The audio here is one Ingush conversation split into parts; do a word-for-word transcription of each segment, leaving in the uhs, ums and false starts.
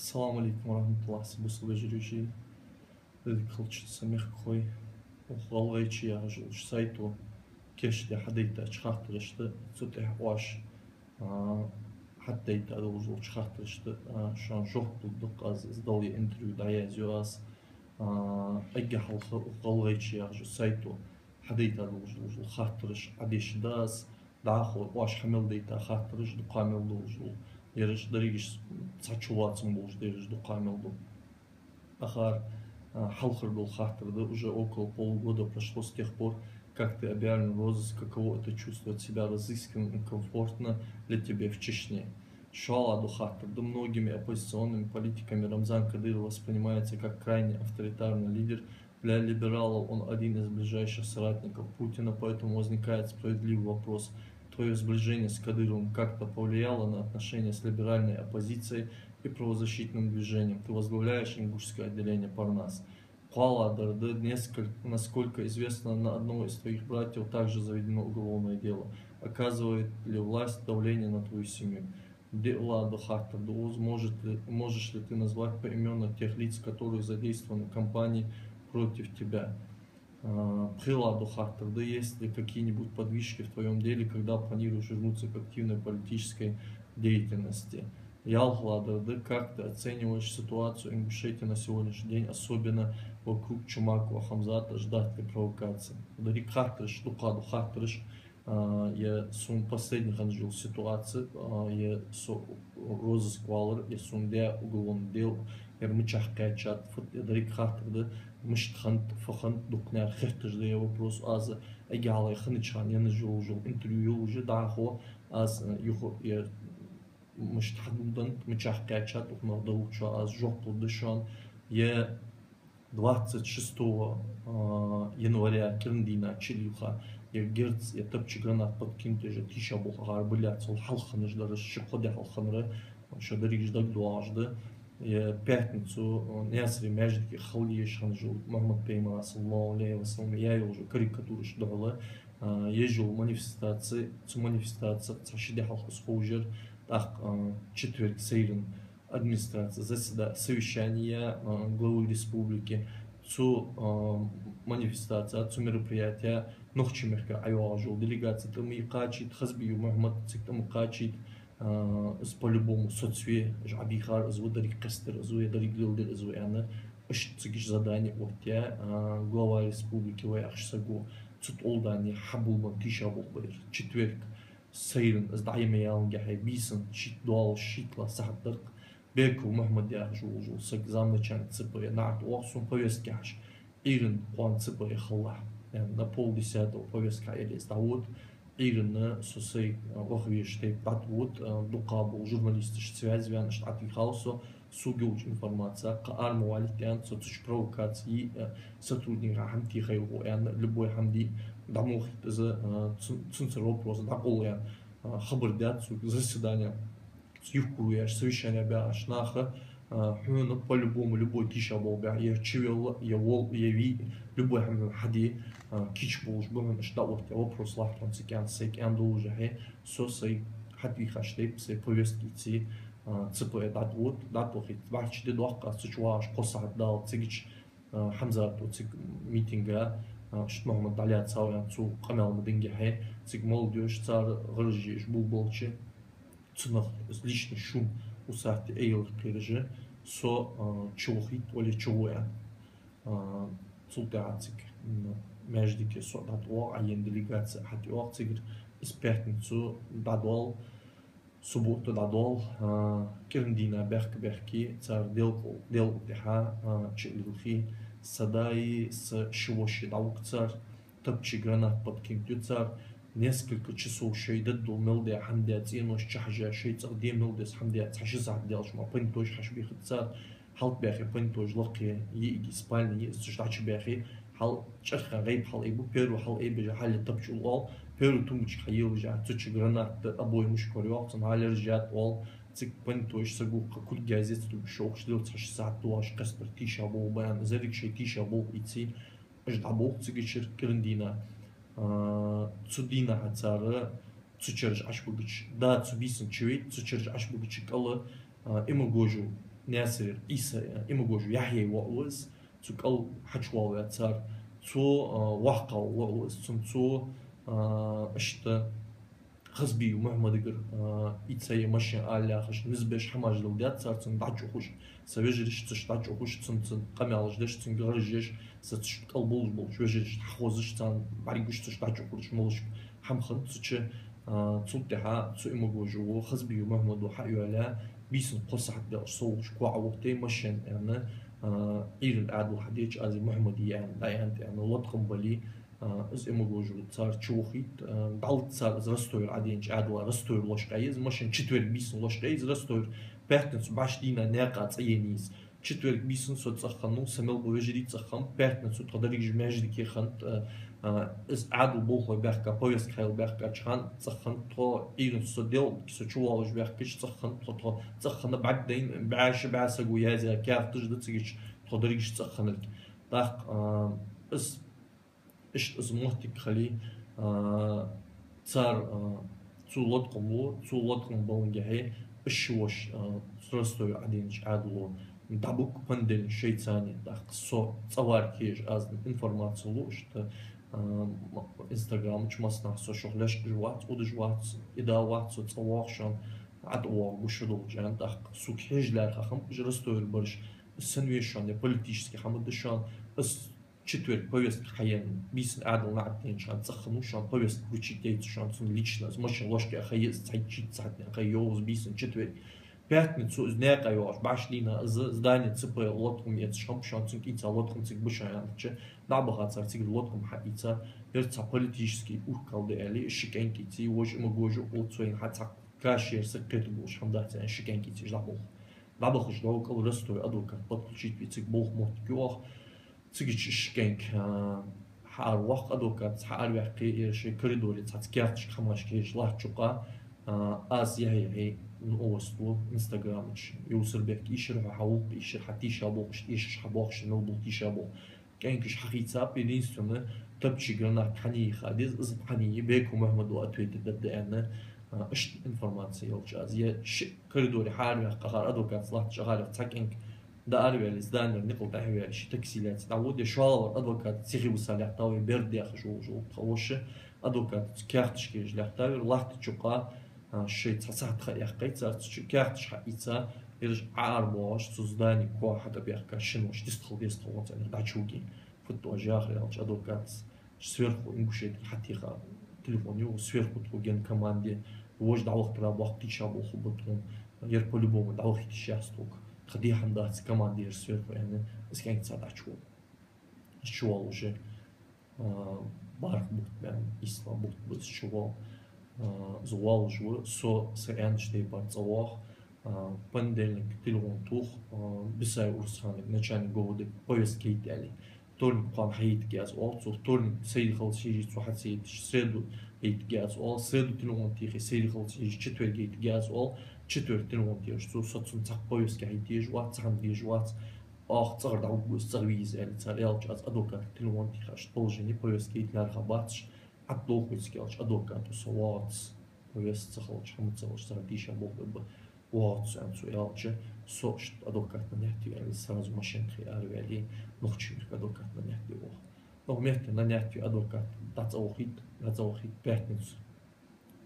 Ассаламу Ӏалайкум ва рахьматуллахӀ, са бусалба вежарий. Дика хийла шун, са мехкахой. Укх «ГӀалгӀайче» яхаш йолча сайто кийчдаь хьадайтача хаттарашта, цу тӀа оаш, а, хьадайта долаш долча хаттарашта, а, шоана жоп лургда-кх аз, из дала интервью дӀаязъю аз. А, эггара хьалха укх «ГӀалгӀайче» яхача сайто хьадайта долаш дола хаттараш Ӏодийшад аз. ДӀахо оаш хьа мел дайта хаттараш, дукха мел долаш дола, ераш дерригаш цхьа чулоацам болаш да, ераш дукха мел дола. Акхар, а, хьалхара дола хаттар да: уже около полугода прошло с тех пор, как ты объявлен в розыск, каково это чувствовать себя разыскиваемым и комфортно ли тебе в Чечне? ШоллагӀа дола хаттар да: многими оппозиционными политиками Рамзан Кадыров воспринимается как крайне авторитарный лидер. Для либералов он один из ближайших соратников Путина, поэтому возникает справедливый вопрос: твоё сближение с Кадыровым как-то повлияло на отношения с либеральной оппозицией и правозащитным движением? Ты возглавляешь ингушское отделение Парнас. КхоалагӀдар да: несколько, насколько известно, на одного из твоих братьев также заведено уголовное дело. Оказывает ли власть давление на твою семью? ДиълагӀа дола хаттар да: уз, может ли, можешь ли ты назвать поименно тех лиц, которые задействованы в кампании против тебя? А, пхелагӀа дола хаттар да: есть ли какие-нибудь подвижки в твоём деле, когда планируешь вернуться к активной политической деятельности? ЯлхлагӀдар да: как ты оцениваешь ситуацию в Ингушетии на сегодняшний день, особенно вокруг Чумакова Хамзата, ждать ли провокаций? Деррига хаттараш, дукха дола хаттараш, а, е сона последний хинна йола ситуаци, а, е со розыск валар, е сона даь уголовни дела, ер мичахьа кхаьчад, фу, е деррига хаттар да, мишта хиннад, фу хиннад, дукхагӀчарех хетташ да ер вопрос. Аз эггара хьалха хиннача хана енна йола интервью йолаш я, дӀахо аз, а, юха, е мишта хьадоладеннад, мичахьа кхаьчад, укханах дӀахо аз жоп лургда шоана. Е двадцать шестого, а, января, кӀиранди дийнахьа чулилха, е герз, е тапча, граната подкинуть еш тийшаболх акхар балаьцал хьалха хиннараш дар, ши-кхо ди хьалха хиннараш, шо дерригаш дагадоагӀаш да. Е пятницу, а, Наьсаре маьждиге хила езаш хинна йола Мухьаммад-пайхамара, саллаллахӀу Ӏалайхи ва саллам, яь йола карикатурашта духьала, а, еш йола манифестаци, цу манифестацех цхьа-ши ди хьалха из ховш яр, тӀаккха, а, четверг сайранна администраци заседа-, совещани яь, а, главы республики. Цу, а, манифестаце, цу мероприятие нохчий мехкара ӀойоагӀаш йола делегаци тӀа ма кхачийта, Хазбиев Мухьаммад цига тӀа ма кхачийта, а, из по-любому соцаве, уж Ӏобийхар из ва, деррига къоастадир из ва, е деррига леладир из ва аьнна, иштта цига задани оттаяь, а, глава республики вай ахча саго. Цу тӀа олдани хьабулбан тийшаболх бар. Четверг сайранна из дӀаяла ялангехьа, бийсан шийтта доалаш, шийтталагӀа сахьат дар-кх, Беков Мухьаммад яхаш волаш вола саг, замначальник ЦП, наӀарга оал сона, повестка яхьаш. Ӏуйранна кхоана ЦП хилалахь, аьнна, на полдесятого повестка хьаэца дӀавода. Ӏуйранна со сай, а, ваха везаш тайпа дӀатӀавода, а, дукха бола журналисташца связь ваьнна, иштта дӀатӀавийхав со, сога йолча информацех, кхы ара ма валийта аьнна, со цу чу провокаци е, а, сотрудникаша хӀама техай гӀо аьнна, любой хӀама де, дӀа ма вахийта из, а, цун-, цунцара вопрос дӀакъовла аьнна, а, хабар даьд сога заседане. Цу юхкур веш, совещани баьхача наха, а, хьона по-любому любой тийшаболх баьхаб, е чувелла, е вол-, е вий, любой хӀама хьаде, а, кийча болаш ба хьона, иштта дӀаоттаяь вопрос латт хьона цига аьнна, сайга аьнна долаш хье, со сай хьатӀавийхача тайпара сай повестка ийце, а, ЦП дӀатӀавода, дӀатӀавахийта бӀарчча ди доаккх аз цу чу вагӀаш, кхо сахьат даллалца цига чу, а, Хьамзата цига митинге, а, иштта Мухьаммад дӀалаьцав аьнна, цо къамаьл ма динге хье, цига молодёжь, цар гӀараш еш болабелча, цунах лично шун усатти айгӀалах кхераш, со, а, чувахийта вале чугӀо аьнна. А, цул тӀехьагӀа цига, м, маьждиге со дӀатӀавоагӀа, Ӏоена делегаци хьатӀайоагӀа цигара, из пятницу дӀадоал, субботу дӀадоал, а, кӀиранди дийнахьа баьхка-баьхке, цар делкъа-, делкъа тӀехьа, а, чу а лилхе, са даи са ши вошеи дӀавуг цар, тапча, граната подкинуть ю цар, несколько часов шоай дергдола мел даь хӀама даь, цӀенош чухьежа, шоай цӀагӀа де мел деза хӀама даь, цхьа-ши сахьат даьлча ма понятойш хьачубийхад цар, хьалтӀабаьхе понятойш лакхе, йиӀиги спальни я из, цу чу дӀачубаьхе, хьал чӀарххьа гӀайба хьалъайбу, первый хьалъайбеш хьалъе тапча уллув, первый тумбочка хьаеллаш, цу чу граната да, обоймаш корайоагӀа цунна, хьалъяржаят оал, цига понятойш сагу кхы кулг язъе ца тугаш, шоаш лел цхьа-ши сахьат доагӀаш, къаьстта бар тийшаболх ба аьнна, из еррига шоай тийшаболх ийце, уж дӀаболх цигачара кӀиранди дийнахьа. А, цу дийнахьа цар цу чура Ӏочубигача, да, цу бийсан чувайта, цу чура Ӏочубигача кӀала, а, Имагожев Наьсарера Ӏийса, э, Имагожев Яхьъяй воӀ ва из, цу кӀал хьачувоалаваь цар, цо, э, воккхагӀа воӀ ва из, цунна цо, э, иштта Хазбиев Мухьмадагара, э, Ӏийса е машен ала яхаш, низ беш хӀамаш леладаьд цар, цунна дӀачӀоухаш, са вежарий цу чу дӀачӀоухаш, цунна, цунна къамаьлаш деш, цунга гӀараш еш, са цу чу кӀал болаш болча вежарашта хьахозаш, царна бӀаргагуш, цу чу дӀачӀоухаш молаш хӀама хиннад цу чу. А, цул тӀехьагӀа цу Имагожева Хазбиев Мухьмада хьайоалаяь, бийсан кхо сахьат даькъаш совгӀаташ коа Ӏовахийтай машен, аьнна, а, Ӏуйрийна Ӏаьдал хьадеча, аз Мухьмада аьнна, дӀааьннад аьнна, латкъам бале, а, из Имагожев цар чувахийт, а, дӀалаьца цар из Ростовера Ӏадийнача Ӏаьдала, Ростовера лочкъаяь я из машен, четверг бийсан лочкъаяь я из Ростовера, пятницу бӀаьш дийнахьа наькъа цӀа енай из. Четверг бийсан со цӀагӀа хиннав, са мел бола вежарий цӀагӀа хиннаб, пятницу тхо деррига маьждиге хиннад, а, а, из Ӏаьдала болхлой баьхка, повестка хьаяла баьхкача хана цӀагӀа хиннад тхо, Ӏуйранна со делкъа, со чувоалаш баьхкача цӀагӀа хиннад тхо, тхо цӀагӀа хинна бӀаргадайна, бӀаь шу, бӀаь саго язъяь каьхаташ да цига, тхо деррига цӀагӀа хиннилга. ТӀаккха, а, из Иштта из моттиг хиле, а, цар, а, цу латкъам лу, цу латкъам балангахьа, из ши воша, а, Ростове Ӏадийнача Ӏаьдало дӀабуг понедельник шайца, тӀаккха со цӀавар кхеш аз информаци лу, иштта, а, м-, Инстаграма чу массанахьа со шух лечкъаш вац, удаш вац, и да вац, со цӀавоагӀа шоана, ӀотӀавоагӀа гуш долча, аьнна, тӀаккха сога хьежа лаьрхӀа хиннаб уж Ростовера бараш, из сенна веза шоана, е политически хӀама да шоана, из четверг повестка хьаенна, бийсан Ӏаьдал наӀарга тенча хана цӀагӀа хиннав шоана, повестка вручить яйта шоана цунна лично, из машен лочкъаяь ха я из, цхьайтта-шийтта сахьатех ха я йоах из бийсан четверг. Пятницу из наькъа йоагӀаш бӀаьш дийнахьа из здани ЦП латкъам эцаш хиннаб шоана, цунга Ӏийса латкъам цига ба шоана аьннача, дӀабаха цар цигара латкъам хьаийца, ер цхьа политически уркал да аьле, ши кӀаьнк ийце, вож Имагожев, оцу вайна хьа цхьа кашера саг кхетаргволаш хӀама дац аьнна, ши кӀаьнк ийце, уж дӀаболх. ДӀабахача дӀакъала Ростове адвокат подключить ве, цига болх моттиг йоах. Цига чу ши кӀаьнк, а, хьааравоаккх адвокатаца, хьаараваьккхе, ер шоай коридоре цхьацца каьхаташка хӀамашка хьежаш латтача юкъа, а, аз Яхьъяй новость лу Инстаграма чу, Юсурбек, ийшар хьо, хьа гӀулакх ийшар, хьа тийшаболх, иштта эшаш хьабоагӀа шо, мел бола тийшаболх. КӀаьнкаш хьахийцаб, единственно, тапчигара нах хьанийха деза, из хьанийя Беков Мухьмада ответить дергда аьнна, а, иштта информаци йолча аз. Е ши коридоре хьаараваьккха, акхар адвокатаца латтача, акхар цхьа кӀаьнк дӀаараваьле, зданера никъала тӀехьаваьле, ший такси лаьца дӀавода, е шоллагӀвар адвокат сихе виса лаьттав, е бер дехаш волаш вола тха воша, адвокатаца каьхаташка хьежаш лаьттав ер, латтача юкъа, а, шоай цхьа сахьат ха яьккхай цар цу чу, каьхаташ хьаийца, ераш ӀоарабоагӀаш, цу здане коа хьатӀабаьхка шин воша дистхила деза тхо, вон цӀенах дӀачувуге. Фуд оаш яхар, аьлча, адвокатаца сверху Ингушетига хьатеха телефон йоах, сверху тхо гена команде, вож дӀавахийтара боккха тийшаболх хургба тхона, ер по-любому дӀавахийта йиш яц тхога, тха де хӀама дац, команда яр сверху аьнна, из кӀаьнк цар дӀачувоал. Из чувоал уже, а, бархӀ бутт ба, ийслагӀа бутт ба из чувоал. А, из воалаш ва, со са аьннача тайпара цӀавоагӀа, а, понедельник телефон тох, а, Бисаев Урусханага, начальник ГОВД, повестка яйта аьле. Вторник кхоана хьаяйтаргья аз оал цо, вторник сайре хилча хьежача цо хьа ца яйтача, среду яйтаргья аз оал, среду телефон техе, сайре хилча хьежача, четверг яйтаргья аз оал, четверг телефон техача цо, со цунна цхьаккха повестка хьайта езаш вац, цхьанна дезаш вац, оаха цӀагӀара дӀавугва из, цӀагӀа ве из аьле цар, аьлча аз адвокатага телефон техача, положени, повестка яйта лаьрхӀа бац уж, ӀотӀадолхацкъа аьлча, адвоката со воагӀац, повестка ца хилча, хӀама ца хилча, цар тийшаболх бергба, воагӀац со аьнна цо аьлча, со иштта адвоката наьнатӀа ве аьле, сразу машен тӀа хи араваьле, Нохчий-Мехка адвоката наьнатӀа ве воагӀа. Нохчий-Мехка наьнатӀа ве адвокат дӀа ца вахийта, дӀа ца вахийта пятницу.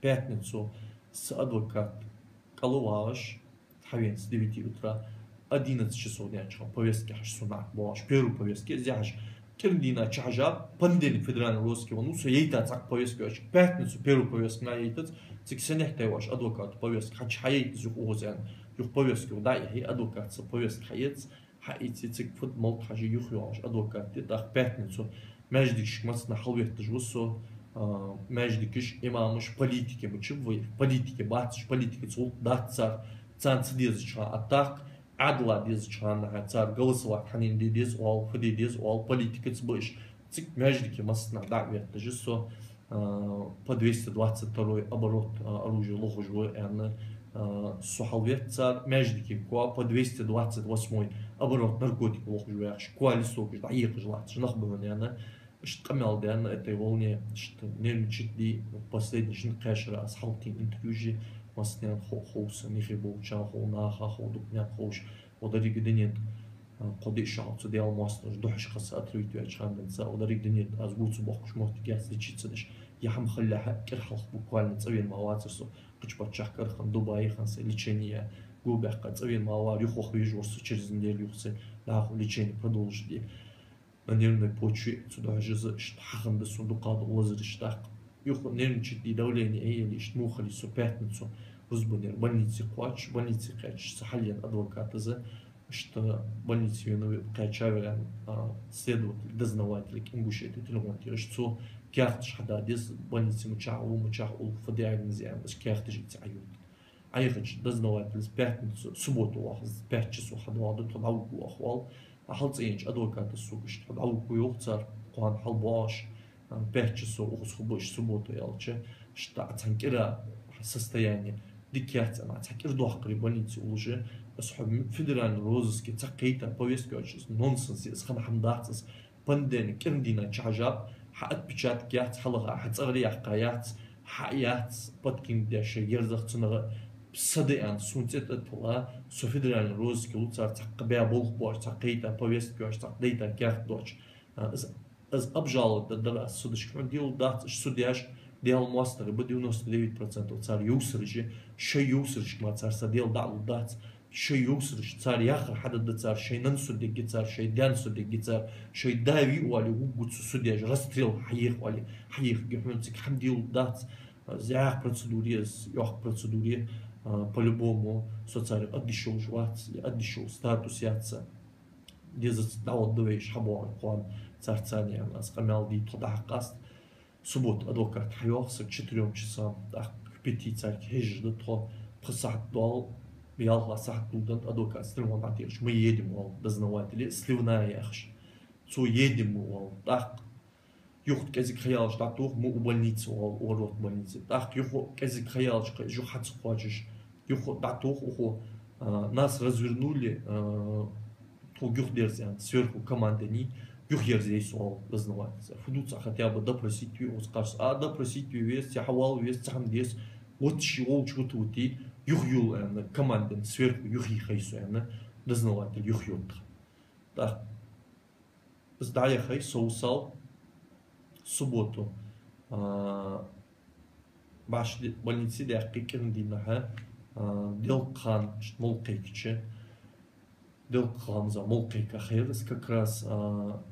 Пятницу са адвокат кӀала вагӀаш, хьавена с девяти утра, одиннадцать часов даьннача хана повестка яхьаш сона наӀарга боагӀаш, первый повестка из яхьаш, кӀирандийнахьа чухьежаб, понедельник федеральный розыске веннав со, яйта цхьаккха повестка йоацаш, пятницу первый повестка ма яйтац, цига сенехьа тай воаш адвоката повестка хьачу хьаяйта из юха укхаза аьнна, юха повестка юха дӀа а яхье, адвокатаца повестка хьаэц, хьаийце, цига фуд-малад хьаже юха йоагӀаш адвокат де, тӀаккха пятницу маьждигашка массанахьа хьалветташ ва со, а, маьждигаш, имамаш политике мичаб вай, политике бац уж, политикаца гӀулакх дац цар, царна ца дезача хана, а тӀаккха Ӏаьдала дезача хана, цар голосовать хьанна де деза оал, фу де деза оал, политикаца ба уж. Цига маьждиге массанахьа дӀа а ветташ со, а, по двести двадцать второй оборот, а, оружия лохаш ва аьнна, а, со хьалвет цар, маьждиге коа по двести двадцать восьмой оборот наркотик лохаш ва яхаш, коа листовкаш дӀаекъаш латташ нах ба хьона аьнна, иштта къамаьл даьнна, этой волне, иштта нервничать де, последний жин кхаьшара аз хьалтӀадийнна интервьюш, массанена хов, хов са, мехе болчарна хов, наха хов, дукха наха ховш, укх деррига дунен тӀа, а, кхо-диъ шу хьалха цу Даьла моастагӀашта духьашха са отравить ваьча хана денз, укх деррига дунен тӀа аз гуц бохкаш моттиг яц лечиться деш. Ер хӀама хилалехьа кӀира хьалха буквально цӀавена мара вацар со, кхыча паччахьа кӀира хинна, Дубае хинна са лечени я, гобаьккха цӀавена мара вар, юха ваха везаш вар со через неделю, юха са дӀахо лечени продолжить де. На нервной почве цу духьа жеза, иштта хьахинна да сона дукха да лазараш тӀаккха. Юха нервничать де, давлени Ӏе яле, иштта мухали со пятницу рузбанера больнице кхоач, больнице кхаьчача са хьалъена адвоката из, иштта больнице вена ве-, кхаьча ваьнна, а, следователь, дознаватель Ингушетии телефон тӀа, иштта цо каьхаташ хьада деза, больнице мичахьа ва, мичахьа улл, фу диагноз я аьнна, иштта каьхаташ ийца Ӏоювргда. Ӏайхача дознаватель из пятницу, субботу вахаз, пять часов хьадоагӀа да, тхо дӀавуга вахавала. А хьалцӀаенча адвоката сога иштта: «Хьо дӀавуга йоах цар, кхоана хьалбоагӀаш, а, пять часов укхаза хургба уж субботу», аьлча, иштта цхьан кӀира состояние дика яц аьнна, цхьа кӀира доаккхарий больнице уллаш, из хьо федеральни розыске ца кхайта, повестка йоацаш, из нонсенс я, из хӀама дац из. Понедельник кӀирандийнахьа чу хьажаб, хьа отпечаток яц хьалха, хьа цӀагӀара яьккха яц, хьа яц подкинуть даь шоай герзах цунах, са да аьнна сона цӀи тӀатилла, со федеральни розыске лу, цар цхьаккха баь болх боацаш, цхьаккха кхайта повестка йоацаш, цхьаккха дайта каьхат доацаш. А, из, из обжаловать даь дар аз судашка. Хьона дела дац, уж судьяш Даьла моастагӀий ба, девяносто девять процентов цар йовсараш я, шоай йовсарашка мара цар са дела дӀа а лургдац. Шоай йовсараш, цар яхар хьадергда цар, шоай нанна судьягӀа цар, шоай даьна судьягӀа цар, шоай да виъ вале вувргва цу судьяша, расстрел хьаеха вале, хьаехаргья, хьона цига хӀама дела дац. Из яха процедура я, из йоккха процедура я, а, по-любому со царех аргдеш йолаш вац, е аргдеш йола статус яц са. Дезац дӀавода вай, уж хьабоагӀа кхоана царца, аьнна, аз къамаьл дий, тхо дӀахьакха къаста. Субботу адвокат хьайоах саг четырём часам, тӀаккха к пяти царга хьежаш да тхо, пхи сахьат доал, ялхлагӀа сахьат долга денз адвоката телефон дӀатехача, ма едем оал дознавателе, сливная яхаш. Цо едем оал. ТӀаккха юха кӀезига ха яьлча дӀатох, ма у больнице оал, у ротбольнице. ТӀаккха юха кӀезига ха яьлча, кхы жух хьа ца кхоачаш, юха дӀатох укхо, а, нас развернули, а, тхога юхадерза аьнна, сверху команда еннай, юхаерзаяй со, оал дознаватель. Фу дувц, а хотя бы допросить ве укхаза кхарс. А допросить ве везац, е хьавала везац, цхьа хӀама дезац, вот ши волча вутавутий, юхайола аьнна, команда енна, сверху юхайийхай со аьнна, дознаватель юхайода тха. ТӀаккха из дӀаяхай, со висал, субботу, а, баш де-, больнице даьккхай кӀирандийнахьа, а, делкъа хана молла кхайкача, делкъа хана из молла кхайка хайра из как раз, а,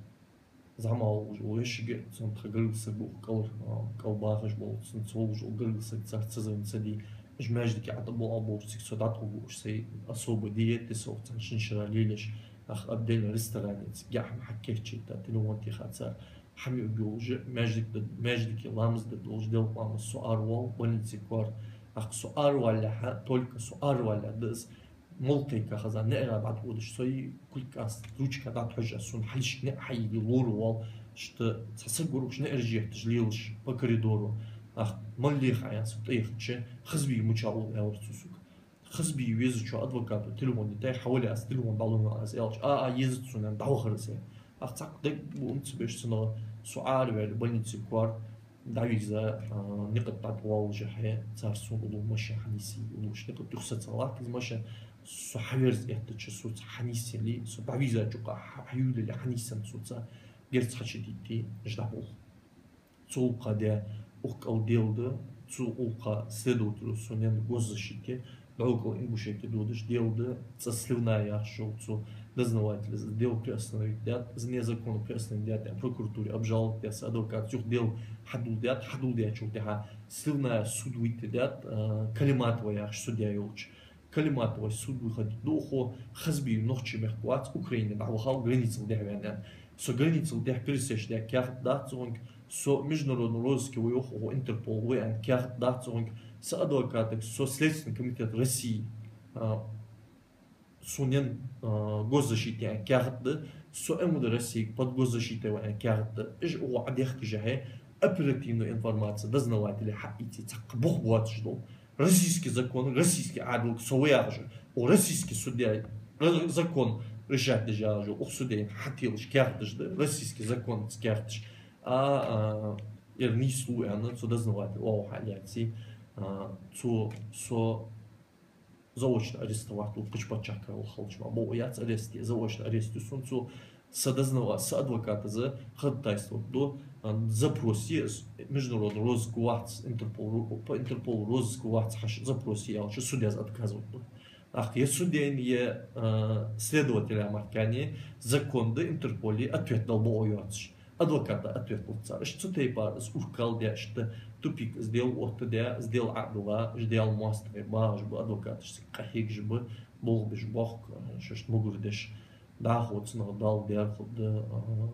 зӀамагӀа волаш вола вешига, цун тха гаргара саг ва укх кӀалхара, а, кӀал бахаш бола, цун цхьа волаш вола гаргара саг, царца ца звонить ца дий, уж маьждиге ӀотӀабоагӀа болча цига со дӀатӀавугаш, сай особо диета со цхьан шин шера лелаеш, ах отдельно ресторане цига хӀама хьакийчъийта, телефон теха цар, хӀама юаргйолаш, маьждиг да, маьждиге ламаз дергдолаш, делкъа ламаз, со аравоал, больнице кхоар. ТӀаккха со аравалалехьа, только со аравалалехьа да из, молла кхайка хеза, наӀара дӀатӀаводаш, со и кулг аз ручка дӀатӀахьожаш, сона хьалхашка наӀар хьайига лоравоал, иштта цхьа саг вар укх чу наӀараш етташ лелаш по коридору. ТӀаккха мала леха Ӏа аьнна сога тӀаехача, хазбий мичахьа улл, аьлар цо сога. Хазбий везачоа адвоката телефон дитай, хьавале аз телефон дӀалу аз, аьлча, а, а, езац сона аьнна, дӀавахар из. ТӀаккха цхьаккха дегабуам ца беш цунах, со араваьле больнице кхоар, дӀавийрза, а, никъ тӀа дӀавоаллашехьа, цар сона уллув машен хьанийсъеллаш, никъ тӀа юха саца латтар из машен, со хьаверза эттача, соца хьанийсъеллий, со дӀавийрзача юкъа хьа-, хьаювлале хьанийсъенна соца, герз хьачудийтий, уж дӀаболх. Цу гӀулакха даь укх кӀала дела да, цу гӀулакха следователо сона енна госзащита, дӀокъала Ингушете додаш дела да, цӀа сливная яхаш йола цу дознавателя из дела приостановить даьд, из незаконно приостановить даьд аьнна, прокуратуре обжаловать даь са адвоката, юха дела хьадоладаьд, хьадоладаьчул тӀехьагӀа сливная суд вуйте даьд, а, Калиматова яхаш судья йолча. Калиматовай суд выходить ду укхо, Хазбиев нохчий мехка вац, Украине дӀавахав, границал дехьа ваьнна аьнна. Со границал дехьа пересечь даь каьхат дац цунга, со международни розыске ва йоах укхо, Интерпол ва аьнна каьхат дац цунга, са адвокатага со Следственный комитет России, а, сона енна, а, госзащита аьнна каьхат да, со МВД России под госзащитой ва аьнна каьхат да. Уж укхо Ӏодехкашехьа, оперативная информация дознавателе хьаийце, цхьаккха бух боацаш дола. Российский закон, российский Ӏаьдалга со ва яхаш, о, российский судья, ра-, закон решать деш яхаш, укх судьяга хьателаш каьхаташ да, российский законаца каьхаташ. А, а, ер нийслу аьнна, цу дознаватело оаха хьалаьций. А, цо со заочно арестовать ву кхыча паччахьалкхе хилча мара. Бо яц арест, заочно арест ю сона цо. Са дознава-, са адвоката из ходатайство ду, а, запрос е из, международный розыск вац, Интерпол, по Интерполу розыск вац хьажа запрос е аьлча, судья из отказывать ду. ТӀаккха е судьяйна, е, а, следователя мара кхы а закона, Интерполе ответ дала бокъо йоацаш. Адвоката ответ луц цар. Иштта цу тайпара из уркал де, иштта тупик из дел оттаде, из дел Ӏадала, иштта Даьла моастагӀий багӀаш ба, адвокаташ цига къахьегаш ба, болх беш бохк, шоашта могар деш. ДӀахо цунах Дала даьр хургда, а,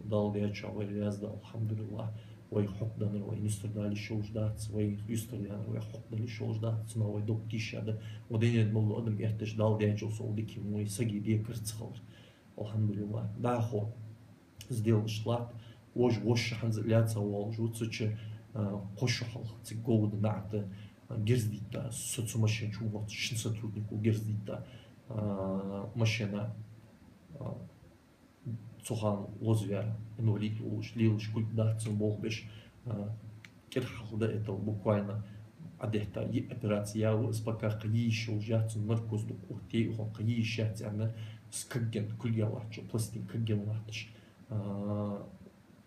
Дала даьчох вай раьза да, алхьамдулиллахӀ. Вайх хьакъ деннар вайна юстардаьле йиш йолаш дац, вайх юстардаьннар вайх хьакъ дала йиш йолаш дац, цунах вай дог тийша да. Укх дунен тӀа мел дола адам эттача Дала даьчул совгӀа дика ма вай сага декхар ца хилар. АлхьамдулиллахӀ. ДӀахо из дел иштта латт, вож воша хӀанз а лаьца воалаш ва, цу чу, а, кхо шу хьалха цига говда наӀарга, а, герз дитта, со цу машен чу ма хӀотта, шин сотруднико герз дитта, а, машена, а, цу хана лозаваь, инвалид волаш, лелаш кулг дац цун, болх беш, а, кӀира хьалха до этого буквально Ӏадетта йиъ операци яь ва из, пока кхы е йиш йолаш яц цун, наркоз дукха оттае, укхун кхы е йиш яц аьнна, из кагген, кулга латтача пластин кагген латташ. А,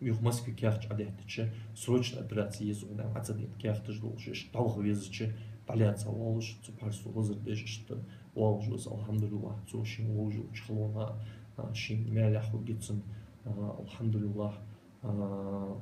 юха Москве каьхаташ Ӏадеттача, срочно операци еза хьона аьнна, Ӏа ца дена каьхаташ долаш, иштта дӀаваха везача, дӀалаьца воалаш, цу пхьарсо лазар деш, иштта воалаш ва из, алхьамдулиллахӀ, цо шийна ловш йолча халонах, а, шийна маьлехь хургья цунна, а, алхьамдулиллахӀ. А,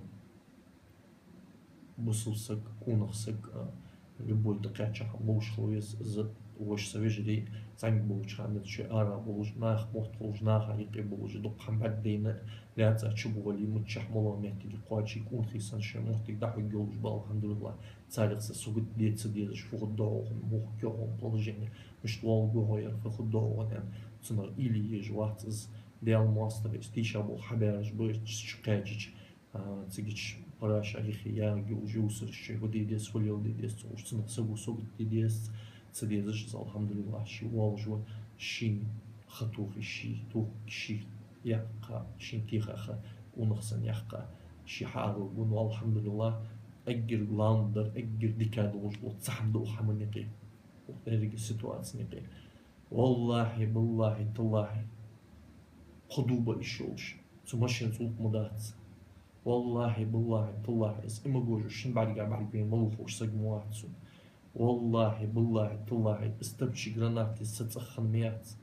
бусалба саг, къонах саг, а, любой дӀакхаьча хӀама ловш хила веза из. Вож са вежарий, цхьанне болча хана шоай ара болаш, наха мотт хулаш, наха юкъе болаш, дукха хӀама бӀаргадайна, лаьца чу бохале, миччахьа, малагӀча моттиге кхоаче, къонахий санна шоай моттиг дӀахьоргйолаш ба, алхьамдулиллахӀ. Царех са сагот де ца дезаш, фу хургда хьона, муха кхы хьона положени, мишта воалларгва хьо, ер фу хургда хьона аьнна, цунах уйла е езаш вац из. Даьла моастагӀий, из тийша болх хьабаьраш ба, чу кхаьчача, а, цигача параша юхе ягӀаргйолаш, йовсараш, шоай фу де деза, фу леладе деза ца ховш, цунах саго сагот де деза ца дезаш из, алхьамдулиллахӀ, ше воаллаш ва, шийна ха тохе, ше тох-, ше яьккха, шийна теха ха къонах санна яьккха, ше хьааргва, ну, алхьамдулиллахӀ. Эггара главный дар, эггара дика долаш дола цхьа хӀама да укх хӀаман юкъе, укх деррига ситуацен юкъе. ВаллахӀи, биллахӀи, таллахӀи, кхо ду ба йиш йолаш, цу машен цӀулкъ ма дац. ВаллахӀи, биллахӀи, таллахӀи, из имагожа шин бӀарга бӀаргавайна малув ховш саг ма вац сона. ВаллахӀи, биллахӀи, таллахӀи, из тапчий гранатаца са цӀагӀа хинна ма яц,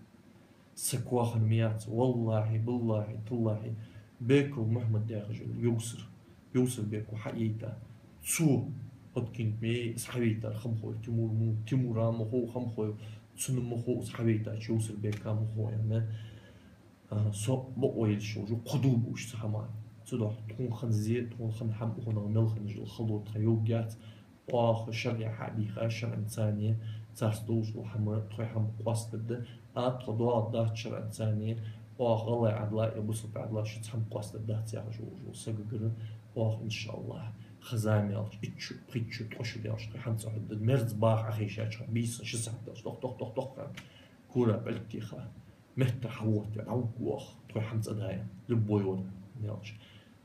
са коа хинна ма яц. ВаллахӀи, биллахӀи, таллахӀи, Беков Мухьмад яхаш йола йовсар, Йовсарбеко хьаяйта. Цо подкинуть ма яй из хьавайтар, хӀама хой Тимур мо, Тимура ма хов, хӀама хой, цунна ма хов, из хьавайтача Йовсарбека ма хов аьнна. А, со бокъо йолаш йолаш ва, кхо ду ба уж цу хӀаман. Цудухьа тхона хинна зе, тхона хинна хӀама, укхунах мел хинна йола хало тха йоагаяц. Оаха шарӀе хьабийха, шарӀаца царца долаш дола хӀама, тхоай хӀама къоастаргда. А, тхо доагӀаргдац шарӀаца, оаха гӀалгӀай Ӏадала е бусалба Ӏадала шуца хӀама къоастаргдац яхаш волаш вола сагагара оаха, иншааллахӀ, ха-зама яьлча, итт шу, пхийтта шу, ткъо шу даьлча, тхоай хӀама цӀа хьоргда. Мерза баха Ӏохайшача хана, бийсан ши сахьат даьлча, тох, тох, тох, тох аьнна, кора пӀелг теха, меттара хьавоттаве, дӀавуг оаха, тхоай хӀама цӀа дайна, любой вар аьлча.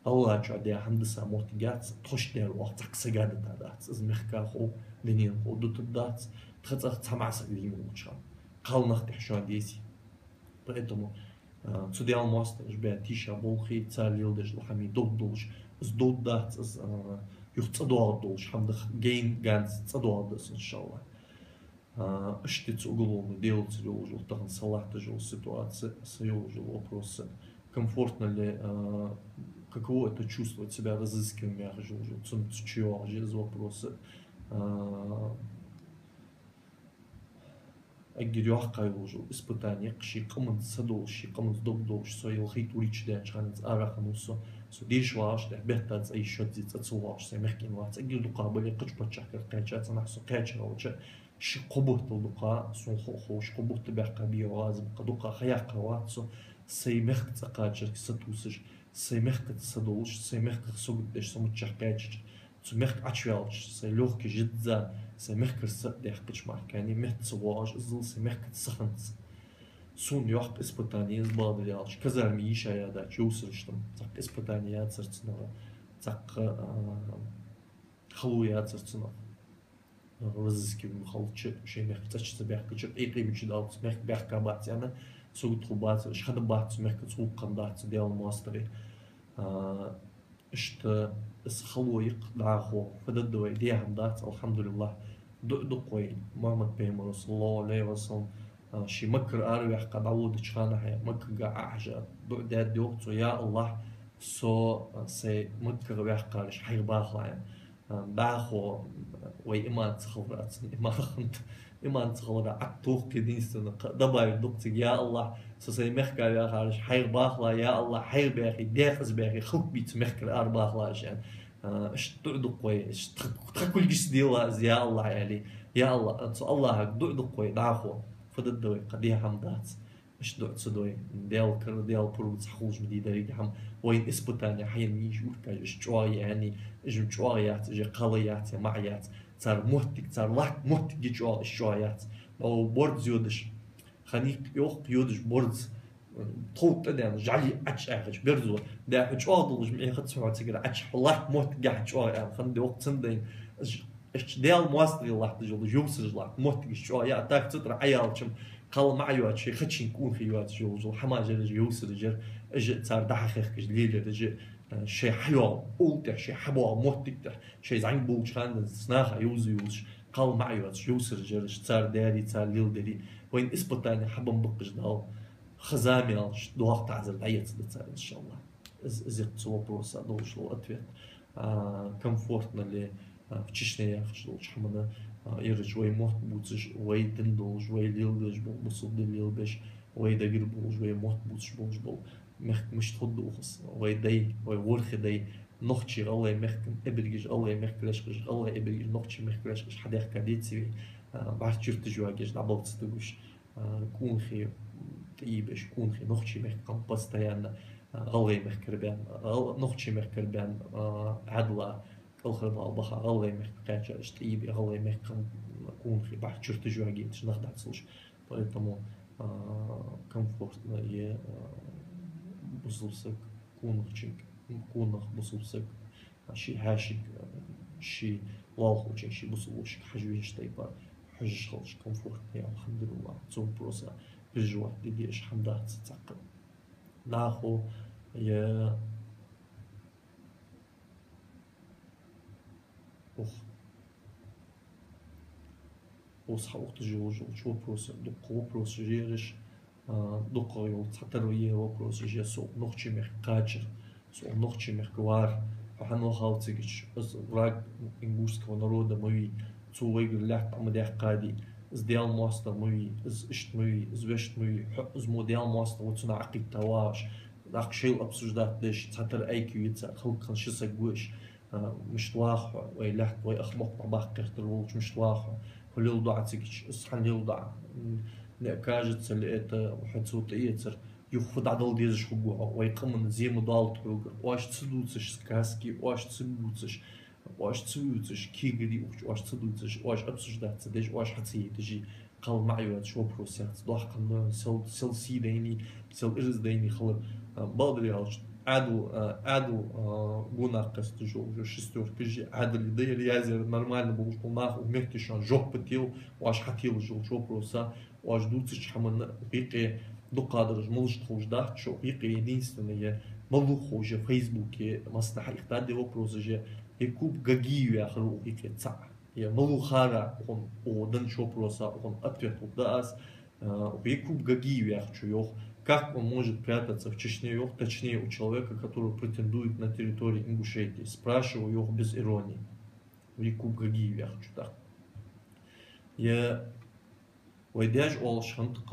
АллахӀа чу даь хӀама диса моттиг яц, тхоашта даьр оаха цхьаккха сага дита дац. Из мехка хов, дунен хов, дутаргдац, тха цӀагӀа цхьа маӀа саг вийна волча хана. Кхалнах тӀехьа шоана дезий. Поэтому, а, цу Даьла моастагӀаша баь тийша болх, цар леладеш дола хӀама довргдолаш, из довргдац, из, а, юха цӀадоагӀаргдолаш хӀама да, гайна, ганз цӀадоагӀаргда из, иншааллахӀ. А, иштта цу уголовни делаца йолаш йола, тахан са латташ йола ситуаци, са йолаш йола вопрос, комфортно ли, а, каково это чувствовать себя разыскиваемым яхаш йолаш йола, цунца чу йоагӀаш я из вопрос. А, эггара йоккхагӀа йолаш йола испытани я-кх, ший къаманца са долаш, ший къаманца дог долаш, со ялхайтта-вурийтта шу даьннача хананца арахиннав со, со деша вагӀаш, тӀехьа бетта цӀа йиш йоацций цӀа ца воагӀаш, сай мехкена вац. Эггара дукха бале кхыча паччахьалкхе кхаьча, цунах со кхаьча гӀалача, ши-кхо бутт дукха, сона хо-, ховш, кхо бутт баьккха бе вагӀа аз, ма-кх дукха ха яккха вац со, сай мехка цӀа кхачарга сатувсаш, сай мехкаца са долаш, сай мехках сагот деш, со миччахьа кхаьчача, цу мехка Ӏочуваьлча, сай лёгкий жидза, сай мехкара са а даьккхача мара, кхы метта ца воагӀаш, иззал сай мехкаца са хиннца. Сона йоккха испытани я из, бакъдар аьлча, казарме йиша яь даьча йовсарашта-м цхьаккха испытани яцар цунах, цхьаккха, а, кхало яцар цунах. Разыскиваем хилча, ший мехка цӀаьхха ца баьхкача, къе-къе мича даллалца мехка баьхка бац аьнна, сагот хургбацар, уж хиннабац цу мехка, цу гӀулакха хиннадац цу Даьла моастагӀий. А, иштта из хало я-кх, дӀахо, фу дергда вай, де хӀама дац, алхьамдулиллахӀ. ДуӀа ду-кх вай, Мухьаммад пайхамара, саллаллахӀу Ӏалайхи ва саллам, а, ше Маккара араваьккха дӀаводача хана, хьай Маккага Ӏохьажа, дуӀа даьд йоах цо: «Я АллахӀ, со, а, сай Маккагара ваьккхараш хьайх бахалахь», аьнна. А, дӀахо вай иман ца хиларах, цун иман хиннад, иман ца хиларах Ӏаттох единственно кхы добавить ду-кх цига: «Я АллахӀ, со сай мехка ваьхараш хьайх бахалахь, я АллахӀ, хьайх баьхе, декъаза баьхе, хӀалакбе цу мехкара арабахалахь уж», аьнна. А, иштта дуӀа ду-кх вай, иштта тха, тха кулгашца делахь из, «Я АллахӀ», аьле. Я АллахӀ, цу АллахӀага дуӀа ду-кх вай, дӀахо. Фу дергда вай, кхы де хӀама дац. Иштта дуӀа ца дой, Даьла кара, Даьла пурба ца хулаш ма дий деррига хӀама. Вайна испытани хьаеннай уж уркаш, уж чӀоагӀа я аьнна, уж-м чӀоагӀа яц, уж кхала яц, е маӀа яц. Цар моттиг, цар латта моттиг я чӀоагӀа, уж чӀоагӀа яц. Ма вай борз йодаш, ханийкх йохк йодаш борз, тхов тӀадена, жӀали Ӏочуаьхача берзо: «Даьра, хьо чӀоагӀа долаш ма Ӏехац хьо цига Ӏочу, хьо латта моттиг я хьа чӀоагӀа», аьнна, хиннад йоах цунна дайна. Уж, уж Даьла моастагӀий латташ йола йовсараш латта моттигаш чӀоагӀа я, а так цатӀара Ӏояьлча-м, кхала маӀа йоацаш, шоай хачийна къонахий йоацаш йолаш йола хӀамаш яр уж, йовсараш яр, уж цар дӀа-хьа хехкаш лелаяр уж, шоай хьайоагӀа къовл тӀа, шоай хьабоагӀа моттиг тӀа, шоай зӀамига болча хана денз наха йовза йолаш, кхала маӀа йоацаш йовсараш яр уж, цар даьри, цар леладаьри. Вайна испытани хьабенна ба-кх уж Дала. Ха-зама яьлча, доккха таӀазар дӀаэцаргда царна, иншаАллахӀ. Из, из я-кх цу вопроса долаш дола ответ. А, комфортно ли, а, в Чечне яхаш долча хӀамана, а, ераш вай мотт бувцаш, вай дин долаш, вай леладеш бола бусалба ди лелабеш, вай дагара болаш, вай мотт бувцаш болаш бола мехка мишта хургда укхаза? Вай дай, вай ворхӀе дай, нохчий, гӀалгӀай мехка, эбаргаш гӀалгӀай мехка лечкъаш, гӀалгӀай эбаргаш нохчий мехка лечкъаш хьадаьхка деций вай, а, бӀарчча юрташ йоагаш, дӀабала ца тугаш, а, къонахий тӀаийбеш, къонахий нохчий мехка-м постоянно, а, гӀалгӀай мехкара баьнна, гӀал-, нохчий мехкара баьнна, а, Ӏаьдала, кӀалхарбала баха гӀалгӀай мехка кхаьчараш тӀаийбе, гӀалгӀай мехка-м къонахий бӀарчча юрташ йоагӀийташ нах дӀацалуш. Поэтому, а, комфортно я, а, бусалба саг къонахчунга, къонах бусалба саг, а, ший хьаьший, а, ший лоалахочунга, ший бусалба вошийга хьажа везаш тайпара хьожаш хилча комфортно я, алхьамдулиллахӀ. Цу вопроса переживать де дезаш хӀама дац цхьаккха. ДӀахо я Ох. Ус хьаухаш йолаш йолча вопросех, дукха вопросаш я ераш, а, дукха йола цхьатарра я вопросаш я: со укх нохчий мехка кхачар, со укх нохчий мехка вар, хьо хьан вахав цига, из враг ингушского народа ма вий, цо вайгара лаьтта Ӏо ма даьккхадий, из Даьла моастагӀа ма вий, из иштта ма вий, из вешта ма вий, хьо из мо Даьла моастагӀа ва, цунах Ӏокхийтта вагӀаш, нах шоайла обсуждать деш, цхьатарра айкю я цар, хӀалакхинна ши саг ва уж, а, мишта вагӀа хьо, вай лаьтта, вай ах-мохк дӀабаккха гӀертар волча, мишта вагӀа хьо, хьо леладу Ӏа цига, из хьан леладу Ӏа, м, мне кажется ли это, хьо цо тӀаэцар, юха фу дӀадала дезаш хургва хьо, вай къаман зе ма доаллат хьогара, оаш ца дувцаш сказки, оаш ца бувцаш, оаш ца вувцаш кегари ухача, оаш ца дувцаш, оаш обсуждать ца деш, оаш хьа ца яйташ, кхала маӀа йоацаш вопрос яц, доккха хӀама, сел, сел сий дайнай, сел ираз дайнай хилар. А, бакъдар аьлча, Ӏаьдал, а, Ӏаьдал, а, гонахьа кхесташ йола шестёркаш, Ӏаьдал да ер, язъяр нормально болаш бола нах, укх метте шоана жоп телаш, оаш хьателаш йолча вопроса, оаш дувцача хӀаманна укх юкъе дукхагӀдараш малаш да ховш дац шоана, укх юкъе единственное, малув ховш я Фейсбуке, массанахьа хьаихкад ер вопросаш, Якуб Гагиев яхар ва укх юкъе цаӀ. Е малув хара, укхун, укхо деннача вопроса, укхун ответ лургда аз. А, укх Якуб Гагиев яхачо йоах: «Как он может прятаться в Чечне, йоах, точнее, у человека, который претендует на территории Ингушетии? Спрашиваю, йоах, без иронии». Якуб Гагиев яхачо тӀаккха. Е вай даьша оалаш хиннад-кх,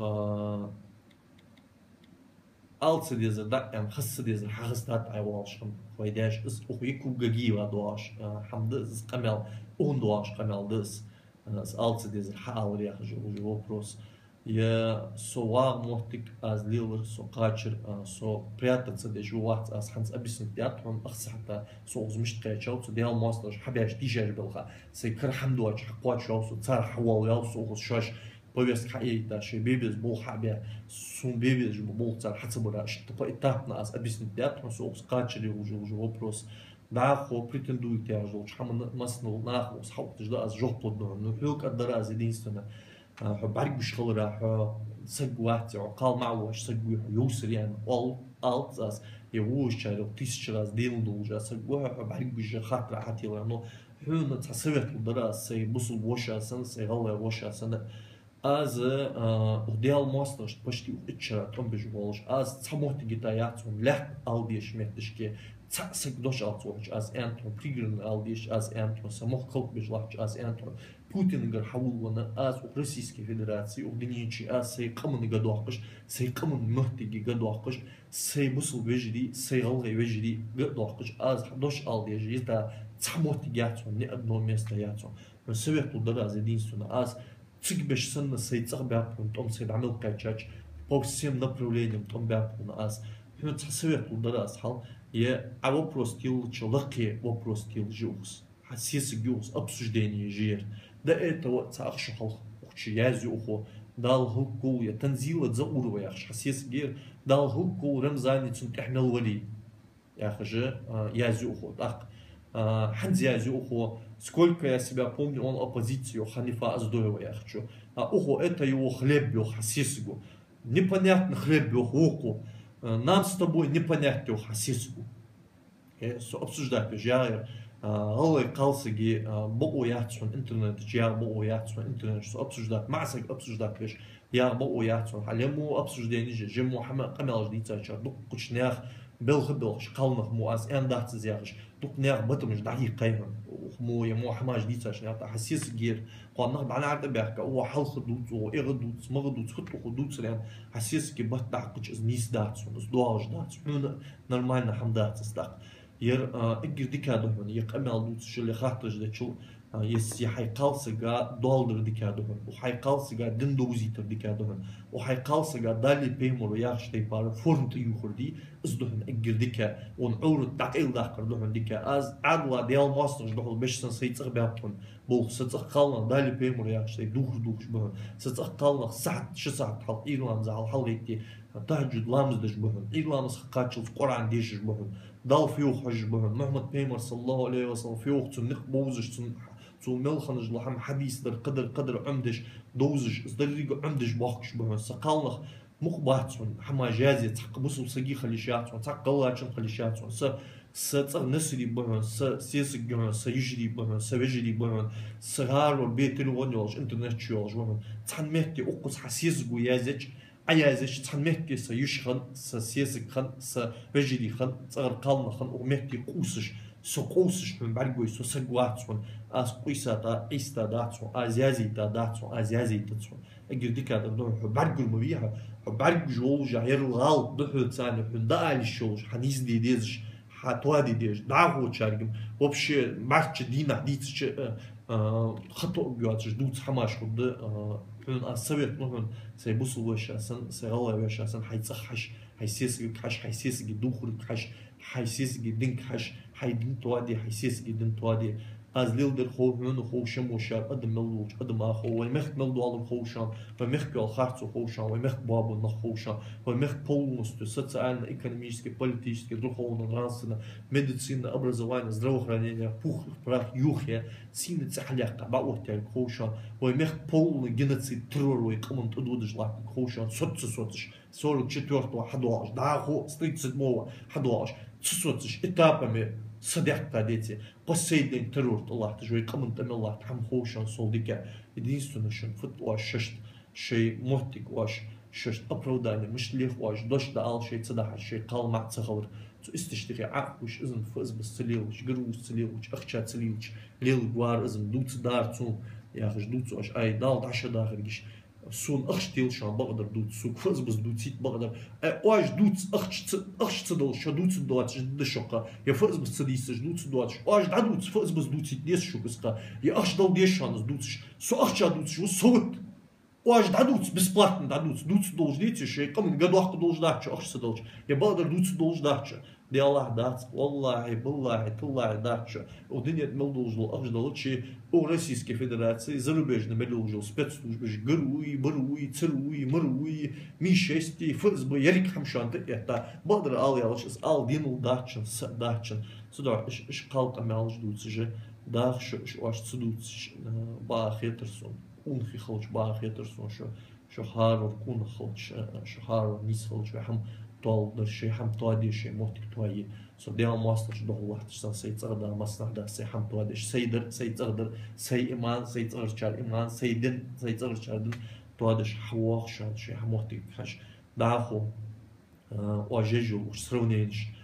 ала ца дезар дӀа а аьнна, хаза ца дезар хьахазийтад Ӏа, оалаш хиннад вай даьша. Из укх Якуб Гагиева доагӀаш, а, хӀама да из, къамаьл, укхунна доагӀаш къамаьл да из. А, из ала ца дезар хьаалар яхаш йола вопрос. Е со вагӀа моттиг, аз лелар, со кхачар, а, со прятаться деш вац аз, хӀанз объяснить даьд хьона, ах сахьата со укхаза мишта кхаьчав, цу Даьла моастагӀаша хьабаьча дийшаш белха. Сай кара хӀама доацаш хьакхоачаш вав со, цар хьавоалаваьв со укхаза шоаш. Повестка хьаэйта, шоай бе беза болх хьабаь, сона бе безаш бола болх цар хьа ца бара, иштта поэтапно аз объяснить даьд хьона, со укхаза кхачар йолаш йола вопрос. ДӀахо претендует яхаш долча хӀаман массанахьа наха укхаза хьаухийташ да аз жоп лургда хьона. Ну, хьога кӀаддар аз единственно, а, хьо бӀаргагуш хиларах, хьо саг вац, хьо кхал ма воаш саг ва, хьо йовсар я аьнна, оал-, алац аз, е вожачарел тысяча раз денал долаш а саг ва хьо, хьо бӀаргагуш хаттар хьателар. Ну, хьона цхьа совет лургдар аз, сай бусалба воша санна, сай гӀалгӀай воша санна, аз, а, укх Даьла моастагӀашта почти укх итт шера тӀом беш волаш, аз цхьа моттиг йита яц хьона лаьтта ала дезача метташка, цхьа саг дош алац хьона, аз аьннад хьона, Пригородни ала дезача, аз аьннад хьона, са мохк кхалкхбеш латтача, аз аьннад хьона, Путина гаргара хьавола венна, аз укх Российски Федераци, укх дунен чу аз сай къаман га доаккхаш, сай къаман моттиге га доаккхаш, сай бусалба вежарий, сай гӀалгӀай вежарий га доаккхаш, аз дош ала дезаш йита цхьа моттиг яц хьона, ни одно место яц хьона. Хьона совет лургдар аз единственно, аз цига беш санна сай цӀагӀа баьб хьона тӀом, сай дӀа мел кхаьчача, по всем направлениям тӀом баьб хьона аз. Хьона цхьа совет лургдар аз хьал, е Ӏа вопрос телача лакхе вопрос телаш я укхаза. Хьа сесаг я укхаза, обсуждени еш я ер. До этого цхьа ах шу хьалха укх чу язъю укхо, Дала хӀалакхувл, е Танзила Дзаурова яхаш хьа сесаг я ер, Дала хӀалакхувл, Рамзани цунна тӀехьа мел вале. Яхаш, а, язъю укхо. ТӀаккха, а, хӀанз язъю укхо: «Сколько я себя помню, он оппозиция, Ханифа Оздоева», яхачо. А укхо: «Это его хлеб», йоах хьа сесаго. «Непонятно хлеб», йоах вокхо. А, «Нам с тобой непонятно», йоах хьа сесаго. Э, со обсуждать веш яхар, а, гӀалгӀай кхалсага, а, бокъо яц хьона интернета чу, яха бокъо яц хьона интернета чу, со обсуждать, маӀа саг обсуждать веш яха бокъо яц хьона. Хьа ле мо обсужденеш, е мо хӀама къамаьлаш дийцача дуккхача наьха белха белхаш, кхалнах мо аз аьнна дац из яхаш, дукха наьха батамаш дӀадийккхай хьона. Укх мо е мо хӀамаш дийцача наьха тӀа хьа сесаг я ер, кхоана нах дӀанар тӀабаьхка, укхо хьалха дувц, укхо эгӀа дувц, магӀа дувц, хӀаьта укхо дувцар аьнна, хьа сесага бат дӀахьокхача из нийса дац хьона, из доагӀаш дац хьона, нормально хӀама дац из тӀаккха. Ер, а, эггара дика да хьона, е къамаьл дувцачул, е хаттараш дечул, а, е с-, е хьай кхалсага доал дар дика да хьона, укх хьай кхалсага дин довзийтар дика да хьона, укх хьай кхалсага Далеи Пайхамаро яхача тайпара форма тӀаювхар дий, из да хьона эггара дика, вон Ӏоврат дӀакъайладаккхар да хьона дика. Аз Ӏаьдала Даьла моастагӀашта духьал беш санна сай цӀагӀа баьб хьона, болх са цӀагӀа кхалнах Далеи Пайхамаро яхача тайпара дувхаш дувхаш ба хьона, са цӀагӀа кхалнах сахьат, ши сахьат хьалха, Ӏуйра ламаза хьалха гӀетте, тахӀаджуд ламаз деш ба хьона, Ӏуйра ламаз хьакхаччалца Къуръан дешаш ба хьона, Далла фу йоах хьожаш ба хьона, Мухьаммад Пайхамар, саллаллахӀу Ӏалайхи ва саллам, фу йоах, цун никъ бовзаш, цун, цу мел хиннаш дола хӀама, хьадис дар, кхыдар, кхыдар Ӏомадеш, довзаш, из деррига Ӏомадеш боахкаш ба хьона. Са кхалнах мукъа бац хьона, хӀамаш язъе, цхьаккха бусалба сага хила йиш яц хьона, цхьаккха гӀалгӀачоа хила йиш яц хьона. Са, са цӀагӀа Насри ба хьона, са сесаг я хьона, са йижарий ба хьона, са вежарий ба хьона, са хӀаравар бе телефон йолаш, интернет чу йолаш ва хьона. Цхьан метте укхаза хьа сесаго язъеча, Ӏа язъеча, цхьан метте са йиша хинна, са сесаг хинна, са вежарий хинна, цӀагӀара кхалнах хинна, укх метте къувсаш, со къовсаш хьона бӀаргагой, со саг вац хьона, аз къийсад, Ӏийста дац хьона, аз язъийта дац хьона, аз язъейтац хьона. Эггара дика дар да хьона, хьо бӀаргагур ма вий хьо, хьо бӀаргагуш волаш, ер гӀалат да хьоца аьнна, хьона дӀаала йиш йолаш, хьа нийса де дезаш, хьа тоаде дезаш, дӀахочаргам, вообще, бӀарчча дийнахьа дийцача, а, а, хатоаг йоацаш дувца хӀамаш хургда, а, хьона аз совет лу хьона, сай бусалба вешийна санна, сай гӀалгӀай вешийна санна, хьай цӀагӀа хьажа, хьай сесагага хьажа, хьай сесага дувхарга хьажа, хьай сесага динга хьажа, хьай дин тоаде, хьай сесага дин тоаде. Аз леладер хов хьона, хов шоана, шоай адам мел волча адама хов, вай мехка мел доаллар хов шоана, вай мехка йола харцо хов шоана, вай мехка боабаь нах хов шоана, вай мехка полностью социально, экономически, политически, духовно, нравственно, медицина, образование, здравоохранение, пух и прах йохаяь, сийна цӀи хьалъяьккха дӀаоттаяьр хов шоана, вай мехка полный геноцид, террор вай къаман тӀа додаш латтарг хов шоана, соц ца соцаш, сорок четвёртого хьадоагӀаш, дӀахо с тридцать седьмого хьадоагӀаш, ца соцаш, этапами са дехка деце, последний террор тӀа латташ, вай къаман тӀа мел латта хӀама хов шоана сол дика. Единственное, шун фуд оаш шоашта, шоай моттиг оаш шоашта оправдание мишта лех оаш, дош дӀаала шоай ца дахьаш, шоай кхал маӀа ца хилар. Цу истешта хье Ӏа а ховш, из-м ФСБ-с ца лелаш, ГРУ-с ца лелаш, ахча ца лелаш, леларгвар из-м, дувцаргдар цо, яхаш дувц оаш, ай, Далла дӀа шо дахаргиш. Сона ахча тел шоана бакъдар дувц, сога ФСБ-с дувцийта бакъдар. Э, оаш дувц ахча ца, ахча ца долаш, шо дувцаргдоацаш да шо-кх, е ФСБ-с ца дийцаш дувцаргдоацаш. Оаш дӀадувца, ФСБ-с дувцийта деза шуга из-кх, е ахча дала деза шоана из дувцаш. Со ахча дувцаш ва, со ват. Оаш дӀадувца, бесплатно дӀадувца, дувцаргдолаш деце, шоай къаман га доаккхаргдолаш дац шо, ахча ца далча, е бакъдар дувцаргдолаш дац шо. Делахь дац, валлахӀи, биллахӀи, таллахӀи дац шо. Укх дунен тӀа мел долаш дола ахча долча, укх Российски Федераци зарубежни мел йолаш йола спецслужбаш, ГРУ, БРУ, ЦРУ, МРУ, Ми шесть, ФСБ, еррига хӀама шоана тӀа а этта. Бакъдар ала аьлча, из ала денал дац шоана, са дац шоана. Цудухьа уж, уж кхал къамаьлаш дувцаш, даха шо, уж оаш ца дувцаш, э, бакъахьа хетар сона. Къонахий хилча бакъахьа хетар сона шо. Шо хӀаране къонах хилча, шо хӀаране нийса хилча, вай хӀама тоалургдар, шоай хӀама тоаде, шоай моттиг тоае. Со Даьла моастагӀчун духьал латташ санна, сай цӀагӀа да, массанахьа да, сай хӀама тоадеш, сай дар, сай цӀагӀа дар, сай иман, сай цӀагӀарчар иман, сай дин, сай цӀагӀарчар дин тоадеш хьавоагӀа шоана, шоай хӀама моттиг хьажа. ДӀахо, а, оаш еш йола уж сравненеш,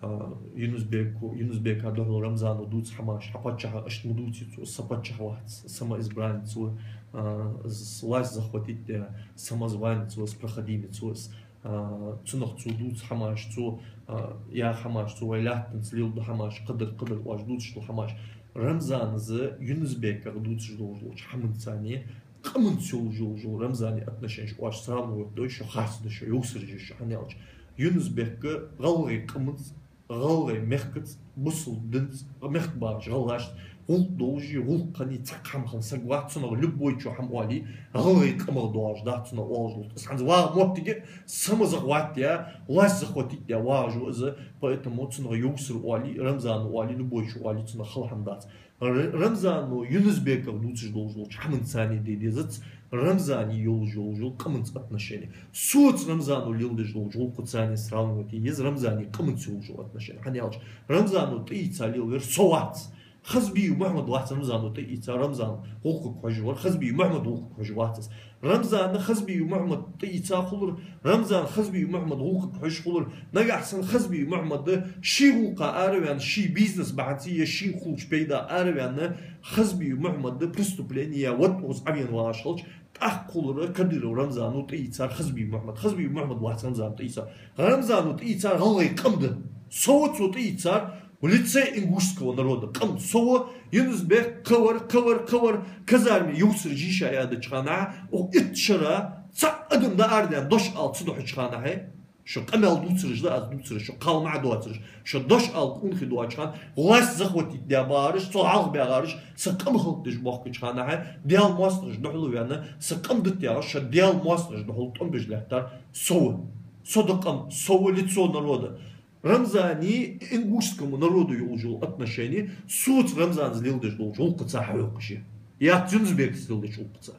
а, Юнус-Беко, Юнус-Бека духьал Рамзано дувца хӀамаш, хьа паччахьа иштта ма дувций цо, са паччахь вац, самоизбранец ва, а, с-, власть захватить даь, самозванец ва, с-, проходимец ва, с-, а, цунах цо дувца хӀамаш, цо, а, яха хӀамаш, цо вай лаьттанца леладу хӀамаш, кхыдар, кхыдар оаш дувцаш дола хӀамаш. Рамзана из Юнус-Беках дувцаш долаш долча хӀаманцара, къаманца йолаш йола Рамзана отношенеш оаш сравнивать дой шо, харц да шо, йовсар я шо, хӀана аьлча Юнус-Бек гӀалгӀай къаманца, гӀалгӀай мехкаца, бусалба динца, мехка бахача гӀалгӀашца гӀулакх долаш, гӀулакх хинна, цхьаккха хӀама хинна саг вац, цунах любой чо хӀама оале, гӀалгӀай къамах доагӀаш дац цунах оалаш дола. Из хӀанз вагӀа моттиге самозахват даь, власть захватить даь вагӀаш ва из, поэтому цунах йовсар оале, Рамзано оале, любой чо оале, цунах хала хӀама дац. Р-, Рамзано Юнус-Беках дувцаш долаш долча хӀаманцара де дезац, Рамзана йолаш йолаш йола къаманца отношени. Соца Рамзано леладеш долча гӀулакхацара сравнивать е еза Рамзана къаманца йолаш йола отношени. ХӀана аьлча Рамзано тӀаийца лелавер со вац. Хазбиев Мухьмад вац Рамзано тӀаийца, Рамзана гӀулакхага хьожаш вар, Хазбиев Мухьмада гӀулакхага хьожаш вац из. Рамзана Хазбиев Мухьмад тӀаийца хулар, Рамзана Хазбиев Мухьмада гӀулакхага хьожаш хулар, нагахьа санна Хазбиев Мухьмад ший гӀулакха араваьнна, ший бизнес бахьанца е шийна хулача пайда араваьнна, Хазбиев Мухьмад преступлени яь, вад укхаза Ӏовена вагӀаш хилча, тӀаккха хулар Кадыров Рамзано тӀаийцар Хазбиев Мухьмад. Хазбиев Мухьмад вац Рамзано тӀаийцар. Рамзано тӀаийцар гӀалгӀай къам да. Со ва цо тӀаийцар в лице ингушского народа. Къам со ва, Юнус-Бек, кхывар, кхывар, кхывар, казарме йовсараш йийша яьдача хана, укх итт шера цхьа адам дӀаарадаьнна дош ала ца духьача хана, хье. Шо къамаьл дувцараш да аз дувцараш, шо кхал мара доацараш, шо дош ала къонахий доацача хана, власть захватить даь багӀараш, цул хьалха багӀараш, са къам хӀалакдеш бохкача хана, хье, Даьла моастагӀчун духьал ваьнна, са къам дита ягӀаш, шо Даьла моастагӀчун духьал тӀом беш лаьттар со ва. Со да къам, со ва лицо народа. Рамзана ингушскому народу йолаш йола отношени, соца Рамзана леладеш долча гӀулакхаца хьайоаккхаш я. Яц Юнус-Бека леладеча гӀулакхаца.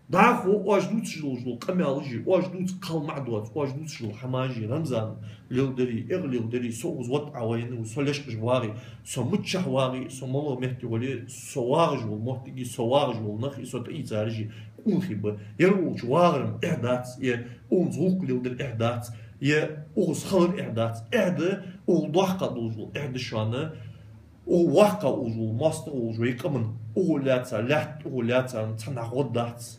ДӀахо оаш дувцаш долаш дола къамаьлаш а, оаш дувца кхал мара доаца, оаш дувцаш дола хӀамаш а, Рамзана леладари, эгӀа леладари, со укхаза вад Ӏовайна ва, со лечкъаш вагӀе, со миччахьа вагӀе, со малагӀча метте вале, со вагӀаш вола моттиг а, со вагӀаш вола нах а, со тӀаийцараш а къонахий ба. Ер волча вагӀар-м эхь дац, е укхаза гӀулакх леладар эхь дац, е укхаза хилар эхь дац. Эхь да, укхул доккха долаш дола эхь да шоана, укхул воккха волаш вола моастагӀа волаш вай къаман, укхул лаьца лаьтта, укхул лаьца цхьаннахьа гӀо дац.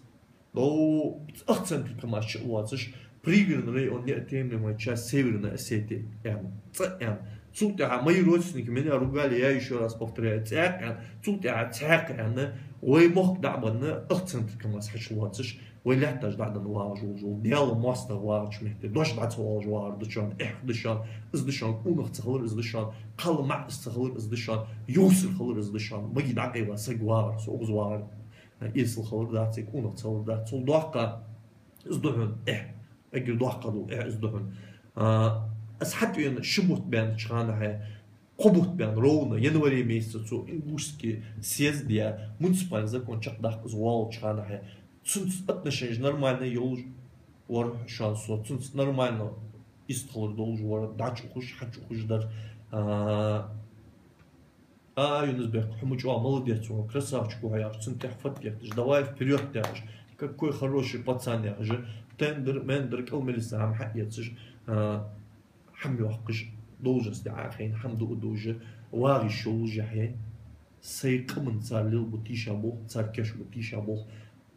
Дов, ах центр КамАЗ чу а воацаш, Пригородный район, неотъемлемая часть Северной Осетии, аьнна, цӀа аьнна. Цул тӀехьа мои родственники меня ругали, я ещё раз повторяю, цӀаькха аьнна, цул тӀехьа цхьаькха аьнна, вай мохк дӀа а бенна, ах центр КамАЗ хьачу воацаш, вай лаьтташ дӀа а денна вагӀаш волаш вола Даьла моастагӀа вагӀача метте, дош дӀа ца оалаш вагӀар да шоана, эхь да шоана, из да шоана, къонах ца хилар из да шоана, кхал мара из ца хилар из да шоана, йовсар хилар из да шоана, маги дӀакъайла саг вагӀар, со укхаза вагӀар. Эсала хилар дац, е къонах ца хилар дац. Цул доккха из да хьона эхь. Эггара доккха дола эхь из да хьона. А, аз хьатӀавена ши бутт баьннача хана, хье, кхо бутт баьнна, ровно январе месяце цо ингушский съезд яь, муниципальный закон чакхдаккха из воалача хана, хье, цунца отношенеш нормальни йолаш вар шоана со, цунца нормально йистхилар долаш вар, дӀачуухаш, хьачуухаш дар. А, А, Юнус-Бек, хьо ма чӀоагӀа молодец ва, красавчик ва хьо яхаш, цунна тӀехьа фотка етташ, давай вперёд яхаш, какой хороший пацан яхаш, тендер, мендер, кӀал мел йиса хӀама хьаэцаш, а, хӀама йоаккхаш, должность тӀа Ӏохайна, хӀама дуа дувжа, вагӀаш йолаш хье, сай къаман цар лелабу тийшаболх, цар кийчбу тийшаболх,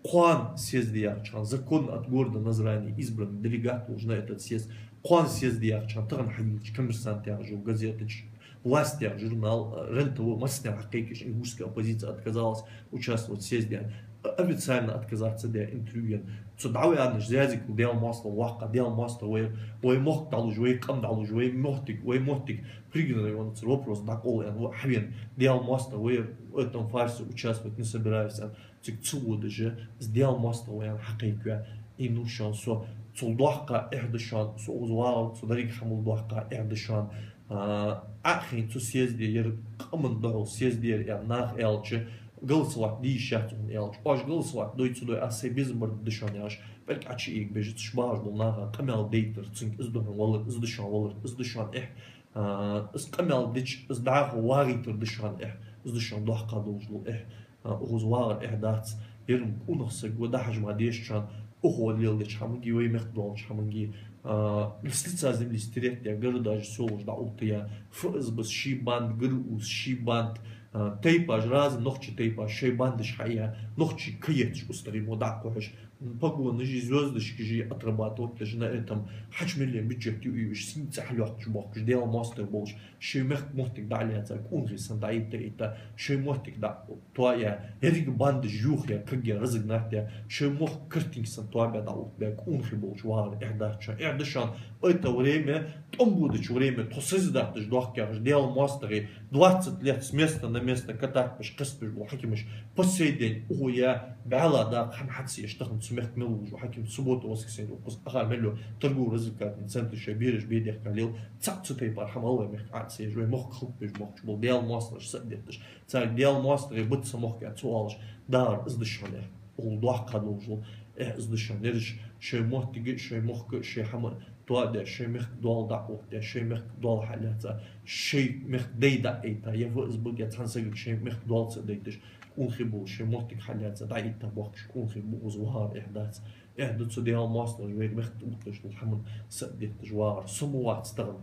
кхоана съезд яхача хана, законно от города Назрани избранный делегат волаш на этот съезд, кхоана съезд яхача хана, тахан хьайийлача «Коммерсант» яхаш йола газета чу, «Власть» яха журнал, э, РЕН-ТВ, массанена хьакхайкаш, ингушская оппозиция отказалась участвовать в съезде. официально отказаться де интервью ян. Цу дӀаваьннача зязикал Даьла моастагӀал ваккха, Даьла моастагӀа вай, вай мохк дӀалуш, вай къам дӀалуш, вай моттиг, вай моттиг, Пригородный районацара вопрос дӀакъовла аьнна, ва хьавена, Даьла моастагӀа вай, в этом фарсе участвовать не собираюсь аьнна. Цига ца водаш, из Даьла моастагӀа ва аьнна хьакхайкаве, и ну шоана со, цул доккха эхь да шоана, со укхаза вагӀар, цу деррига хӀамал доккха эхь да шоана, а, Ӏохайна цу съезде, ер къаман духьал съезд яр аьнна наха аьлча, голосовать де йиш яц хьона аьлча, оаш голосовать дой ца дой, аз сай безам бар да шоана яхаш, пӀелг Ӏочуэгабеш, цу чу багӀаш бола наха къамаьл дайтар, цунга из да хьона валар, из да шоана валар, из да шоана эхь, а, из къамаьл дича, из дӀахо вагӀийтар да шоана эхь, из да шоана доккха долаш дола эхь. А, укхаза вагӀар эхь дац, ер-м къонах саг ва, дӀахьажа ма деза шоана, укхо леладеча хӀаманга, вай мехка долча хӀаманга, а, с лица земли стереть яь, города, сёлаш дӀаоттаяь, ФСБ-с ший банда, ГРУ-с ший банда, а, тайпаш, разные нохчий тайпаш шоай бандаш хьаяь, нохчий каецаш устагӀий мо дӀакхухьаш, погонаш а, звёздочкаш а отрабатывать деш на этом, хьачу миллион бюджет юаш, синца хьалоьхкаш бохкаш, Даьла моастагӀий болаш, шоай мехка моттиг дӀа а лаьца, къонахий санна дӀаэтта а этта, шоай моттиг дӀа тоаяь, еррига бандаш юхаяь, кагъяь, разогнать яь, шоай мохк картинка санна тоабаь дӀаоттабаь, къонахий болаш вагӀар эхь дац шоана. Эхь да шоана это время, тӀом бодача время, тхо созидать деш дохк яхаш, Даьла моастагӀий, двадцать лет с места на место катать беш, кхестабеш бола хьакимаш, по сей день укхо яь, бӀаьла дакъа хӀама хьа ца еш, тахан цу мехка мел волаш ва хьаким, суббота, воскресенье, укхаза къахьа мел йола торгово-развлекательный центраш шоай бераш бе дехка лел, цхьацца тайпара хӀама ала вай мехка Ӏо ца еш, вай мохк хилба беш бохкаш бола Даьла моастагӀаш са а детташ, царга Даьла моастагӀий, бита са мохк аьнна ца оалаш, дагӀар из да шоана эхь. Укхул доккха долаш дола эхь из да шоана. Ераш шоай моттиг а, шоай мохк а, шоай хӀама а тоадаь, шоай мехка доал дӀаоттаяь, шоай мехка доал хьалаьца, шоай мехка дай дӀаайта, е ФСБ-га, е цхьан сагага шоай мехка доал ца дайташ, къонахий болаш, шоай моттиг хьалаьца дӀаэтта бохкаш къонахий ба, укхаза вагӀар эхь дац. Эхь да цу Даьла моастагӀаша вай мехка тӀаоттадеш дола хӀаман са а детташ вагӀар. Со ма вац тахан,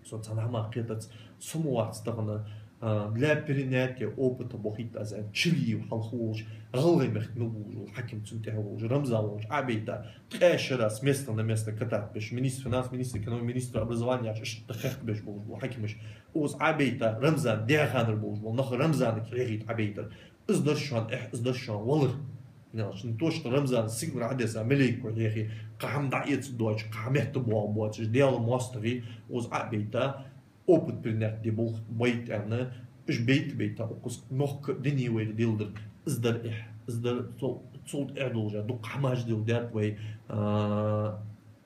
со цхьан хӀамах кхетац, со ма вац тахан, а, для перенятия опыта бохийт аз аьнна, Чилиев хьалха волаш, ГӀалгӀай мехка мел волаш вола хьаким, цунна тӀехьа волаш Рамзан волча Ӏобайта, ткъаь шера с места на место катать беш, министр финанс, министр экономики, министр образования яхаш, иштта хехкабеш болаш бола хьакимаш, укхаза Ӏобайта, Рамзан даь ханара болаш бола нах Рамзанага хьехийта Ӏобайтар. Из дар шоана эхь, из дар шоана валар. Нелаш, не то что Рамзана сигала Ӏодесса, малейко хьехе, кхы хӀама дӀаэца доацаш, кхы хӀама метта боагӀа боацаш, Даьла моастагӀий, укхаза Ӏобайта, опыт перенять де болх байта аьнна, уж байта-байта, укхаза мохк а, дуне а вайра дилдар, из дар эхь, из дар цул, цул тӀехьа долаш а дукха хӀамаш дилла даьд вай, а,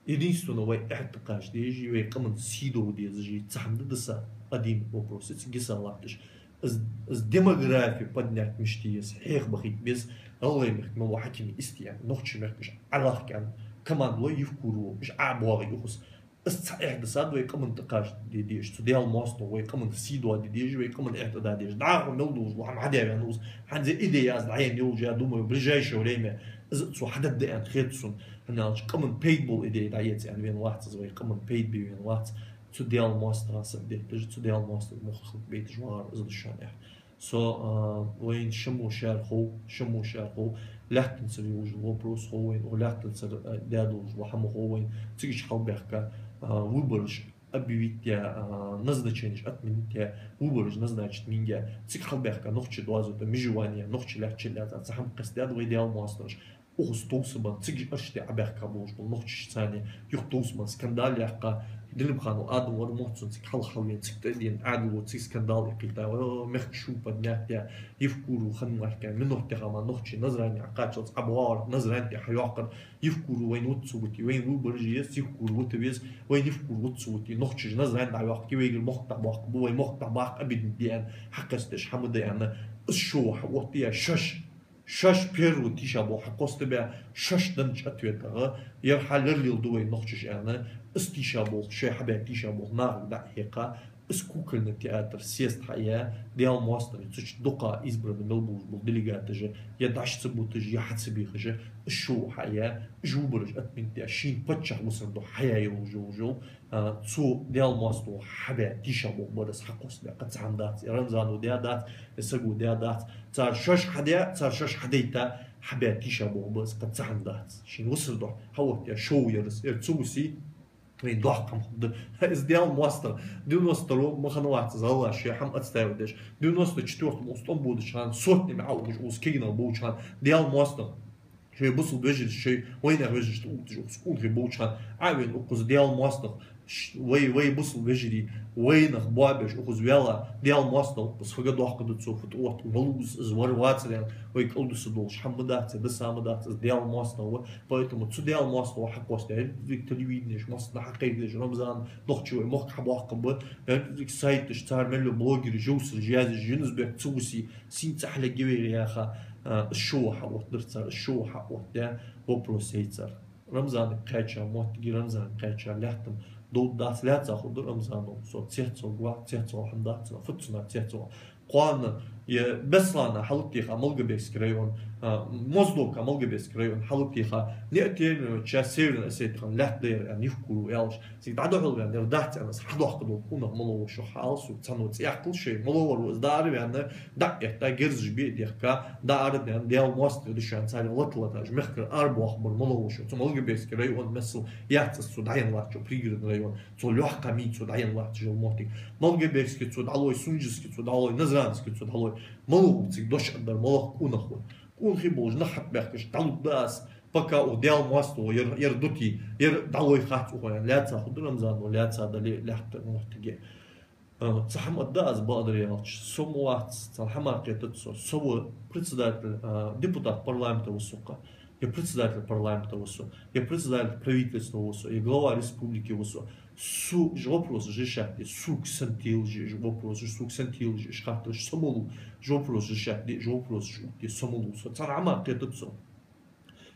Единственно, вай аьттув кхача дезаш, вай къаман сий довла дезаш, цхьа хӀама да са, один вопрос, цига йиса латташ. Из, из демографию поднять мишта еза, хьехабахийта беза, ГӀалгӀай мехка мел вола хьаким истий аьнна, нохчий мехка уж Ӏолахка аьнна, команда лой Евкурова, уж ӀобоагӀий укхаза. Из цхьа эхь да са, вай къаман тӀакхача де дезаш, цу Даьла моастагӀа вай къаман сий довла де дезаш, вай къаман аьттув де дезаш. ДӀахо мел долаш дола хӀама хьадаь ваьнна укхаза, хӀанз идея аз дӀаенна йолаш я, думаю, в ближайшее время из цо хьадаьд аьнна хет сона. ХӀана аьлча, къаман пайда бола идея дӀаэца аьнна вена вац из, вай къаман пайда бе вена вац. Цу Даьла моастагӀа са а детташ, цу Даьла моастагӀа мохк хилба байташ вагӀар из да шоана эхь. Со, а, вайна шоаш шаьра хов, шоаш шаьра хов, лаьттанцара йолаш йола вопрос хов вайна, укх лаьттанцара, а, даь долаш дола хӀама хов вайна, цига чу хьалбаьхка, а, выбораш объявить яь, а, назначенеш отменить яь, выбораш назначить ма яь, цига хьалбаьхка нохчий доазув тӀа межевание, нохчий лаьца чулаьца цхьа хӀама кхестадаьд вай Даьла моастагӀаша. Укхаза товсабенна, цига аш тӀа Ӏобаьхка болаш бола нохчаш царна юха товсабенна скандал яьккха, Делимханов Адам вар мо цунна цига хьалха хьалвена, цига тӀадена Ӏаьдало, цига скандал иккхийта, о, мехка шу поднять яь, Евкуров ханмарка, минот тӀехьа мара нохчий Назране Ӏокхаччалца ӀобоагӀар, Назране тӀа хьайоаккхар, Евкуров вайна вита ца вите, вайна выбораш еза, Евкуров вита веза, вайна Евкуров вита ца вите, нохчаш Назране дӀавоаккхаргья, вайгара мохк дӀабоаккхаргба, вай мохк дӀабаккха обидно де аьнна, хьакхестадеш хӀама да аьнна, из шоу хьаоттаяь шоаш, шоаш первый тийшаболх хьакхоастабаь, шоаш деннача ответах, ер хьал лералу вай нохчаша аьнна, из тийшаболх, шоай хьабаь тийшаболх нахага дӀа а хьекха, из кукольный театр, съезд хьаяь, Даьла моастагӀий, цу чу дукха избранный мел болаш бола делегаташ а, е дӀа ца буташ, е хьа ца бехаш а, из шоу хьаяь, уж выбораш отменить яь, шийна паччахь висар духьа хьаяь йолаш йола, а, цу Даьла моастагӀо хьабаь тийшаболх бар из хьакхоастабаь, кхы цхьа хӀама дац, е Рамзано даь дац, е саго даь дац. Цар шоаш хьадаь, цар шоаш хьадайта, хьабаь тийшаболх ба из, кхы цхьа хӀама дац. Шийна висар духьа хьаоттаяь шоу яр из, ер ца висий, Вайна доккха хӀама хургда. Из Даьла моастагӀа. Девяносто втором ма хиннавац из гӀалгӀаша шоай хӀама отстаивать деш. Девяносто четвёртом укхаза тӀом бодача хана, сотнями Ӏа ухаш, укхаза кегий нах болча хана, Даьла моастагӀа. Шоай бусалба вежарашта, шоай вайнаьха вежарашта тӀаувтташ, укхаза къонахий болча хана, Ӏа а вена укхаза Даьла моастагӀа. Ш-, вай, вай бусалба вежарий, вайнах боабеш укхаза ваьнна, Даьла моастагӀа ва из, фу гӀа доаккхаргда цо, фу тӀаоттаргда, малав из, из вар-вацар аьнна, вай кӀалдусаргдолаш хӀама ма дац, даса хӀама дац, из Даьла моастагӀа ва. Поэтому цу Даьла моастагӀа хьакхоастаде, хӀанз телевиденеш массанахьа хьакхайкадеш, Рамзана нохчий вай мохк хьабоаккхаргба, хӀанз сайташ, цар мел йола блогераш, йовсараш язъеш, Юнус-Бек ца вусий, сийна цӀи хьалегге вайра яха, а, из шоу хьаоттадар цар, из шоу хьаоттадаь, вопрос яьй цар. Рамзана кхаьча моттиг, Рамзана кхаьча лаьтта-м довргдац, лаьца хургда Рамзано. Со цецваргвац, цецвала хӀама дац, фуццана цецвала. Кхоана е Беслана хьалаттеха Малгобекский район, а, Моздока Малгобекский район хьалаттеха, неӀ терминоча Северной Осетии лаьтта да ер аьнна, Евкуров аьлча, цига дӀадухьал ваьнна, ер дац аьнна, аз хьадоаккхаргдолаш къонах малав шоана хьаала сога, цхьанне цӀи яьккхалаш шоай, малав вар ва из, даар ваьнна, дӀа а этта, герзаш бе а дехка, даар а даьнна, Даьла моастагӀа да шоана, царех лата-латаш, мехкара арабоахаргбар малав шоана. Цу Малгобекский район миссел яц из цо дӀаенна латтача, Пригородный район, цо лоаккхий мий цо дӀаенна латташ йола моттиг. Малгобекский цо дӀалой, Сунженский цо дӀалой, Назрановский цо дӀалой. Малав цига дош аргдар, малав къонах ва. Къонахий болаш нах хьатӀабаьхкача дӀалургда аз, пока укх Даьла моастагӀа ер, ер дутий, ер дӀалой хац укхо аьнна, лаьца хургда Рамзано, лаьца дале а лаьтта моттиге. А, цхьа хӀама аргда аз, бакъдар аьлча, со ма вац, цхьан хӀамах кхетац со. Со ва председатель, а, депутат парламента ва со-кх, е председатель парламента ва со, е председатель правительства ва со, е глава республики ва со. Со уж вопросаш решать де, сога санна телаш я уж вопросаш, сога санна телаш я уж хаттараш, со малав уж вопросаш решать де, уж вопросаш увттаде, со малав. Со цхьан хӀамах кхетац со.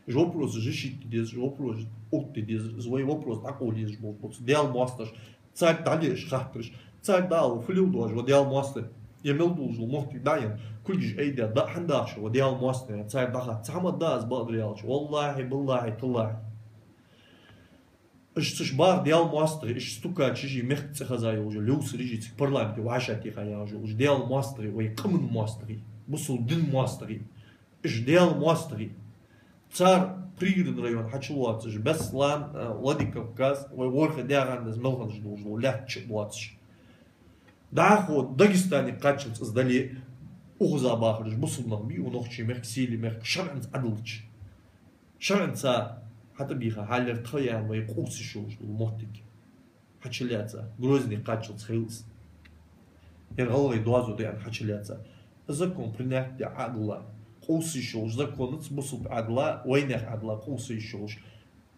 Уж вопросаш решить де деза, уж вопросаш увттаде деза, из вай вопрос дӀакъовла езаш болаш ба. Даьла моастагӀаш, царга дӀале уж хаттараш, царга дӀаала, фу леладу оаш, ва Даьла моастагӀий, е мел долаш дола моттиг дӀаенна, кулгаш айдаь, даа хӀана дахаш, ва Даьла моастагӀий, царга дӀахатта, цхьа хӀама аргда аз, бакъдар аьлча, валлахӀи, биллахӀи, таллахӀи. Уж цу уж баха Даьла моастагӀий, уж стукачаши, мехка цӀихеза йолаш йола йовсараши, цига парламенте вӀашагӀтеха ягӀаш йола уж Даьла моастагӀий, вай къаман моастагӀий, бусалба дина моастагӀий. Уж Даьла моастагӀий. Цар Пригородный район хьачулоацаш, Беслан, а, Владикавказ, вай ворхӀе даьгӀан деза мел хиннаш долаш дола лаьтта чу а доацаш. ДӀахо Дагестане кхаччалца из дале а, укхаза бахараш бусалба нах бий, укх нохчий мехка, Сели мехка, шарӀаца Ӏадиллача. ШарӀаца хьатӀабийха хьаллера тха яьнна вай къувса йиш йолаш дола моттиг. Хьачулаьца, Грозне кхаччалца хилла из. Ер гӀалгӀай доазув да аьнна хьачулаьца. Закон принять даь Ӏадилла, къувса йиш йолаш, законаца бусалба Ӏадилла, вайнаьха Ӏадилла къувса йиш йолаш.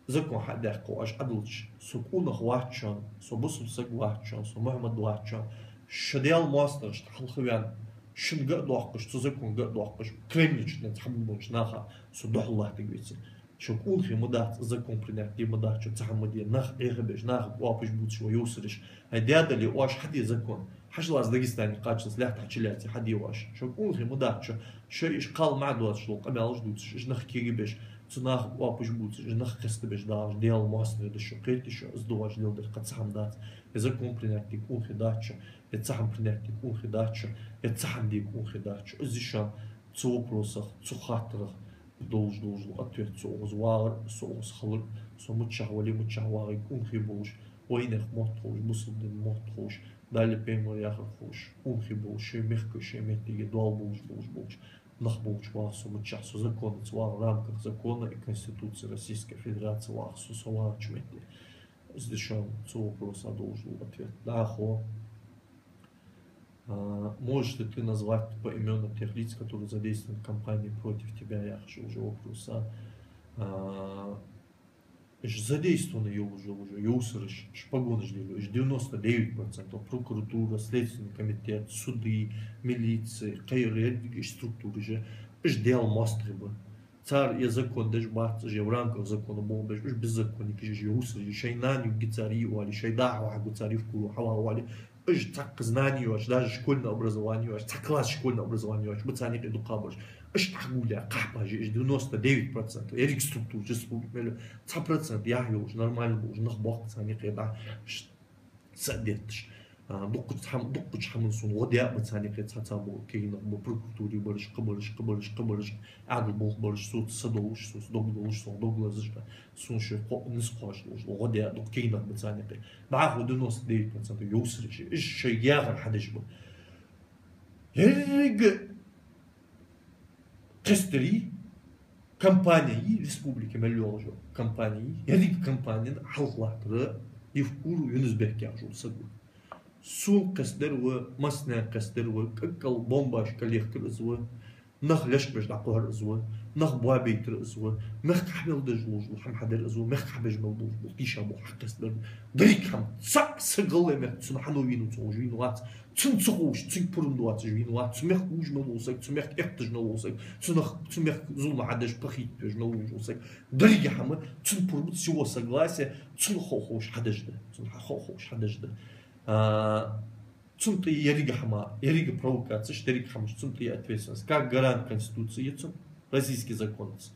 Закон хьадаьккха оаш Ӏадиллача, со къонах вац шоана, со бусалба саг вац шоана, со Мухьаммад вац шоана. Шо Даьла моастагӀашта хьалха ваьнна, шун га а доаккхаш, цу закон га а доаккхаш, Кремле чу денз хьабулбеннача наха со духьал латтаргвеций. Шо къонахий ма дац, закон принять де ма дац, шо цхьа хӀама ма де, нах Ӏехабеш, нахага оапаш бувцаш ва йовсараш. Ай, даь дале оаш, хьаде закон. Хьажал, аз Дагестане кхаччалца лаьтта хьачулаьце, хьаде оаш. Шо къонахий ма дац, шо, шо уж кхал маӀа доацаш дола къамаьлаш дувцаш, уж нах кегабеш, цу нахага оапаш бувцаш, уж нах кхестабеш дахаш, Даьла моастагӀий да шо, кхетий шо, из да оаш леладер, кхы цхьа хӀама дац. Е закон принять де къонахий дац шо, е цхьа хӀама принять де къонахий дац шо, е цхьа хӀама де къонахий дац шо. Из я шоана цу вопросах, цу хаттарах долаш, долаш дола ответ: со укхаза вагӀар, со укхаза хилар, со миччахьа вале, миччахьа вагӀе, къонахий болаш, вайнаьха мотт ховш, бусалба дина мотт ховш, Даьла, пайхамара яхар ховш, къонахий болаш, шоай мехка, шоай моттиге доал болаш, болаш болча нах болча вагӀа со миччахьа, со законаца вагӀа, в рамках закона и Конституции Российской Федерации вагӀа со, со вагӀача метте. Из да шоана цу вопроса долаш дола ответ. ДӀахо. А, можешь ли ты назвать поименно тех лиц, которые задействованы в кампании против тебя, яхаш йола вопрос, а? А, уж задействованы йолаш йола йовсараш, уж погонаш лелаю, уж девяносто девять процентов: прокуратура, следственный комитет, суды, милиция, кхыяр еррига уж структураш, уж Даьла моастагӀий ба. Цар е закон деш бац, уж е в рамках закона болх беш, уж беззаконникаш, уж йовсараш, шоай нана юхе цар йиъ оале, шоай да хьавӀаргва цар Евкуров хьавӀаргва оале, уж цхьаккха знани йоацаш, даже школьное образование йоацаш, цхьа класс школьное образование йоацаш ба царна юкъе дукха бараш. Уж тӀахьагулъяь кхахьпаши, уж девяносто девять процентов, еррига структураш республике мел я, цхьа процент яхь йолаш, нормально болаш нах боахк царна юкъе дӀа, уж са а детташ. А, дуккхача хӀам-, дуккхача хӀаман сона гӀо даь ба царна юкъе цхьацца бола кагий нах ба, прокуратуре бараш, кхы бараш, кхы бараш, кхы бараш, Ӏаьдал болх бараш, соца са долаш, соца дог долаш, сона дог лазаш, сона шоай кхо-, низ кхоачаш долаш, гӀо даь дукха кагий нах ба царна юкъе. ДӀахо девяносто девять процентов йовсараш я. Уж шоай яхар хьадеш ба. Еррига кхестарий, компанеи, республике мел йоагӀаш йола компанеи, еррига компанена хьалхалаттар Евкуров Юнус-Бек яхаш вола саг ва. Сона кхестадер ва, массанена кхестадер ва, кӀал-кӀал бомбаш кӀалехкар из ва, нах лечкъабеш дӀакхухьар из ва, нах боабайтар из ва, мехка хьа мел деш ловш дола хӀама хьадер из ва, мехка хьабеш мел болаш бола тийшаболх хьакхестадер. Деррига хӀама, цхьаккха саг гӀалгӀай мехка цунна хьан вийнав ца ховш вийнавац, цунна ца ховш, цунга пурам доацаш вийнавац, цу мехка вувш мел вола саг, цу мехка эккхаш мел вола саг, цунах, цу мехка зулам хьадеш, похитить веш мел волаш вола саг. Деррига хӀама, цунна пурам, с его согласия, цунна хов ховш хьадеш да. Цунна хов ховш хьадеш да. А, цунна тӀа еррига хӀама, еррига провокацеш, деррига хӀамаш, цунна тӀа я ответственность. Как гарант Конституции я цунна, российский законаца.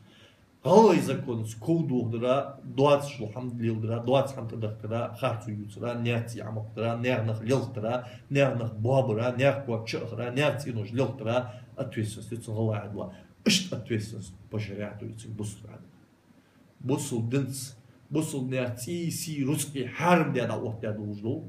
ГӀалгӀай законаца ков дохадара, доацаш дола хӀама леладара, доаца хӀама тӀадахкара, харцо ювцара, наьха цӀий Ӏомакхадара, наьха нах лелхадара, наьха нах боабара, наьха коа чуахара, наьха цӀенош лелхадара ответственность я цунна гӀалгӀай Ӏаьдала. Иштта ответственность по шариату я цига бусалба Ӏаьдала. Бусалба динца, бусалба наьха цӀий, сий, рузкъий хьарам даь дӀаоттадаь долаш дола,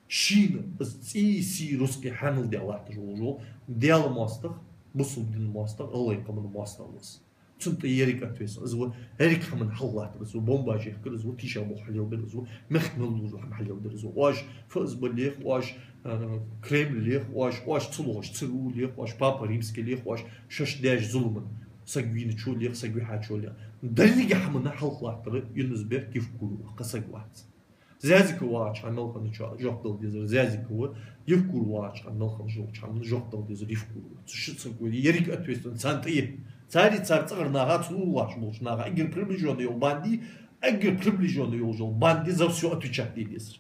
шийна из цӀий, сий, рузкъий хьанал даь латташ волаш вола Даьла моастагӀа, бусалба дина моастагӀа, гӀалгӀай къаман моастагӀа ва из. Цунна тӀа еррига ответственность. Из ва еррига хӀаман хьалхалаттар из ва, бомбаш ехкар из ва, тийшаболх хьалелабер из ва, мехка мел ловш дола хӀама хьалелабер из ва. Оаш ФСБ лех, оаш, а, Кремль лех, оаш, оаш ца лохаш ЦРУ лех, оаш Папа Римский лех, оаш шоаш даьча зуламан саг вийначо лех, саг вихьачо лех. Деррига хӀаман хьалхалаттар Юнус-Бек, Евкуров, кхы саг вац. Зязиков вагӀача хана мел хинначоа жоп дала дезар Зязиков ва, Евкуров вагӀача хана мел хинна йолча хӀаман жоп дала дезар Евкуров ва. Цу шин сага еррига ответственность царна тӀа я. Цареи цар цӀагӀара нахеи, цу лулахьа болча нахеи, эггара приближённый йола банди, эггара приближённый йолаш йола банди за всё отвечать де дезар.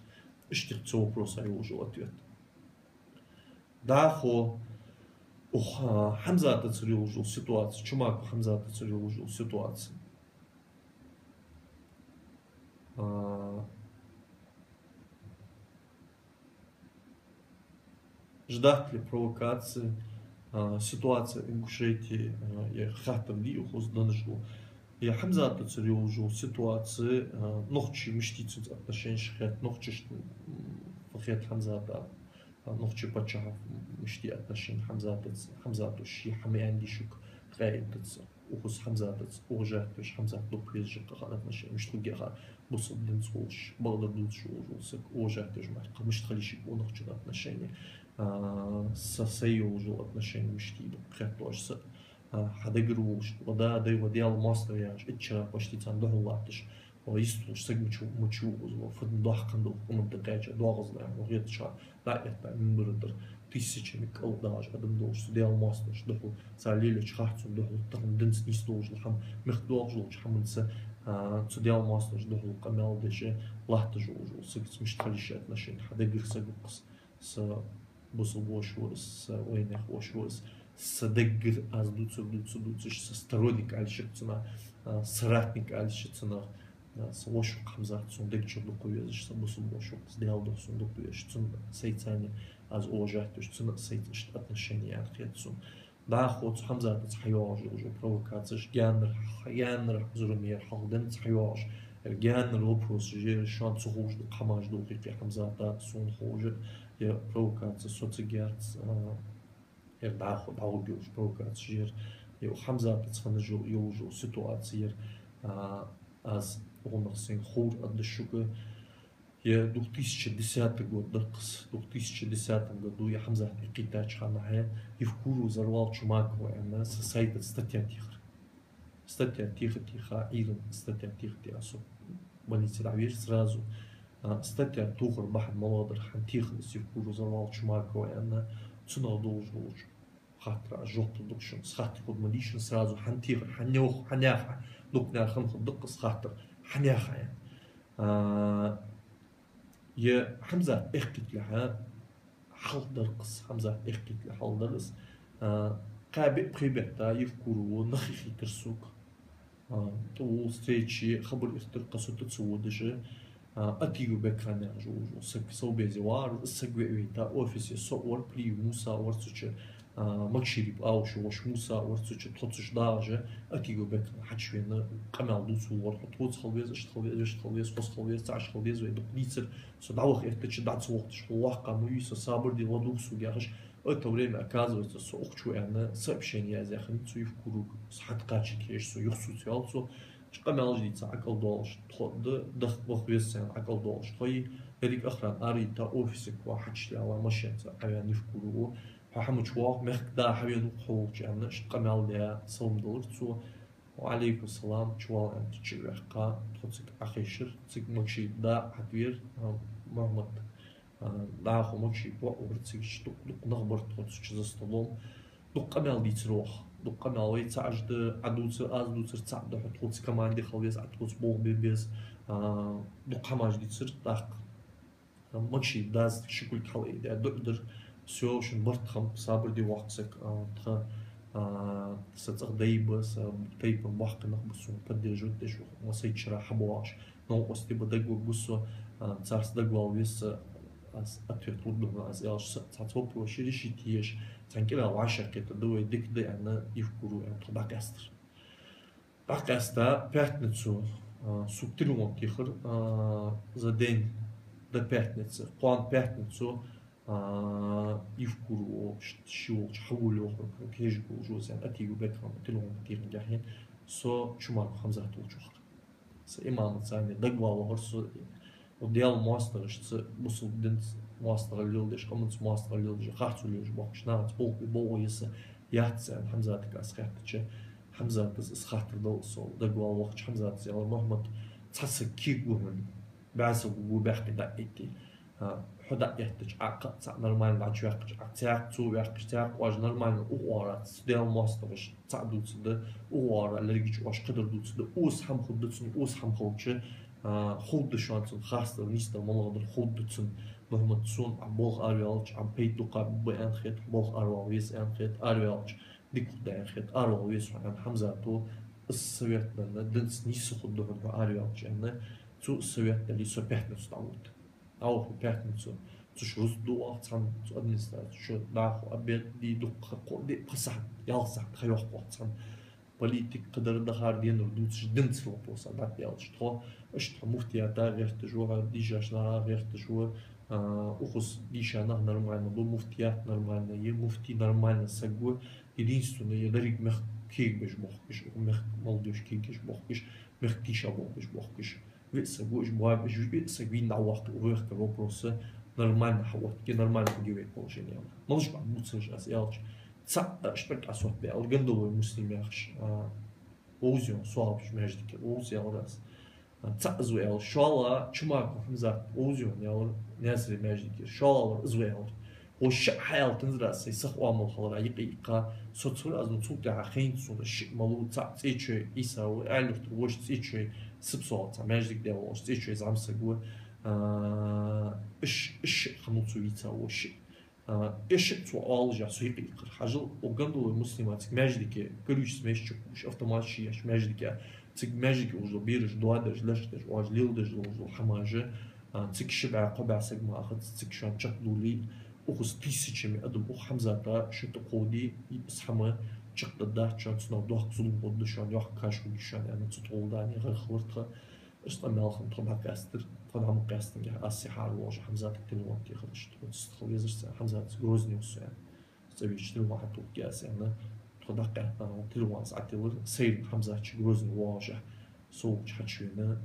Иштта я цу вопроса йолаш йола ответ. ДӀахо укх, а, Хьамзатацара йолаш йола ситуаци, Чумаков Хьамзатацара йолаш йола ситуаци. А, ждать ли провокации, а, ситуация в Ингушетии, а, е хаттар дий укхаза денна дола. Е Хьамзатацара йолаш йола ситуаци, а, нохчий мишта я цунца отношенеш хет, нохчашта, м, фу хет Хьамзата, а, нохчий паччахьа мишта я отношени Хьамзатаца, Хьамзата ший хӀама аьннадий шуга къаьдаца. Укхаза Хьамзатаца уважать веш, Хьамзат дукха везаш кхы хана отношени мишта хургья хьа, бусалба динца волаш, бакъдар дувцаш волаш вола саг уважать веш мара кхы мишта хила йиш я укх нохчий отношени. А, са, сай йолаш йола отношени мишта я дукха хетташ са, а, хьа даггара волаш, ва да, дай ва Даьла моастагӀа яхаш, итт шера почти царна духьал латташ, ва йистхулаш саг мича, мича вугӀаз, ва фу дина дохкан долаш, къаман тӀа кхаьча доагӀазле, ва гӀетача дӀаэтта минбара тӀара тысячами кӀал дагӀаш адам долаш, цу Даьла моастагӀашта духьал, цар лелаеча харцонна духьал, тахан динца нийса долаш дола хӀама, мехка доагӀаш долча хӀаманца, а, цу Даьла моастагӀашта духьал къамаьл деш латташ волаш вола сагаца мишта хила йиш я отношени, хьа даггара саг ва-кх из, са бусалба воша ва из, са вайнаьха воша ва из, са даггара, аз дувцар дувца, дувцаш, са сторонник ала йиш я-кх цунах, а, соратник ала йиш я цунах, а, са воша ва-кх Хьамзат, сона дег чура дукха везаш, са бусалба воша ва-кх из, Даьла духьа сона дукха везаш, цунна сайца а аз уважать веш, цунна а сайца иштта отношени я аьнна хет сона. ДӀахо цу Хьамзатаца хьайоагӀаш йола провокацеш, гаьнара, гаьнара зурма яр хьалха денз хьайоагӀаш, ер гаьнара вопросаш яр, шоана ца ховш дукха хӀамаш дола хи-кх Хьамзата, сона ховш я, е провокаци со ца герц, а, ер дӀахо дӀагӀоргйолаш провокацеш яр, е Хьамзатаца хинна йо-, йолаш йола ситуаци яр, а, аз гӀунах сайна ховр аргда шуга, е две тысячи десятый год да-кх из, две тысячи десятом году е Хьамзат тӀакхийттача хана хье, Евкуров взорвал Чумакова аьнна, са сайтаца статья техар. Статья теха-теха, Ӏуйрийна статья теха-теха со больнице дӀавера сразу. А, статья тохара бахьан малагӀа дар, хьан техар из Евкуров взорвал Чумакова аьнна, цунах долаш долча хаттара жоп лургда шоана. Из хаттар фуд ма дий шоана, сразу хьан техар, хьан йоах, хьан яхар, дукха наьха хинна хургда-кх из хаттар, хьан яхар аьнна. А, е Хьамзат эккхийталехьа хьалха дар-кх из, Хьамзат эккхийтале хьалха дар из. А, кхаь бе-, пхе бетта Евкурова нах хьийхийтар сога. А, тӀавола встрече, хабар ихтар, кхы со тӀа ца водаш. А, Атиев Бекхан яхаш вола саг совбезе вар, из саг ве а вайта, офисе со а вар, Плиев Муса а вар цу чу, а, Макшарип Аушев воша Муса а вар цу чу, тхо цу чу дагӀаш, Атиев Бекхан хьачувена, къамаьл дувцаш вар, хьо тхоца хила веза, иштта хила веза, вешта хила веза, хоза хила веза, цхьа хила веза, вай дукха дийцар, со дӀаваха эттача, дӀа ца вохийташ, хьо воккха ма вий, со сабар де, ладувгӀа сога яхаш, это время, оказывается, со укх чу аьнна сообщени язъяь хиннад цу Евкуровга, со хьатӀакхаьча кхеш, со юхасоцаваьв цо, Уж къамаьлаш дийца ӀокӀалдолаш тхо да, даха ваха веза аьнна ӀокӀалдолаш тхо я, еррига охрана аравита, офисе кхоачаш лела машенаца Ӏоваьнна Евкуров. Хьо хӀама чу воагӀа, мехка да хьавена ва хьо волча аьнна, иштта къамаьл даь, салам делар цо. Ва Ӏалайкум салам, чувала аьнна, тӀа чу а ваьккха, тхо цига Ӏохайшар, цига Макшарип да хьатӀавера, а, Мухьаммад, а, дӀахо Макшарип воӀ вар, цига дукха, дукха нах бар тхоца чу за столом. Дукха къамаьл дийцар оаха. Дукха къамаьл вай цхьа ажда, Ӏа дувцар, аз дувцар цхьа да, хьо тхоца команде хила веза, Ӏа тхоца болх бе беза, а, дукха хӀамаш дийцар тӀаккха. Макшарип дас ши кулг хьалъайдаь, дуӀа дир, всё, шун барт хам, сабар де, воккха саг, а, тха, а, са цӀагӀа дай ба, са тайпан боккхий нах ба сона поддерживать деш, ма сайчара хьабоагӀаш. Новкъостий ба, дагавоагӀа со, а, царца дагавала веза со, аз ответ лургда хьона, аз аьлча, са цхьацца вопросаш решить еш, цхьан кӀира вӀашагӀкхетаргда вай, дика да аьнна, Евкуров аьнна, тхо дӀакъаьстар. ДӀакъаьста пятницу, а, сога телефон техар, а, за день до пятницы, кхоана пятницу, а, Евкуров ш-, ший волча хьавола йоах, хьежа волаш ва аьнна, Атиев Бекхана телефон техар яхе, со Чумаков Хьамзат волча вахар. Са имамаца цхьана дагавала вахар со, Даьла моастагӀашца, бусалба динца моастагӀал леладеш, къаманца моастагӀал леладеш, харцо лелаш бохкаш, нахаца болх бе бовгӀа еза са, яц аьнна Хьамзатага аз хаьттача, Хьамзата из хаттар дала со дагавала вахача, Хьамзата аьлар: Мухьаммад, цхьа саг кег ва хьона, бӀаь саг ва баьккхе дӀаэтте. А, хьо дӀаэттача, Ӏа кхы а цхьа нормально дӀачуваьккхача, Ӏа цхьаькха цо ваьккхача, цхьаькха оаш нормально укх оагӀорахьа, Даьла моастагӀаш цхьа дувцаргда, укх оагӀорахьа лергача оаш кхыдар дувцаргда, укхаза хӀама хургда цунна, укхаза хӀама хилча, а, хургда шоана цунна харцдар, нийсдар, малагӀдар хургда цунна. Мухьаммад, сона Ӏа болх араваьлча, Ӏа пайда дукха ба аьнна хет, хьо болх аравала веза аьнна хет, араваьлча дика хургда аьнна хет, аравала веза хьо аьнна Хьамзата, из совет денна, динца нийса хургда хьона хьо араваьлча аьнна, цо из совет деле, со пятницу дӀавода. ДӀаваха пятницу, цу шу рузба ду оаха цхьана, цу администраци шу дӀахо обед дий, дукха кхо-, ди-, пхи сахьат, ялх сахьат ха йоаккх оаха цхьана. Политика, кхыдар, дахар, денар дувцаш, динца вопросах дӀатӀадаьлча тхо, иштта хьо муфтията гӀерташ ва, хьо дийшача наха гӀерташ ва, а, укхаза дийша нах нормально ба, муфтият нормально я, муфтий нормально саг ва, единственное, е деррига мехка кегабеш бохкаш, укх мехка молодёжь кегабеш бохкаш, мехка тийшаболх беш бохкаш. Виъ саг ва уж боабеш, виъ саг вийна дӀаваккха, вехка вопроса нормально хьаоттаде, нормально хургья вай положени. Малаш ба бувцараш, аз аьлча, цхьа, а, шпаркӀа сот бе, ал Гандалой Муслим яхаш, а, вовзион, соабаш маьждиге, вовз аьлар аз. А, цхьа из ва аьлар, шоллагӀа Чумаков Хьамзат вовзион аьлар, Наьсаре маьждиге, шоллагӀвар из ва аьлар. Хьо шиъ хьааьлтанзар аз, сай сиха оамал хилара юкъе иккха, соцавир аз, ну, цул тӀехьа хайнад сона шиъ малув, цхьаъ ЦӀечой Ӏийса ва, Аьлий-Юртара воша ЦӀечой Сипсо, цхьа маьждиг даь волаш, ЦӀечой зӀамсаг ва. А, иш, иш шиъ хиннав цо вийца вола шиъ. А, иш шиъ цо оалаш, со юкъе иккхар. Хьажал, укх Гандалой Муслима цига маьждиге, количество мест чу кхувш, автомат ший яьча маьждиге, цига маьждиге ухаш дола бераш доадеш, лечкъадеш, оаш леладеш долаш дола хӀамаш, а, цига ши бӀаь, кхо бӀаь саг ма ахац, цига шоана чакхдоале, укхаза тысячами адам укх Хьамзата шоана тӀакховде, из хӀама чакхдаргдац шоана, цунах доккха зулам хургда шоана, йоккха каш хургья шоана, аьнна, цу тӀагӀолла дӀа а гӀар хилар тха. Иштта къамаьл хинна тхо дӀакъаьстар, тхо дӀа ма къаьстангехь, аз сихьара волаш Хьамзатага телефон техар, иштта тхоца хила везар са, Хьамзатас Грозне ва со аьнна. Цкъа вича телефон хьатӀакхухьа аз аьнна, тхо дӀакъаь-, а, телефон аз Ӏотиллар, сайранга Хьамзат чу Грозне воагӀашехь, со волча хьачувена,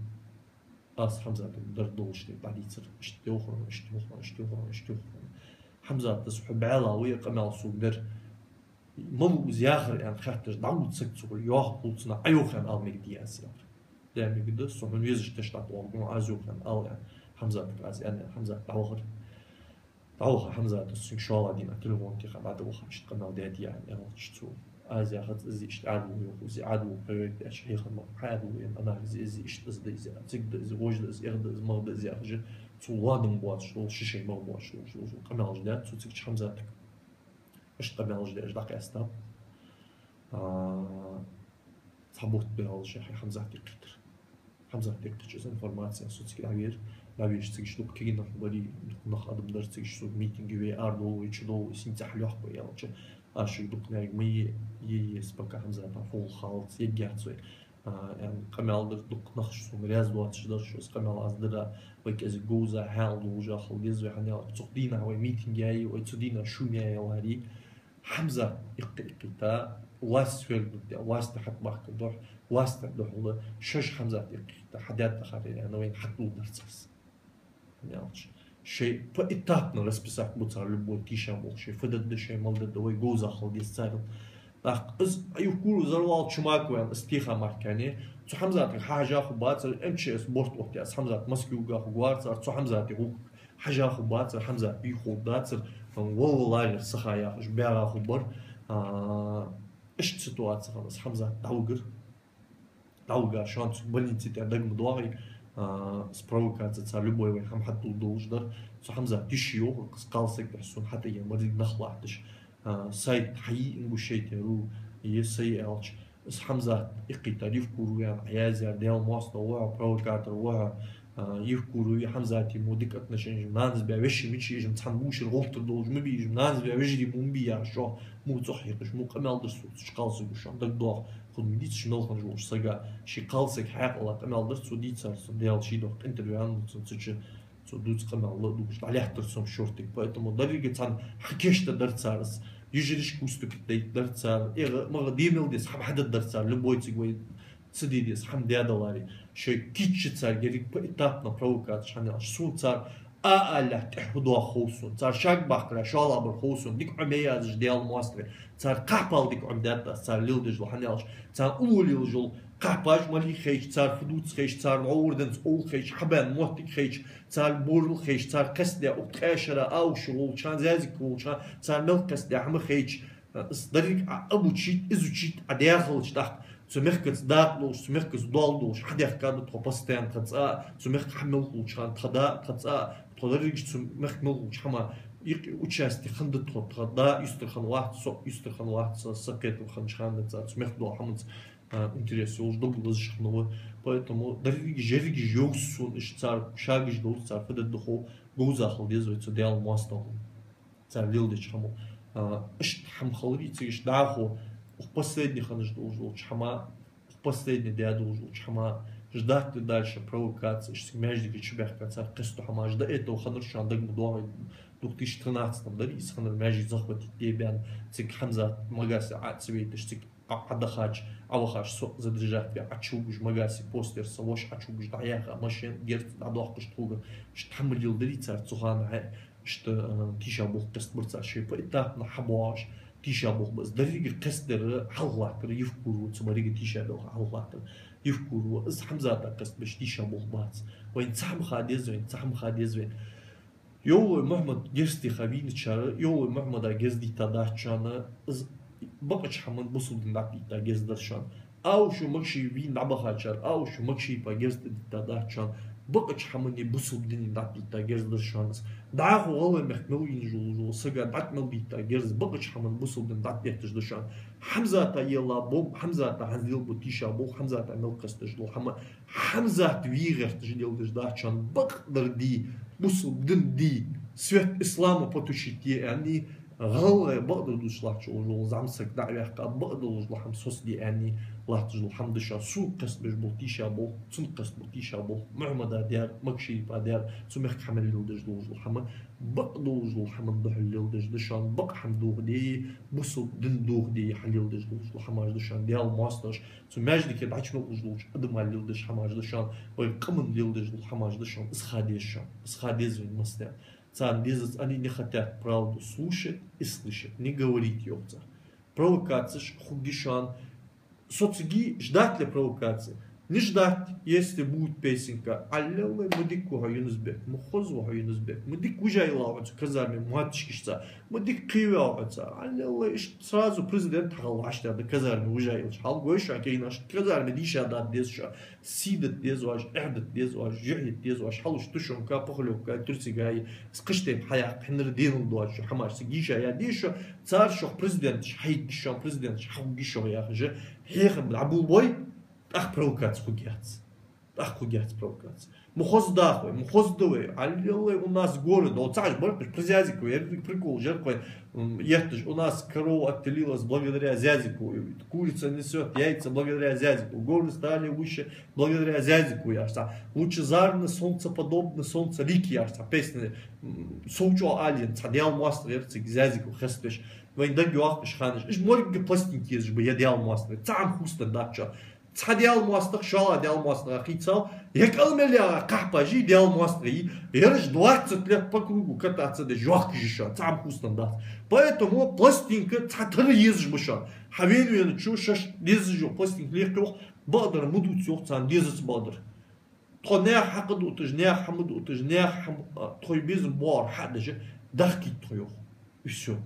аз Хьамзатага дар долаш дӀадийцар, иштта йоах хьона, иштта йоах хьона, иштта йоах хьона, иштта йоах хьона. Хьамзатас: хьо бӀаьла вий, къамаьл сога дар. Малув из яхар аьнна хаьттача, дӀавода саг цу гӀолла, йоах хул цунна, Ӏа йоах аьнна ала мегаргдий аз, аьлар. Даь мегаргда, со хьона везача тӀа тӀатохаргва, аз йоах аьнна ала аьнна Хьамзатага аз аьнна, Хьамзат дӀавахар. ДӀаваха Хьамзатас цунга шоллагӀа дийнахьа телефон теха дӀатӀаваха, иштта къамаьл даьдий аьнна аьлча цо. Аз яхац, из иштта Ӏаьдало йоах, из Ӏаьдало проверить даьча хьехам ма, хьаьдало ен анализ, из иштта из да, из цига да, из вож да, из эгӀа да, из магӀа да, из яхаш, цо ладам боацаш дола, ши шай магӀа боацаш дола, дола, дола къамаьлаш даьд цо цига Хьамзатага. Иштта къамаьлаш даьд, дӀакъаьстаб. А, цхьа бутт баьлча, хьай Хьамзат юкъе кхийтар. Хьамзат тӀакхаьчача из информаци соцкий дӀавера, дӀавеча цига дукха кагий нах барий, дукха нах адам дар цига, цу митинге вай арадовла, вай чудовла, синца хьалъяккха аьлча, аз шуга дукха наьрга ма е, е, е, пока Хьамзата хьул халац, еггяц вай. А, ян къамаьл дар дукха нах, шо сона раьза доацаш дар, шо из къамаьл аз дара, вай кӀезига говза хьаьнал долаш хила деза вай, хӀана аьлча цу дийнахьа вай митинг яьй, вай цу дийнахьа шуме яьлар. Хьамзат иккхе-иккхийта, власть свергнуть даь, власть хьатӀабахка духьа, власть духьала, шоаш Хьамзат иккхе-иккхийта хьадаьд тахар, ян вайна хьатӀадулладар царца. Мелча. Шоай поэтапно расписать бу цар любой тийша болх, шоай фу дергда, шоай мел дергда, вай говза хила деза царел. ТӀаккха из Евкуров взорвал Чумакова аьнна, из теха мара кхы а, цу Хьамзатага хьажа хургбацар, МЧС борт оттаяь, из Хьамзат Москве вугаргвар цар, цу Хьамзатага хьажа хургбацар, Хьамзат бийха хургдацар, валла лагерь саха яхаш баьгӀа хургбар. А, иштта ситуаци хиннад, из Хьамзат дӀавигар. ДӀавига шоана цу больнице тӀа дага ма доагӀий, а, из провокаци цар любой вай хӀама хьатӀадулла долаш дар. Цу Хьамзата йиша йоах, из кхалсаг тӀехьа сона хьатӀаена, морзиг нах латташ. А, сайт хьайий Ингушетия ру, е сай аьлча, из Хьамзат иккхийта Евкуров аьнна Ӏаязъяьр, Даьла моастагӀа ва хьо, провокатор ва хьо, а, Евкурова Хьамзата мо дика отношенеш, нанас баь веший мича, уж цхьан бувшар гӀовттар долаш ма бий, уж нанас баь вежарий мо ма бий яхаш, шоана мо цӀогӀа хьекхаш, мо къамаьл дар цо цу кхалсаго, шоана дагадоагӀа, хӀама дийцача мел хиннача волча сага, ший кхалсаг хьаькъала къамаьл дар цо дийцар, цун Даьла ший доккха интервью аьнна цун цу чу, цо дувца къамаьл ла а дугаш, дӀалаьттар цун шортига. Поэтому деррига цхьан хьакийчдаь дар цар из, йижарашка выступить дайта дар цар, эгӀа-магӀа де мел деза хӀама хьадергдар цар, любой цига вай ца де деза хӀама даь даларе. Шоай кийча цар еррига поэтапно провокацеш хьаьнал, сона цар а алалехь тӀехьа фу доагӀа хов сона, цар шаг баккхара шоллагӀбар хов сона, дика Ӏомаяьй аз, Даьла моастагӀий, цар кхахьпал дика Ӏомадаьд аз, цар леладеш дола хьаьнал, цар уллув лелаш йола кхахьпаш малий хайча, цар фу дувц хайча, цар гӀовгӀа денз овла хайча, хьабаьнна моттиг хайча, цар борал хайча, цар кхестадаь укх ткъаь шера Аушев волча хана, Зязиков волча хана, цар мел кхестадаь хӀама хайча, из деррига Ӏа обучить, изучить Ӏа даь хилча тӀаккха, цу мехкаца дакъа долаш, цу мехкаца доал долаш хьадехка да тхо постоянно тха цӀа, цу мехка хьа мел хулача хана тха да, тха цӀа, тхо деррига цу мехка мел хулача хӀама юкъе участие хинна да тхо, тха да юстара хинна вац, со юстара хинна вац, са кхетам хиннача хана денз цу мехка дола хӀаманца, а, интерес йолаш, дог лазаш хиннав. Поэтому деррига еррига йовз сона, иштта цар шагаш долаш, цар фу дергда хов, говза хила деза вай цу Даьла моастагӀал. Цар леладеча хӀамо. А, иштта хӀама хиларий цига, иштта дӀахо, укх последний хиннаш долаш долча хӀама, укх последний даь долаш долча хӀама, ждать ли дальше провокаци, иштта цига маьждига чу баьхка цар кхессаду хӀамаш, до этого хиннар шоана дага ма доагӀий, две тысячи тринадцатом дарий из хиннар, маьждиг захватить де баьнна, цига Хьамзат Магасе Ӏо ца вайташ, цига Ӏа, Ӏодахача, Ӏовахача со задержать ве, Ӏочувугаш Магасе постер, са воша Ӏочувугаш дӀаяха, машен герз дӀадоаккхаш тхога. Иштта хӀама леладарий цар цу хана хье, иштта, а, тийша болх кхестабар цар, шоай поэтапно хьабоагӀаш тийша болх ба из. Деррига кхестадар хьалхалаттар Евкурова, цу беррига тийша белха хьалхалаттар Евкурова. Из Хьамзата кхестабеш тийша болх бац. Вайна цхьа хӀама ха деза вайна, цхьа хӀама ха деза вайна. Йовлой Мухьмад герз теха вийначар, Йовлой Мухьмада герз дийттадац шоана, из бакъача хӀаман бусалба дин дӀатӀадийттар герз дар шоана. Аушев Макшиев вийна дӀабахачар, Аушев Макшиепа герз тӀадийттадац шоана, бакъача хӀамане бусалба дине дӀатӀадийттар герз дар шоана из. ДӀахо ГӀалгӀай мехка мел вийна йола сага дӀатӀа мел дийттар герз бакъача хӀаман бусалба дин дӀатӀадетташ да шоана. Хьамзата елла бомба, Хьамзата хӀанз лелабу тийша болх, Хьамзата мел кхестадеш дола хӀама, Хьамзат вий гӀерташ леладеш дац шоана, бакъдар дий, бусалба дин дий, свет ислама потушить е аьнна, гӀалгӀай бакъдар дувцаш латташ волаш вола зӀамсаг дӀа а ваьккха, бакъдолаш дола хӀама соцаде аьнна латташ дола хӀама да шоана. Сога кхестабеш бола тийша болх, цунна кхестабу тийша болх, Мухьмада даьр, Макшиепа даьр, цу мехка хьа мел леладеш долаш дола хӀама, бакъдолаш дола хӀаман духьал леладеш да шоана, бакъ хӀама дохаде, бусалба дин дохаде хьалеладеш долаш дола хӀамаш да шоана, Даьла моастагӀаша, цу маьждиге дӀачу мел ухаш долча адамашта леладеш хӀамаш да шоана, вай къаман леладеш дола хӀамаш да шоана, из ха деза шоана, из ха деза вайна массанена. Царна дезац, они не хотят правду слушать и слышать, не говорить, йоах цар. Провокацеш хургья шоана, соцаргья, ждать ли провокаци? Не ждать, если будет песенка: «Аллилай, ма дика ва хьо, Юнус-Бек, ма хоза ва хьо, Юнус-Бек, ма дика вижа йилла хьо цу казарме моттигашца, ма дика кхеваьв хьо цар, аллилай», иштта сразу президент хьахила вӀаштӀехьа да казарме вижа йилча. Хьалгой шоана кегийнаш, казарме дийша дарба деза шоана, сий дита деза оаш, эхь дита деза оаш, юхь йита деза оаш, хьалуш тушёнка, похлёбка, турцигай, из кхыча тайпа хьаяккха, хьинар денал доацаш хӀамаш цига йийша я деза шо, цар шох президенташ хьайийтаргья шоана, президенташ хьахургья шох яхаш, хьехам дӀаболабой, тӀаккха провокаци хургьяц. ТӀаккха хургьяц провокаци. Ма хоза да вай, ма хоза да вай. Аллилай, у нас город. О, цхьа уж бар-кх уж, призязиков, ерриг прикол жар-кх вай, м, етташ. У нас корова отпилилась благодаря Зязикову. Курица несёт яйца благодаря Зязикову. Горы стали выше благодаря Зязикову, яхаш цхьа. Лучезарно, солнцеподобно, солнцелик, яхаш цхьа песня. М, сов чӀоагӀа ала еза, цхьа Даьла моастагӀа яр цига Зязиков хеставеш. Вайна дагайоагӀа уж ханаш. Уж моргга пластинки езаш ба, я Даьла моастагӀа. Цхьа хӀама хувцаденна дац шоана. Цхьа Даьла моастагӀа, шоллагӀа Даьла моастагӀа хийцал, е кӀал мел ягӀа кхахьпаш йий, Даьла моастагӀий, ераш двадцать лет по кругу кататься деш йоахкаш я шоана, цхьа хӀама хувцаденна дац. Поэтому пластинка цхьатарра езаш ба шоана. Хьавена-венача шоаш дезаш йола пластинка лакха йоах, бакъдар ма дувца йоах царна, дезац бакъдар. Тхо наьха хьакъ дутташ, наьха хӀама дутташ, наьха хӀама, а, тхоай безам боагӀар хьадеш, дахкийта тхо йоах. И всё.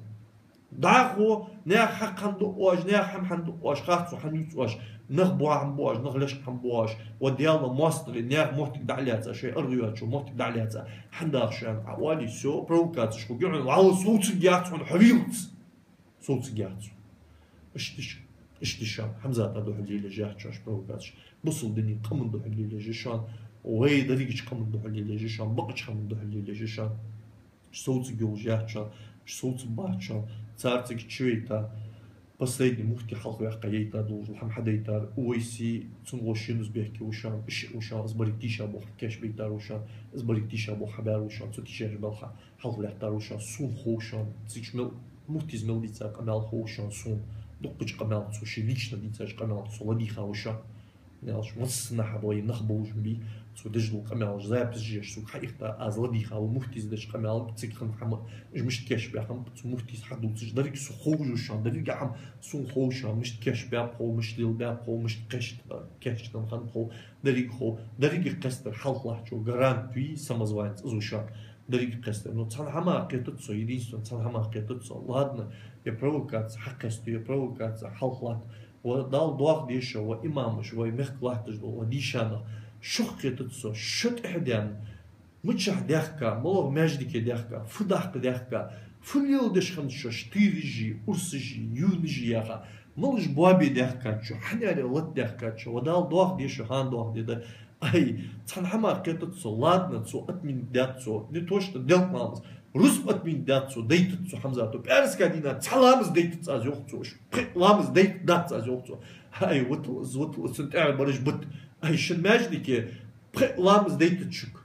ДӀахо наьха хьакъ хӀана ду оаш, наьха хӀама хӀана ду оаш, харцо хӀана юц оаш, нах бо хӀама бу оаш, нах лечкъа хӀама бу оаш, ва Даьла моастагӀий, наьха моттиг дӀалаьца, шоай аргӀа йоацача моттиг дӀалаьца, хӀана даха шоана, Ӏа оале, всё, провокацеш хургья хьона, валлахӀи, совцаргьяц хьона, хьо вийлац. Совцаргьяц хьона. Иштта ш-, иштта шоана, Хьамзата духьал лелаеш яц шоана провокацеш. Бусалба дина къаман духьал лелаеш я шоана, вай дерригача къаман духьал лелаеш я шоана, бакъча къаман духьал лелаеш я шоана. Совцаргйолаш яц шоана, совцаргбац шоана. Цар цига чувайта, последний муфти хьалхаваьккха яйта долаш дола хӀама хьадайтар, Увайси, цун воша Юнус-Бек ва шоана, иштта ва шоана, из берригаш тийшаболх кийчбайтар ва шоана, из берригаш тийшаболх хьабаьр ва шоана, цу тийшача балха хьалхалаьттар ва шоана, сона хов шоана, цига мел, муфтис мел дийца къамаьл хов шоана сона, дуккхача къамаьлах цо, ший лично дийцача къамаьлах цо ладийгӀа ва шоана. Ялш, массанахьа вай нах болаш бий, цо деш дола къамаьлаш запись еш, сога хьаихта, аз ладийгӀа ва муфтис деча къамаьлага, цига хинна хӀама, уж мишта кийчбаьб хӀама, цу муфтис хьадувцаш, деррига сона хов шоана, деррига хӀама сона хов шоана, мишта кийчбаьб хов, мишта лелабаьб хов, мишта кийчденна хиннаб хов, деррига хов, деррига кхестар хьалхалаттачо гарант вий, самозванец из ва шоана, деррига кхестар. Но цхьан хӀамах кхетац со, единственно, цхьан хӀамах кхетац со. Ладно, е провокаци хьакхестаю, е провокаци хьалхалатт. Ва Далла догӀа деш, ва имамаш, вай мехка латташ дола, ва дийша нах. Шух кхетац со, шо тӀехьа даьнна, мичахьа даьхка, малагӀа маьждиге даьхка, фу даккха даьхка, фу леладеш хиннад шоаш, тирижи, урсажи, юнажи яха, малаш боабе даьхкад шо, хьанара лата даьхкад шо, ва Далла догӀа деш, хӀана догӀа де да. Ай, цхьан хӀамах кхетац со, ладно, цо отменить даьд цо, не то что делкъа ламаз, рузба отменить даьд цо, дайтац цо Хьамзата. ПӀаьраска дийнахьа цхьа ламаз дайтац аз, йоах цо, уж пхи ламаз дайтадац аз, йоах цо. Ай, ватал из, ватал из, цун тӀехьа бараш бита. Ай, шун маьждиге пхи ламаз дайтац шуга.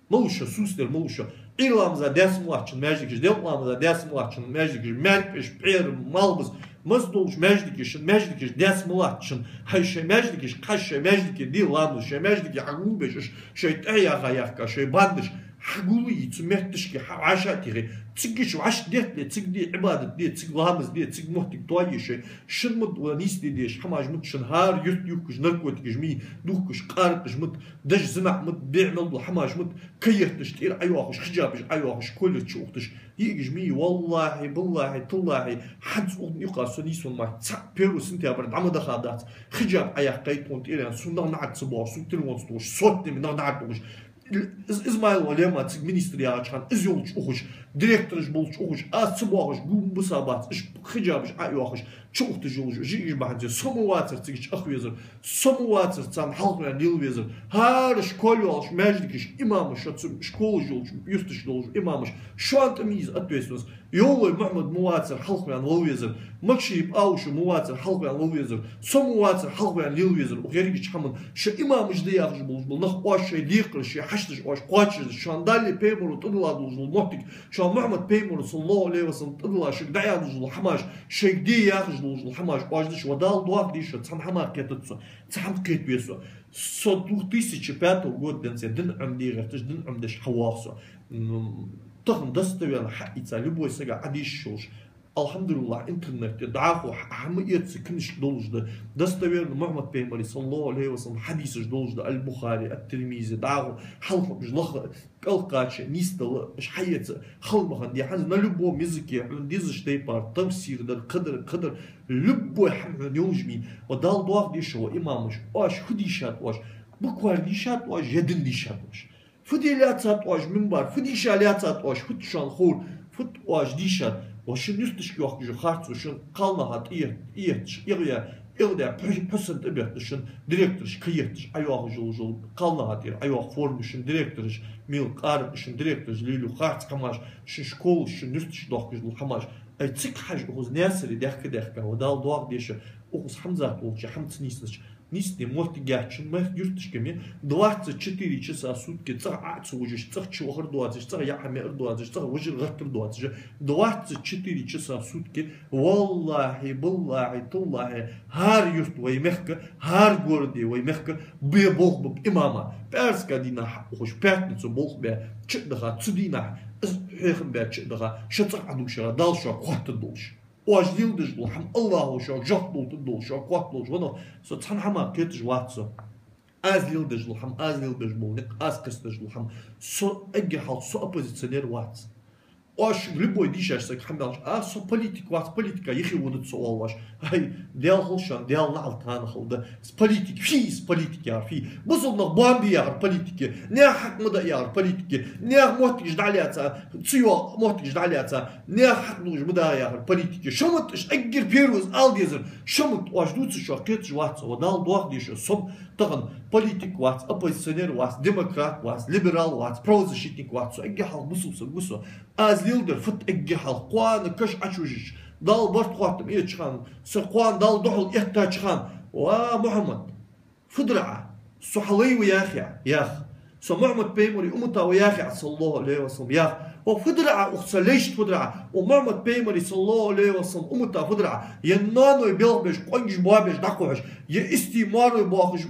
Малув шо, сусар малув шо. Ӏуйра ламаза даьсса ма латт шун маьждигаш, делкъа ламаза даьсса ма латт шун маьждигаш, маьркӀаж, пӀера, малхбуза, мас долаш маьждигаш, шун маьждигаш даьсса ма латт шун. Хьай шоай маьждигаш кхача, шоай маьждиге де ламаз, шоай маьждиге хьагулбеш, шоай тӀехьа яха яхка, шоай бандаш хьагулйий цу метташка, хьа вӀашагӀтехе. Цига иш вӀашагӀдеттале, цига де Ӏибадат де, цига ламаз де, цига моттиг тоае шоай. Шун ма да нийса де дезаш хӀамаш, ма да шун хӀара юрта юхкаш наркотикаш ма йий духкаш, къаракъаш ма да, дажа зина ма да, бӀу мел дола хӀамаш ма да, каетташ тӀера Ӏойоахаш, хиджабаш Ӏойоахаш, колледж чу ухташ, йиӀигаш ма йий, валлахӀи, биллахӀи, таллахӀи, хӀанз укхун юкъа со нийсвенна ма вац, цхьа первый сентябрь дӀа ма даха дац, хиджаб Ӏояьккхай тхона тӀера, сона нах наӀарга ца боагӀаш, сога телефон ца тохаш, сотнями нах наӀарга тохаш, Из-, Измайлова Лема цига министр яхача хана, из йолча ухаш, директораш болча ухаш, аз ца боагӀаш гу-, бусалба бац, уж хиджабаш Ӏойоахаш, чу ухташ йолаш, уж йиӀигаш бахьанца, со ма вацар цига чу ах везар, со ма вацар царна хьалхаваьнна лела везар. ХӀара школа йолаш маьждигаш, имамаш, шо цу школаш йолча юрташ долаш имамаш, шоана тӀа ма йий из ответственность. Йовлой Мухьмад ма вацар хьалхаваьнна лела везар, Макшиев Ауша ма вацар хьалхаваьнна лела везар, со ма вацар хьалхаваьнна лела везар, укх ерригача хӀаман. Шо имамаш да яхаш болаш бола нах, оаш шоай декхараш, шоай хьашташ оаш кхоачашдеш, шоана Даьлеи пайхамареи тӀадилла долаш дола моттиг, шоана Мухьаммад пайхамара, саллаллахӀу Ӏалайхи ва саллам, тӀадилла шуга дӀаяла долаш дола хӀамаш, шоайга де яхаш долаш дола хӀамаш оаш деш, ва Далла догӀа дийша, цхьан хӀамах кхетац со, цхьа хӀама кхетаве со. Со двух тысячи пятого года денз дин Ӏомаде гӀерташ, дин Ӏомадеш хьавоагӀа со. М, тахан достоверно хьаийца, любой сага Ӏодийша йолаш, алхьамдулиллахӀ, интернете дӀахо хӀа-, хӀама эца книжка долаш да. Достоверно Мухьаммад пайхамара, саллаллахӀу Ӏалайхи ва саллам, хьадисаш долаш да, Аль-Бухари, Ат-Тирмизи, дӀахо хьалха уж лаха кӀалкхача, нийсдала, уж хьаэца хала ма хиннадий. ХӀанз на любом языке хьона дезаш тайпара тафсир дар, кхыдар, кхыдар, любой хӀама хьона йолаш ма йий. Ва Далла догӀа дийша, ва имамаш, оаш фу дийшад оаш, букварь дийшад оаш, е дин дийшад оаш? Фу де лаьцад оаш минбар, фу дийша лаьцад оаш, фуд шоана ховр, фуд оаш дийшад? Ва шун юрташка йоахкаш я харцо, шун кхалнаха тӀаэт-, тӀаетташ, эгӀаве, Илда пхьу-, пхьусан тӀабетташ шун директораш кхиетташ, Ӏайоагӏа жул-жул, кхалнаха тӀера Ӏайоагӏа форма шун директораш, мел къаракъ шун директораш, лелу харц хӀамаш, шун школаш, шун юрташ дохкаш дул хӀамаш. Ай, цига хьажа, укхаза Наьсаре даьхка-даьхка, ва Дала доагӏа деша, укхаза Хьамзат волча хӀама ца нийснача, нийсде моттиг яц шун мехка юрташка ме, двадцать четыре часа в сутки, цӀагӀа Ӏо ца вужаш, цӀагӀа чу вахар доацаш, цӀагӀа яхьа меар доацаш, цӀагӀа вужар гӀаттар доацаш, двадцать четыре часа в сутки, валлахӀи, биллахӀи, таллахӀи, хӀара юрта вай мехка, хӀара городе вай мехка, бе болх бу имама. ПӀаьраска дийнахьа хьахьош, пятницу болх бе чу а даха, цу дийнахьа из хьехам бе чу а даха, шо цӀагӀа Ӏодувшара, Дала шуга хоттадолаш. Оаш леладеш дола хӀама АллахӀа шуга жоп лургдолаш, шуга хоттадолаш. Вано, со цхьан хӀамах кхеташ вац со. Аз леладеш дола хӀама, аз лелабеш бола никъ, аз кхестадеш дола хӀама. Со эггара хьалха, со оппозиционер вац. Оаш любой дийшача сага хӀама аьлча, а, со политик вац, политика юхе вода со оал оаш. Ай, Даьла хилда шоана, Даьла наӀалт хьона хилда. Из политик, фу из политик яхар, фу. Бусалба нах бомбе яхар политик я, наьха хьакъ ма даа яхар политик я, наьха моттигаш дӀалаьца, цу йола моттигаш дӀалаьца, наьха хьакъ дувцаш ма дагӀа яхар политик я. Шо ма тӀаш эггара первый из ала дезар. Шо ма тӀаш, оаш дувцаш, шуга кхеташ вац со, ва Дала доагӀа деша со. Со тахан политик вац, оппозиционер вац, демократ вац, либерал вац, правозащитник вац. Со эггара хьалха бусалба саг ва со. Аз леладер фуд эггара хьалха, кхоана каш Ӏочувижача, Дала барт-хаттам эцача хана, са кхоана Дала духьал эттача хана: «Ва Мухьаммад, фу дир Ӏа? Со хьа лай ва яхий Ӏа?» — йоах. «Со Мухьаммад пайхамара уммата ва яхий Ӏа, саллаллахӀу Ӏалайхи ва саллам?» — йоах. «Ва фу дир Ӏа, укх са лайшта фу дир Ӏа? Ва Мухьаммад пайхамара, саллаллахӀу Ӏалайхи ва саллам, уммата фу дир Ӏа? Е ноаной белхаш беш, къонгаш боабеш дӀакхухьаш, е истий маьрой боахаш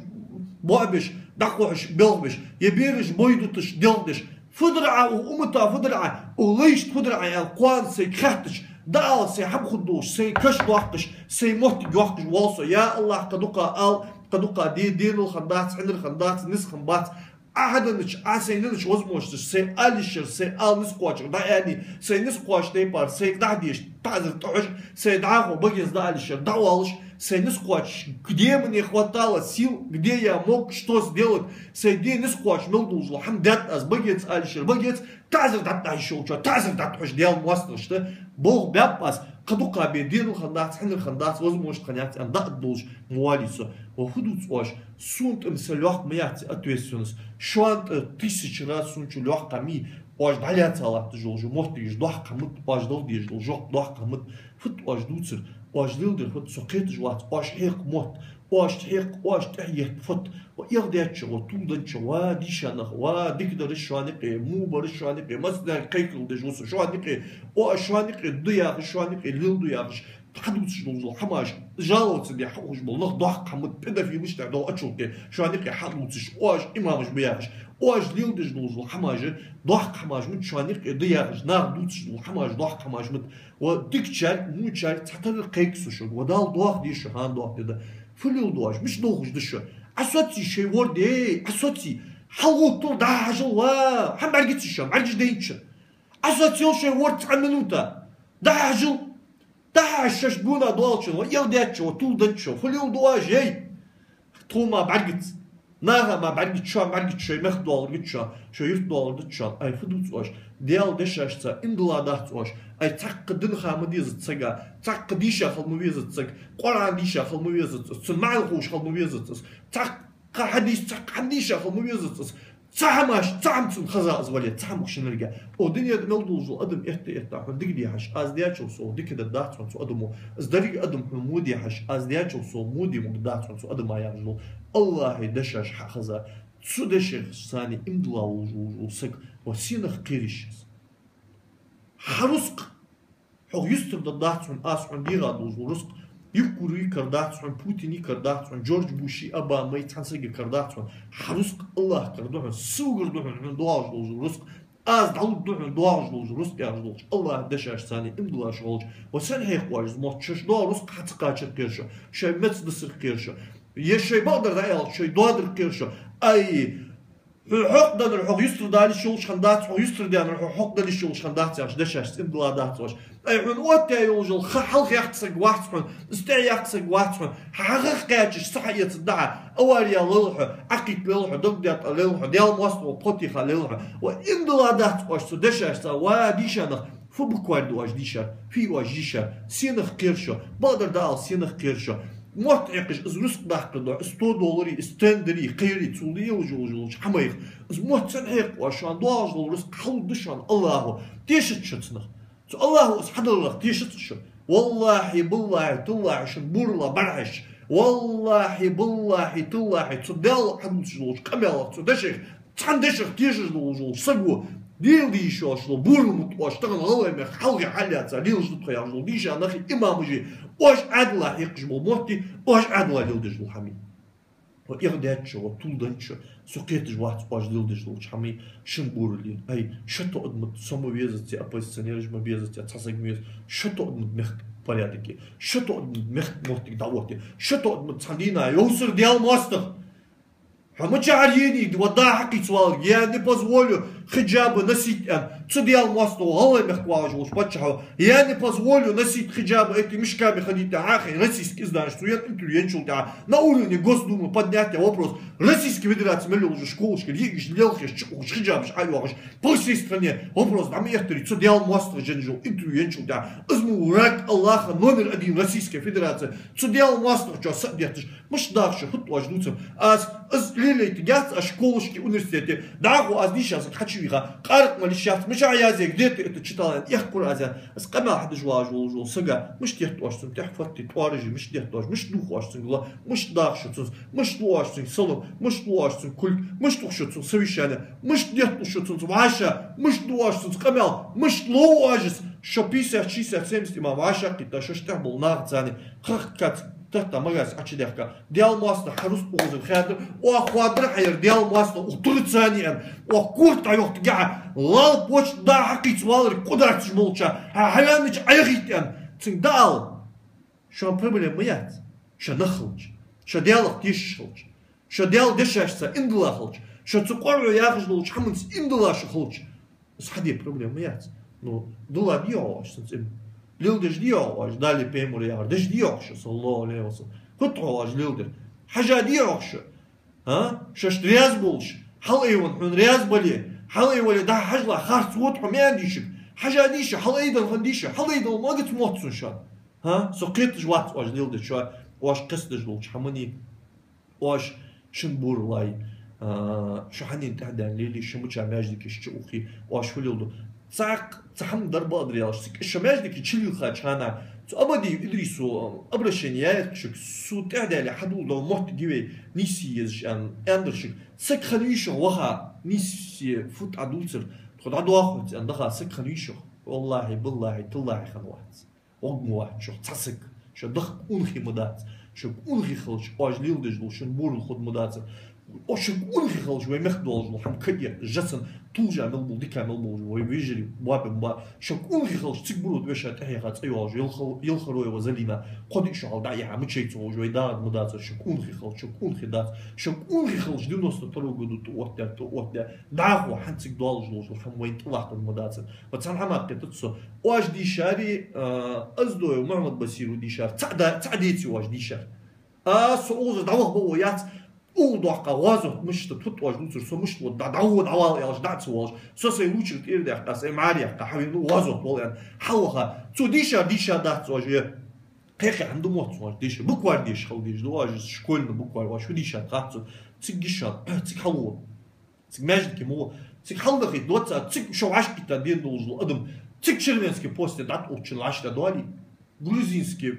боабеш дӀакхухьаш белхбеш, е бераш бой дуташ делхадеш, фу дир Ӏа, укх уммата фу дир Ӏа, укх лайшта фу дир Ӏа?» — аьнна, кхоана сайга хаьттача, дӀаала сай хӀама хургдолаш, сай каш доаккхаш, сай моттиг йоаккхаш воал со. Я АллахӀ, кхы дукха ала, кхы дукха де, денал хиннадац, хьинар хиннадац, низ хиннабац. Ӏа хьаденнача, Ӏа сайна деннача возможносташ, сай ала йиш яр, сай ала низ кхоачар дӀааьнна, сай низ кхоачача тайпара сайга дӀахьадеш, таӀазар тӀахьош, сай дӀахо багенца дӀаала йиш яр дӀаоалаш, сай низ кхоачаш, где мне хватало сил, где я мог что сделать, сай де низ кхоачаш мел долаш дола хӀама даьд аз, багенца ала йиш яр багенца, таӀазар дӀатӀахьа йиш йолчоа таӀазар дӀатӀахьош, Даьла моастагӀашта болх баьб аз, кхы дукха бе денал хиннадац, хьинар хиннадац, возможность хиннаяц аьнна дӀа а долаш ма валий со. Ва фу дувц оаш, сона тӀа са лоаккха ма яц ответственность, шоана тӀа тысяча раз сона чу лоаккха ма йий, оаш дӀалаьца латташ йолаш йола моттигаш доккха ма да, оаш дала дезаш дола жоп доккха ма да. Фуд оаш дувцар, оаш леладер фуд, со кхеташ вац, оаш хьекха мотт, оаш хьекха, оаш тӀехьа етта фуд. Ва эгӀадаьчоа, ва тувладенначоа, ва дийша нах, ва дикадараш шоана юкъе, во бараш шоана юкъе, массанега кхайкарал деш ва со шоана юкъе, оаш шоана юкъе да яхаш, шоана юкъе леладу яхаш, хьадувцаш долаш дола хӀамаш, жаловаться де хьахьош бола нах доккха ма да, педофилаш тӀехьа дола ачулке, шоана юкъе хьадувцаш, оаш имамаш ба яхаш, оаш леладеш долаш дола хӀамаш, доккха хӀамаш ма да шоана юкъе да яхаш, наха дувцаш дола хӀамаш, доккха хӀамаш ма да. Ва дикачарга, вочарга цхьатарра кхайк со шуга, ва Дала доагӀа деша, хӀана доагӀа деза. Фу леладу оаш, мича довхаш да шо? Ӏа соций шоай ворда, эй, Ӏа соций, хьалгӀоттал, дӀахьажал, ва, хӀама бӀаргаций шоана, бӀаргаш дайнча. Ӏа социйла шоай ворда цхьан минута, дӀахьажал. ДӀахьажа шоашта гонахьа доаллачоа, ва эгӀадаьчоа, ва тувладенначоа, фу леладу оаш, эй? Тхона мара бӀаргаца, наха мара бӀаргаца, шоана бӀаргаца, шоай мехка доалларгдац шоана, шоай юрта доалларгдац шоана. Ай, фу дувц оаш, Даьла дешашца иман дилла дац оаш. Ай, цхьаккха дин ха ма дезац сага, цхьаккха дийша хила ма везац саг, Къуръан дийша хила ма везац из, цун маӀан ховш хила ма везац из, цхьаккха хьадис, цхьаккха хӀама дийша хила ма везац из. Цхьа хӀамаш, цхьа хӀама цунна хеза из вале, цхьа хӀама укх шиннарга. Укх дунен тӀа мел долаш дола адам этта-этта хьона дика де хьажа, аз даьчул совгӀа дика дергдац хьона цу адамо. Из деррига адам хьона во де хьажа, аз даьчул совгӀа во де мугӀ дац хьона цу адама, яхаш дола АллахӀа дешаш хьахеза. Цу дешашца иман дилла волаш вола саг, ва сенах кхер йиш я из? Хьа рузкъ хьох юстара дергдац хьона, аз хьона дийгӀа долаш дола рузкъ. Юккури кара дац хьона, Путини кара дац хьона, Джордж Буши, Обамеи, цхьан сага кара дац хьона. Хьа рузкъ АллахӀа кара да хьона, согара да хьона, хьона доагӀаш долаш дола рузкъ. Аз дӀалургда хьона доагӀаш долаш дола рузкъ, яхаш долча АллахӀа дешашца иман диллаш хилча, ва сенна хьекх оаш из мотт? Шоаш доагӀа рузкъ хьа ца кхачар кхер шо, шоай меца дисар кхер шо, е шоай бакъдар дӀааьлча, шоай доадар кхер шо. Ай, хьо хьокхадаьннар хьох юстара дала йиш йолаш хиннадац, хьо юстара даьннар хьох хьокхадала йиш йолаш хиннадац, яхаш дешашца иман дилла дац оаш. Ай, хьона оттаяь йолаш йола ха хьалхаяккха саг вац хьона, из тӀехьаяккха саг вац хьона, хьа хьагӀах кхаьчача ца хьаэцаргда Ӏа, авари лел хьо, Ӏокхийтта лел хьо, дагадетта лел хьо, Даьла моастагӀа пхо теха лел хьо. Ва иман дилла дац оаш цу дешашца, ва дийша нах, фу букварь да оаш дийшар, фу я оаш дийшар? Сенах кхер шо, бакъдар дӀаала, сенах кхер шо? Мотт хьекхаш, из рузкъ даккха духьа, из сто доллараш, из тендераш, кхераш, цул дӀа йолаш йолча хӀамаех, из мотт санна хьекха оаш, шоана доагӀаш дола рузкъ хьалургда шоана АллахӀа. Тешац шо цунах. Цу АллахӀа из хьадарах тешац шо. ВаллахӀи, биллахӀи, таллахӀи, шун бурала бӀарахьежача, валлахӀи, биллахӀи, таллахӀи, цу Даьла хьадувцаш долча къамаьлах, цу дешах, цхьан дешах тешаш долаш вола саг ва, леладе йиш йолаш дола, бурал муташ, тахан гӀалгӀай мехка хьалхе хьалъяьца лелаш да тхо яхаш дола дийша нахи имамаши, оаш Ӏаьдала хьекхаш бола мотти, оаш Ӏаьдала леладеш дола хӀамеи. Ва эгӀа даьчча, ва тул даьчча, со кхеташ вац оаш леладеш долча хӀамеи, шун буралеи. Ай, шо тоъад ма да, со ма везац, оппозиционераш ма безац, цхьа саг ма веза, шо тоъад ма да мехка порядоке, шо тоъад ма да мехка моттиг дӀаотте, шо тоъад ма да цхьан дийнахьа йовсар Даьла моастагӀа. Хьо мичахьара енай, ва дӀа-хьа кхийса валар, я не позволю хиджабы носить, аьнна, цу Даьла моастагӀа, гӀалгӀай мехка вагӀаш волча паччахьо, я не позволю носить хиджабы этими мешками ходить, аьнна, хьахьийна российски изданеш, цо яь интервью енначул тӀехьагӀа, на уровне Госдумы поднять вопрос, Российски Федераци мел йолча школашкара йиӀигаш лелхаш, чукъухаш, хиджабаш Ӏойоахаш, по всей стране вопрос дӀа ма эттарий, цу Даьла моастагӀа яь йола интервью енначул тӀехьагӀа, из ма враг АллахӀа номер один Российской Федерации, цу Даьла моастагӀчоа са а детташ, мишта даха шо, фуд оаш дувцар? Аз, аз лелайта яц, аз школашке, университете, дӀахо аз дийша саг хьачувийха, къаракъ ма лишац, мичахьа язъе, где ты это читал, аьнна, эх кхур аз, аьнна, аз къамаьл хьадеш вагӀаш волаш вола саг, мишта детт оаш цунна тӀехьа фатти, тӀоараши, мишта детт оаш, мишта дувх оаш цунга ла, мишта даха шо цунца, мишта лу оаш цунга салам, мишта лу оаш цунга кулг, мишта ухаш шо цунца совещане, мишта детт шо цунца вӀаши, мишта ду оаш цунца къамаьл, мишта лов оаш из, шо пятьдесят, шестьдесят, семьдесят имам вӀашагӀкхийтта, шоашта тӀехьа болча нахаца цхьана хах кац тӀа-тӀа магас Ӏочудехка. Даьла моастагӀа хьарус укхаза хаьдар, оаха хоадар хьайра Даьла моастагӀа укх Турцеи, аьнна, оаха корта дӀайохийтаргья хьа, лалла почта дӀа-хьа кхийса валар кхы дарцаш болча, хьа хьаваьннача Ӏайхийта, аьнна, цунга дӀаала. Шоана проблема ма яц. Шо нах хилча, шо Даьлах тешаш хилча, шо Даьла дешашца иман дилла хилча, шо цу КъурӀо яхаш долча хӀаманца иман дилла шо хилча, из хьаде проблема ма яц. Ну, дилла дий оаш цунца иман? Леладеш дий оаш Даьла пайхамара яхар? Деш дий оаш шо, саллаллахӀу Ӏалайхи ва саллам? Фуд оаш леладер? Хьажа дий оаш шо? А? Шоашта раьза болаш, хьалаайвенна хьона раьза бале, хьалаайвале дӀа-хьа хьажалахь, харц вода хьо маӀан дийшар. Хьажа дий шо, хьалаайденна хинна дий шо, хьалаайденна ма гац мотт цунна шоана. ХӀа? Со кхеташ вац оаш леладечоа, оаш кхестадеш долча хӀаманеи, оаш шун буралеи, а, шо хьанна тӀехьа даьнна лелий, шо мича маьждигаш чу ухий, оаш фу леладу? Цхьаккха цхьа хӀама дар бакъдар аьлча, цига шо маьждиге чулилхача хана, цу Абадиев Идрисо обращени яьяр шуга, со тӀехьа даьле хьадоладу мотт гивей, нийсъе езаш, аьнна, аьннадар шуга. Саг хиннавий шох ваха, нийсъе фуд Ӏа дувцар, тхо дӀадоахаргда аьнна даха саг хиннавий шох? ВаллахӀи, биллахӀи, таллахӀи, хиннавац. ГӀоргма вац шох цхьа саг. Шо дахка унахи ма дац. Шо унахи хилча, оаш леладеш дола шун бурал хургма дацар. О, шо унахи хилча, вай мехка долаш дола хӀама кадер, жасан, тулжа мел бола, дика мел болаш, вай вежарий, боабе ма ба. Шо унахи хилча, цига буро вешта тӀехьа яха цӀа йоалаш, Елхар-, Елхароева Залина, кхо-диъ шу хьалха дӀаяхьа мичай ца ховш, вай дагӀаргма дацар, шо унахи хилча, шо унахи дац. Шо унахи хилча, девяносто второй году тӀаоттадаьр, тӀаоттадаьр. ДӀахо хӀанз цига долаш долаш дола хӀама вайна тӀалаттаргма дацар. Ва цхьан хӀамах кхетац со. Оаш дийшари, а, Оздоев Мухьаммад-Басира дийшар, цхьа да-, цхьа деций оаш дийшар? А, со укхаза дӀаваха бакъо яц, укхаза доккха гӀазот мишта тӀа тутт оаш дувцар, со мишта вода, дӀа-, дӀагӀо, дӀавала аьлча, дӀа а ца воалаш. Со сай лучил тӀера даьккха, сай мӀара яьккха, хьавена гӀазот вала аьнна, хьалваха. Цо дийшар дийша дац оаш, е кхы-кхы хӀама ду мотт цо оаш дийшар. Букварь дешаш хила дезаш да оаш, школьни букварь, оаш фу дийшад хац цо. Цига йиш я, цига хьалвала. Цига маьждиге ма ва. Цига хьалдахийта, двадцать, цига шо вӀашагӀкхийтта дена долаш дола адам. Цига Червенский посте дӀатӀаувттачун вӀаштӀехьадоалий? Грузинский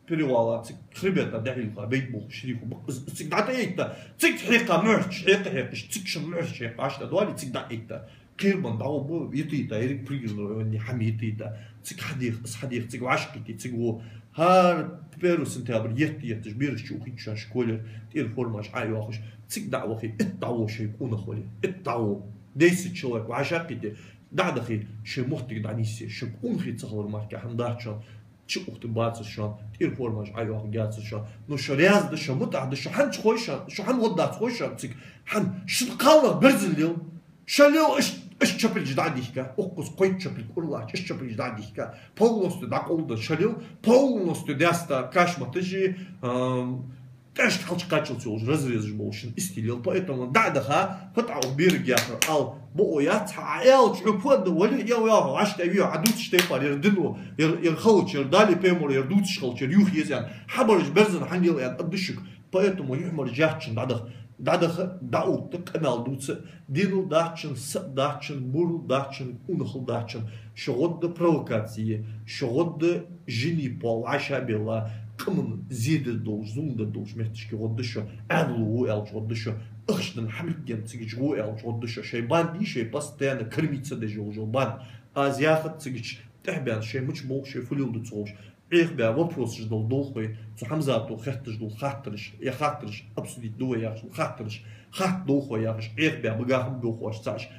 перевала цига хребета дӀахьийха, бейт боху, шриху бакъ-, из, цига дӀатӀаэйтта. Цига хьекха муьрч, хьекха хьекхаш, цига шун муьрч хьекха вӀаштӀехьадоалий, цига дӀаэйтта. Кхербан дӀагӀо ба, йитайта, ерриг Пригородни хӀама йитайта. Цига хьадех, из хьадех, цига вӀашагӀкхийтте, цига гӀо. ХӀара первый сентябрь етта етташ, бераш чу ухийтта шоана школера, тӀера формаш Ӏойоахаш, цига дӀа а вахе, итт дӀагӀо шоай къонах вале, итт дӀагӀо. Десять человек вӀашагӀкхийтте, дӀа а дахе, шоай моттиг дӀанийсъе, шо къонахий ца хилар мара кхы хӀама дац шоана, чу ухийтта бацар шоана, тӀера формаш Ӏойоахаргьяцар шоана. Ну, шо раьза да, шо мутӀахь да, шо хӀанз хой шоана, шо хӀанз гӀо дац хой шоана цига, хӀанз шун кхалнах берзал лел. Шо лел, аш, аш чапилгаш дӀа а дихка, укхаза кхойтта чапилг кӀур латтача, аш чапилгаш дӀа а дихка, полностью дӀакъовлда шо лел, полностью даьста кашаматаши, ам, тӀехьашка хьалчукхаччалца йолаш, разрезаш болаш шун истий лел. Поэтому дӀа а даха, фатӀа укх берага яхар ала бокъо яц, хьа Ӏа аьлча, хьо фу да, вали, я, я, вӀашта вио, Ӏа дувцаш тайпара, ер дино, ер, ер халча, ер Дала пайхамара, ер дувцаш халча, ер юха еза аьнна, хьабараш берзан хьанел аьнна, аддашуг. Поэтому юхьмараш яц шун дӀадаха, дӀадаха, дӀаотта, къамаьл дувца, денал дац шун, са дац шун, бурал дац шун, унахал дац шун, шо гӀодда провокаци, шо гӀодда жини пол вӀашагӀбелла, къаман зе дергдолаш, зулам дергдолаш метташка гӀодда шо, Ӏаьдало гӀо аьлча гӀодда шо, ахча денна хьабилггенна цига гӀо аьлча гӀодда шо, шоай банда, шоай постоянно кормиться деш йолаш йола банда. Аз яхац цига тӀехбаьнна, шоай мича болх, шоай фу леладу ца ховш, Ӏехабаь вопросаш дала долхой, цу Хьамзата хетташ дола хаттараш, е хаттараш обсудить ду вай яхаш дола хаттараш, хатта долхой яхаш, Ӏехабаь багахьа бохош цаӀаш.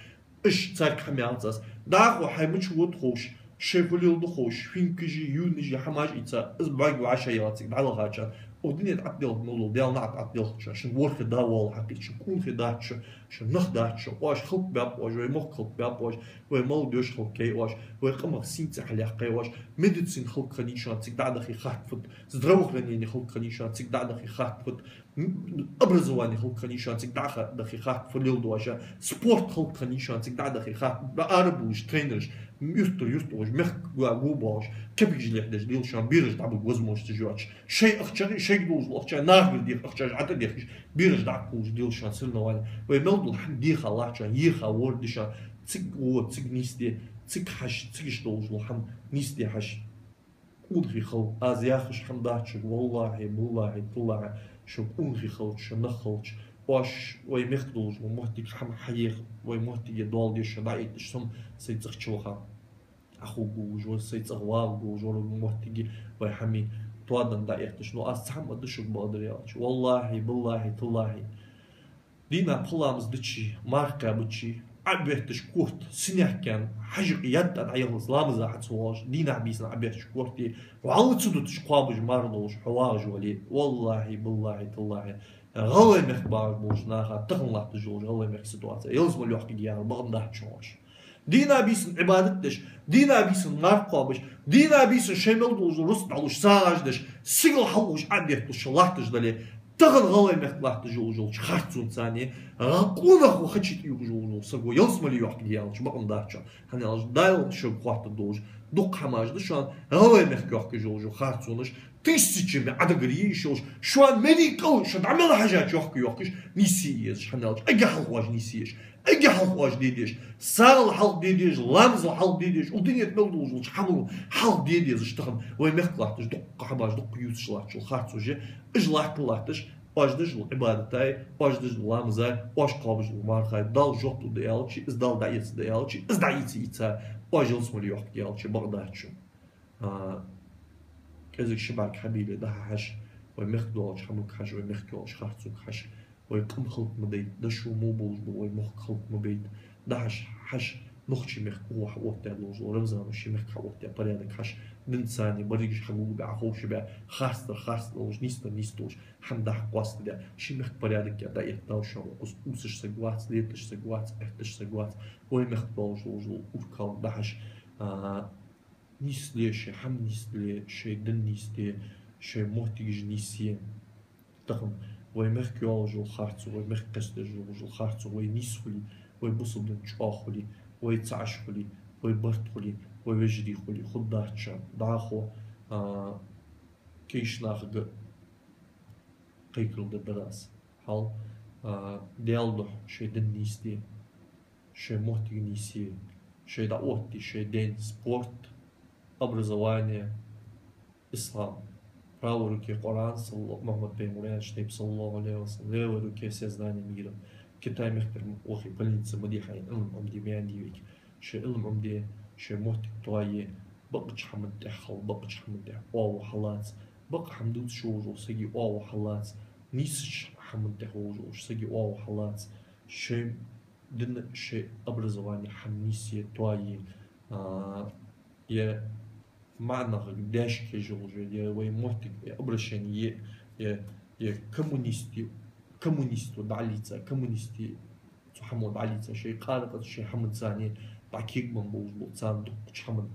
Иш царга хьамаьлац аз. ДӀахо хьай мича вода ховш, шоай фу леладу ховш, финкаши, юнаши, хӀамаш ийца, из бӀарг вӀашагӀъелла цига дӀалахача, укх дунен тӀа Ӏатделха мел дола, Даьла наӀарга Ӏатделхача, шун ворхӀе да воалла хьакхийта, шун къонахий дац шо, шун нах дац шо, оаш халкъ баьб оаш, вай мохк халкъ баьб оаш, вай мел дош халкъ кхайи оаш, вай къамах синца хьалъяккхай оаш, медицина халкъ хиннай шоана цига дӀа а дахе хатта фуд, здравоохранение халкъ хиннай шоана цига дӀа а дахе хатта фуд, м, образование халкъ хиннай шоана цига дӀа а дахе хатта фу леладу оаш, спорт халкъ хиннай шоана цига дӀа а дахе хатта, ба арабулаш тренераш, юртара юрта оаш, мехка го, го боагӀаш, кепигаш лехьдеш лела шоана, бераш дӀабига возможносташ йоацаш. Шоай ахчах, шоайга долаш дола ахча нахагара деха ахчаш Ӏа тӀадехкаш, бераш дӀакхувлаш лела шоана соревновани. Вай мел дола хӀама деха латт шоана, еха ворхӀ да шоана, цига гӀо, цига нийсде, цига хьажа, цигаш долаш дола хӀама нийсде хьажа. Къонахий хила, аз яхаш хӀама дац шуга, валлахӀи, биллахӀи, таллахӀи, шо къонахий хилча, шо нах хилча, оаш вай мехка долаш дола моттиг хӀама хьаеха, вай моттиге доал деш шо дӀаэтташ, со-м сай цӀагӀа чуваха. Ӏохувргволаш вар, сай цӀагӀа вагӀаргволаш вар, моттиге вай хӀамий тоаденна дӀаэтташ. Но аз цхьа хӀама аргда шуга, бакъдар аьлча. ВаллахӀи, биллахӀи, таллахӀи. Дийнахьа пхи ламаз дича, марха кхаьбача, Ӏобетташ корта синехкан хьажкъа ядда дӀаялхалца ламаза хьа ца воалаш, дийнахьа бийсанна Ӏобетташ корта, вӀалла ца дуташ кхоабаш марха долаш хьо вагӀаш вале, валлахӀи, биллахӀи, таллахӀи, ГӀалгӀай мехка багӀаш болча наха тахан латташ йолаш ГӀалгӀай мехка ситуаци ялсмале йоахкаргья яхар бакъ ма дац шоана оаш. Дийнахьа бийсанна Ӏибадат деш, дийнахьа бийсанна марха кхоабаш, дийнахьа бийсанна шоай мел долаш дола рузкъа дӀалуш, сагӀаш деш, сигала хьалъувш Ӏобетталуш шо латташ дале, тахан ГӀалгӀай мехка латташ йолаш йолча харцонца, къонах ва хачи тӀаювхаш йолаш йола саго ялсмале йоахкаргья аьлча бакъ ма дац шоана. ХӀана аьлча Дала шуга хоаттаргдолаш дукха хӀамаш да шоана, ГӀалгӀай мехка йоахкаш йолаш йола харцонаш тысячами Ӏодагара е йиш йолаш, шоана мел кӀал шо дӀа мел хьежача йоахка йоахкаш, нийсъе езаш, хӀана аьлча эггара хьалха оаш нийсъе езаш, эггара хьалха оаш де дезаш, сагӀал хьалха де дезаш, ламазал хьалха де дезаш, укх дунен тӀа мел долаш долча хӀамал хьалха де дезаш тахан вай мехка латташ дукха хӀамаш, дукха ювцаш латташ йола харцонаш я, уж латта латташ, оаш деш дола Ӏибадатаи, оаш деш дола ламазаи, оаш кхоабаш дола мархаи, Дала жоп лургда аьлча, из Дала дӀаэцаргда аьлча, из дӀаийца, ийца, оаш ялсмале йоахкаргья аьлча бакъ дац шоана. А, кӀезига ши бӀарг хьабийле дӀа-хьа хьажа, вай мехка долча хӀамага хьажа, вай мехка йолча харцонга хьажа, вай къам хӀалак ма дайта, дошо мо болаш бола вай мохк хӀалак ма байта, дӀа-хьа хьажа, нохчий мехка укхо хьаоттадаь долаш дола, Рамзано ший мехка хьаоттадаь порядок хьажа, динца цхьана берригаш хьагулбаь, хьаховшабаь, харцдар харц долаш, нийсдар нийса долаш, хӀама дӀа-хьа къоастадаь, ший мехка порядок яь дӀаэтта Дала шоана укхаза, увсаш саг вац, леташ саг вац, Ӏетташ саг вац, вай мехка долаш долаш дола уркалг дӀа-хьа хьажа, а, нийсле шоай хӀама, нийсле шоай дин, нийсле шоай моттигаш, нийсъе. Тахан вай мехка йолаш йола харцо, вай мехка кхесташ йолаш йола харцо, вай нийса хуле, вай бусалба дин чӀоагӀа хуле, вай цхьа Ӏаш хуле, вай барт хуле, вай вежарий хуле, хургдац шоана. ДӀахо, а, кхыча нахага кхайкарал дергдар аз. Хьал, а, Даьла духьа шоай дин нийсде, шоай моттиг нийсъе, шоай дӀаотте, шоай ден спорт, образование, ислам. Правой руке Къуръан, салла-, Мухьаммад пайхамара аьннача тайпара, саллаллахӀу Ӏалайхи ва саллам, левой руке всё знания мира. Китай мехкара вахе, больнице ма дехьа, Ӏилма Ӏомаде, маьнди веке. Шоай Ӏилма Ӏомаде, шоай моттиг тоае, бакъача хӀаман тӀехьа хила, бакъача хӀаман тӀехьа оагӀув хьалаца, бакъ хӀама дувцаш волаш вола саги оагӀув хьалаца, нийсача хӀаман тӀехьа волаш волаш саги оагӀув хьалаца, шоай дин, шоай образование хӀама нийсъе, тоае, а, е маӀа нахага даьшка хьежа йолаш, е вай моттиг, е обращение, е, е, е коммунисти, коммунисто дӀалийца, коммунисти цу хӀамо дӀалийца, шоай къаракъаца, шоай хӀаманца цхьана дӀакийгбенна болаш бола, царна дуккхача хӀаман,